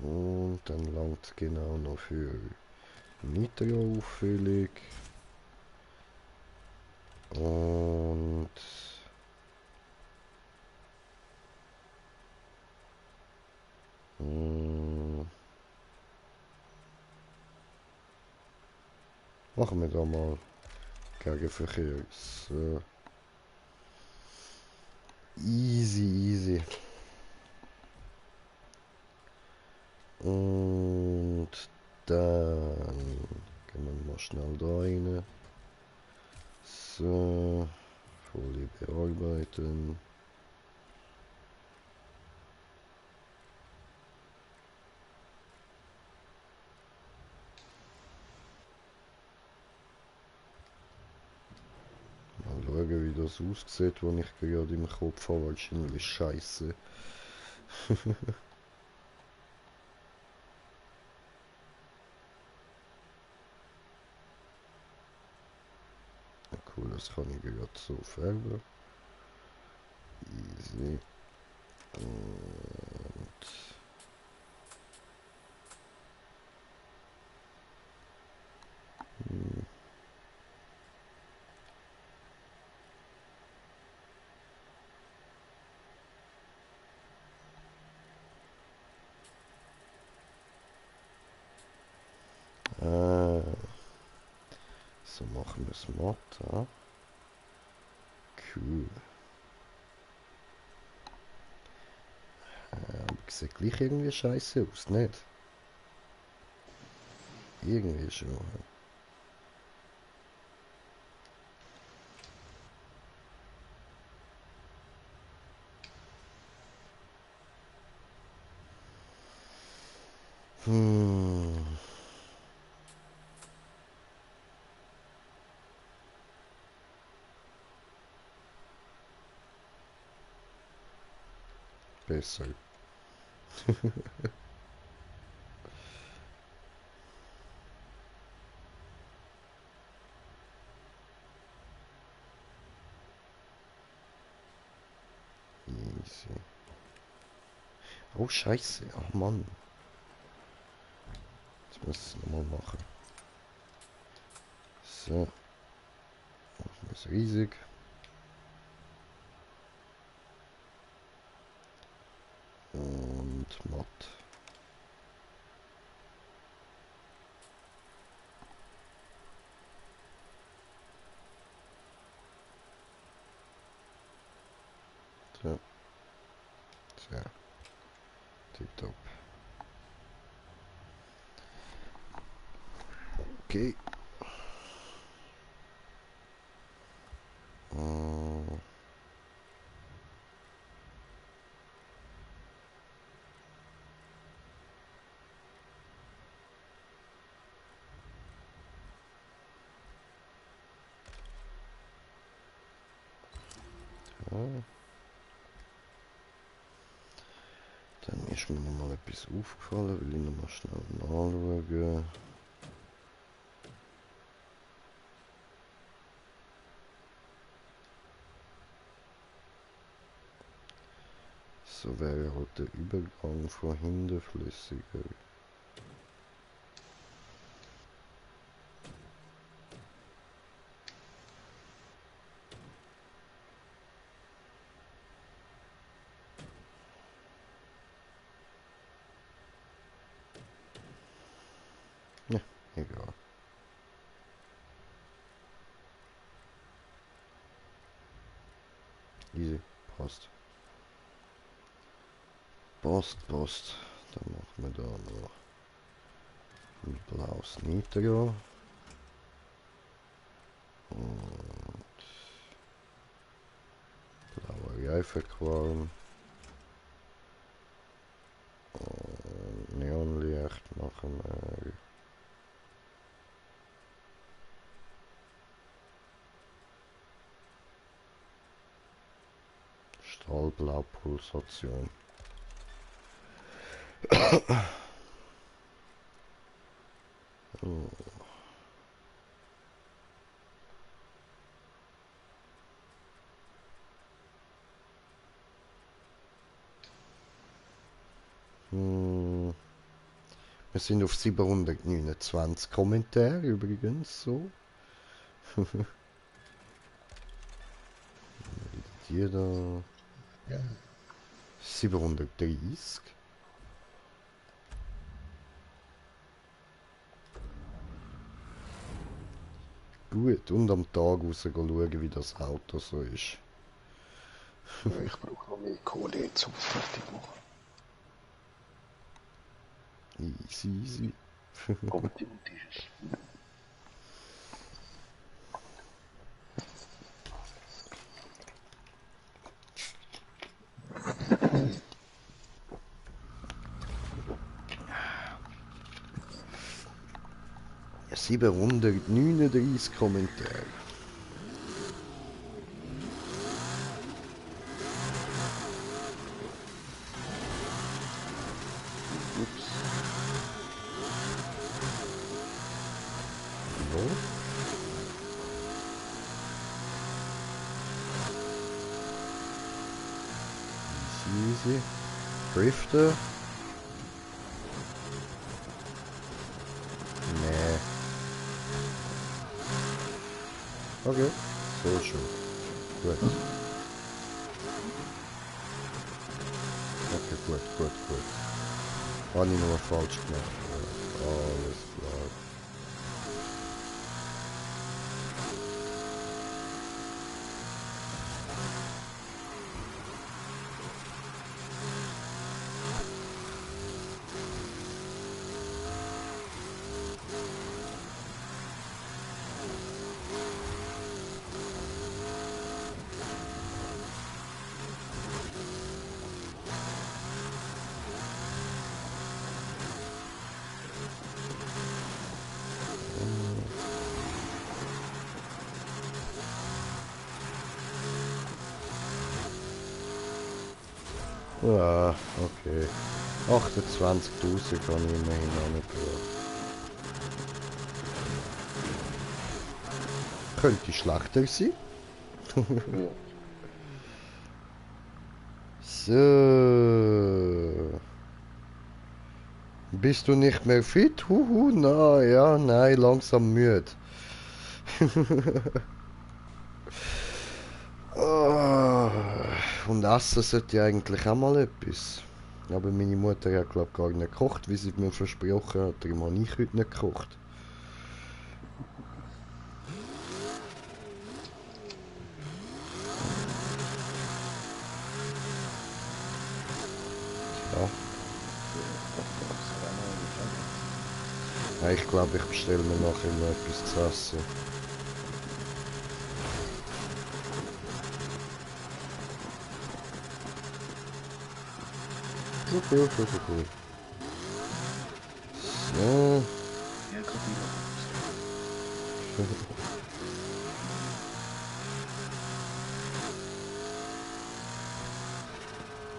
[SPEAKER 1] Und dann langt es genau noch für Nitro-Auffüllung. Und machen wir da mal Gegenverkehr. So. Easy, easy. Und dann gehen wir mal schnell da rein. So, Folie bearbeiten. Mal schauen, wie das aussieht, was ich gerade im Kopf habe. Wahrscheinlich scheiße. Cool, das kann ich gerade so färben. Easy. Und so machen wir es matt. Ja. Cool. Aber sieht gleich irgendwie scheiße aus, nicht? Irgendwie schon. Hm. Besser. Easy. Oh, scheiße. Ach Mann. Jetzt muss ich es nochmal machen. So. Machen wir es riesig. So. So. Tipptopp. Okay. Dann ist mir noch mal etwas aufgefallen, will ich noch mal schnell nachschauen. So wäre halt der Übergang von hinten flüssiger. Ja, egal. Easy, passt. Passt. Dann machen wir da noch ein blaues Nitro. Und blauer Reifenqualm. Und Neonlicht machen wir. Stahlblaupulsation. Oh. Wir sind auf 729 Kommentare übrigens so. Hier da.
[SPEAKER 2] Ja.
[SPEAKER 1] 730. Gut, und am Tag raus schauen, wie das Auto so ist.
[SPEAKER 2] Ich brauche noch mehr Kohle zum fertig machen.
[SPEAKER 1] Easy.
[SPEAKER 2] Aber die Mut ist es.
[SPEAKER 1] Ja, 739 Kommentare. Ups. So. Easy. Drifter. Nee. Okay. So schon. Gut. Okay, gut. Habe ich nur falsch gemacht. Alles klar. Ja, okay. 28.000 kann ich immerhin angebracht. Könnte schlechter sein.
[SPEAKER 2] Ja.
[SPEAKER 1] So. Bist du nicht mehr fit? Huhu, na, ja, nein, langsam müde. Oh, und essen sollte ja eigentlich auch mal etwas. Aber meine Mutter hat, glaube ich, gar nicht gekocht, wie sie mir versprochen hat. Darum habe ich heute nicht gekocht. Ja, ich glaube, ich bestelle mir nachher noch etwas zu essen. Cool. So.
[SPEAKER 2] Ja, gerade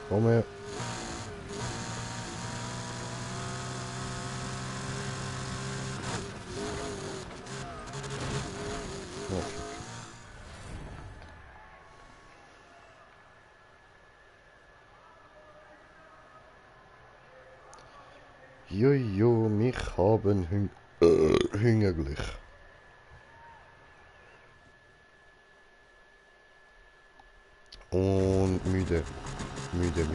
[SPEAKER 1] Komm her. Oh. Jojo, mich haben hüngerlich. Und müde. Müde.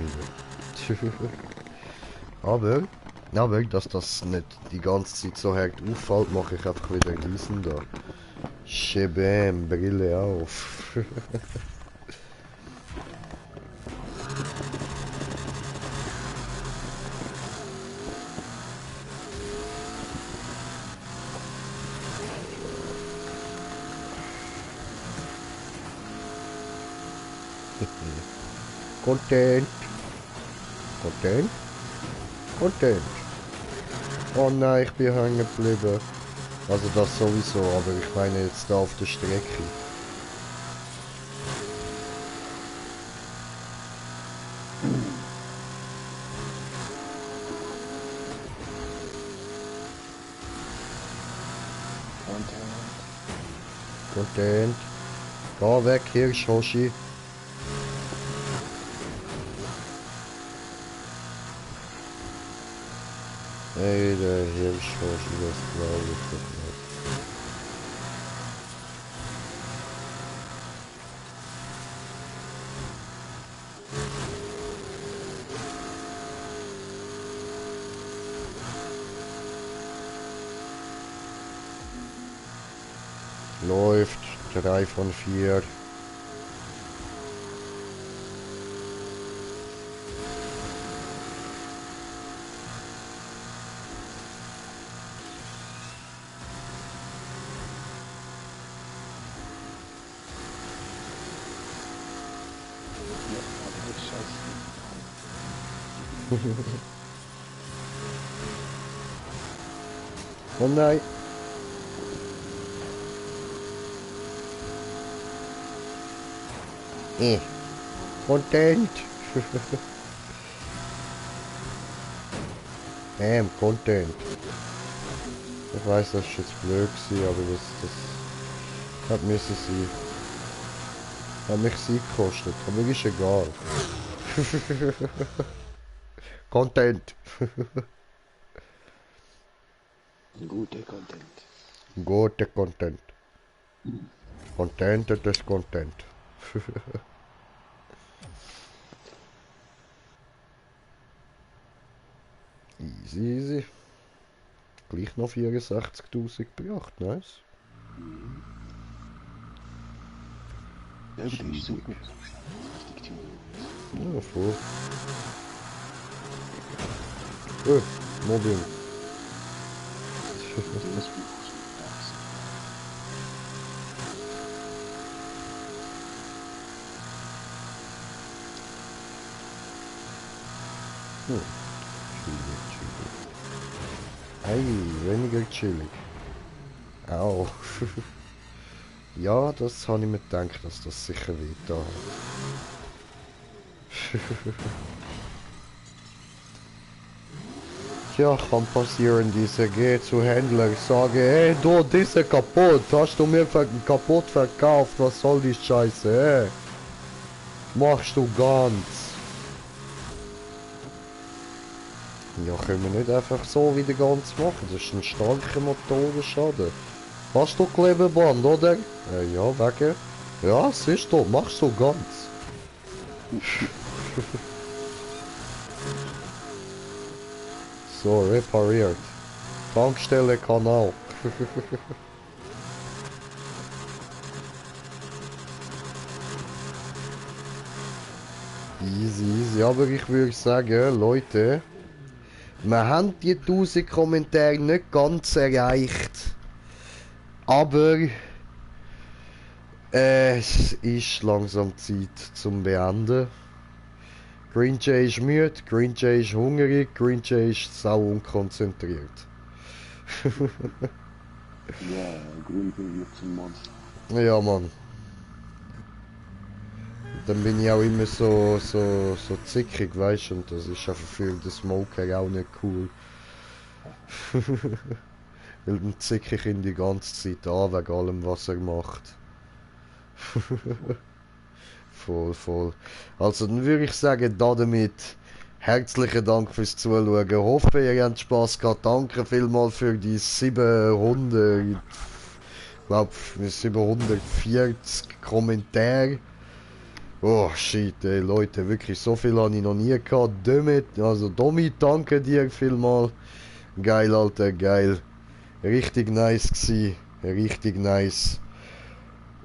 [SPEAKER 1] aber, dass das nicht die ganze Zeit so hart auffällt, mache ich einfach wieder leisen da. Schebam, Brille auf. Content. Oh nein, ich bin hängen geblieben. Also das sowieso, aber ich meine jetzt da auf der Strecke. Content. Geh weg, Hirsch, Hoshi. Ey, der Hirsch, Hoshi, das glaube ich doch nicht. Läuft. 3 von 4. Oh nein. Content. Content. Ich weiß, das ist jetzt blöd gewesen, aber das hat müssen sein. Hat mich sie gekostet, aber ist egal. Content.
[SPEAKER 2] Guter Content.
[SPEAKER 1] Guter Content. Content ist Content. Easy. Gleich noch 64.000 gebracht, nice.
[SPEAKER 2] Ja, aber der ist super.
[SPEAKER 1] Ja, voll. Mobbing. Chillig. Ei, weniger chillig. Au. Ja, das habe ich mir gedacht, dass das sicher weiter hat. Tja, kann passieren, diese Geh zu Händler, ich sage, hey du, diese kaputt, hast du mir kaputt verkauft, was soll die Scheiße, hey? Machst du ganz. Ja, können wir nicht einfach so wieder ganz machen, das ist ein starker Motorenschaden. Hast du Klebeband, oder? Ja, wegen. Ja, siehst du, machst du ganz. So, repariert. Tankstelle Kanal. Easy, aber ich würde sagen, Leute, Wir haben die 1000 Kommentare nicht ganz erreicht. Aber es ist langsam Zeit zum Beenden. Green Jay ist müde, Green Jay ist hungrig, Green Jay ist sau unkonzentriert.
[SPEAKER 2] Ja, Grün wird zum Monster.
[SPEAKER 1] Ja, Mann. Dann bin ich auch immer so zickig, weißt du, und das ist einfach für den Smoker auch nicht cool. Weil dann zicke ich ihn die ganze Zeit an, wegen allem, was er macht. Voll, voll. Also dann würde ich sagen, damit herzlichen Dank fürs Zuschauen. Ich hoffe, ihr habt Spaß gehabt. Danke vielmals für die 700, ich glaube 740 Kommentare. Oh shit, ey, Leute, wirklich so viel habe ich noch nie gehabt. Domi, danke dir vielmals. Geil, Alter, geil. Richtig nice gsi, richtig nice.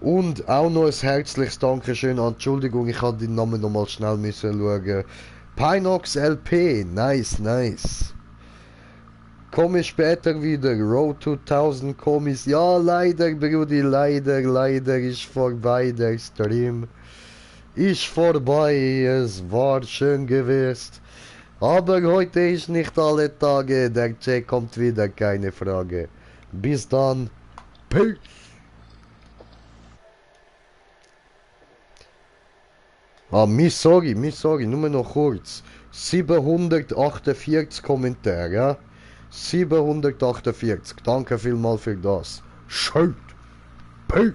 [SPEAKER 1] Und auch noch ein herzliches Dankeschön an, Entschuldigung, ich hatte den Namen noch mal schnell müssen schauen. Pinox LP, nice, nice. Komme später wieder, Road 2000 Kommis. Ja, leider, Brudi, leider ist vorbei der Stream. Ist vorbei, es war schön gewesen. Aber heute ist nicht alle Tage, der Jack kommt wieder, keine Frage. Bis dann, peace. Sorry, nur noch kurz. 748 Kommentare, ja? 748, danke vielmals für das. Schön. Peace.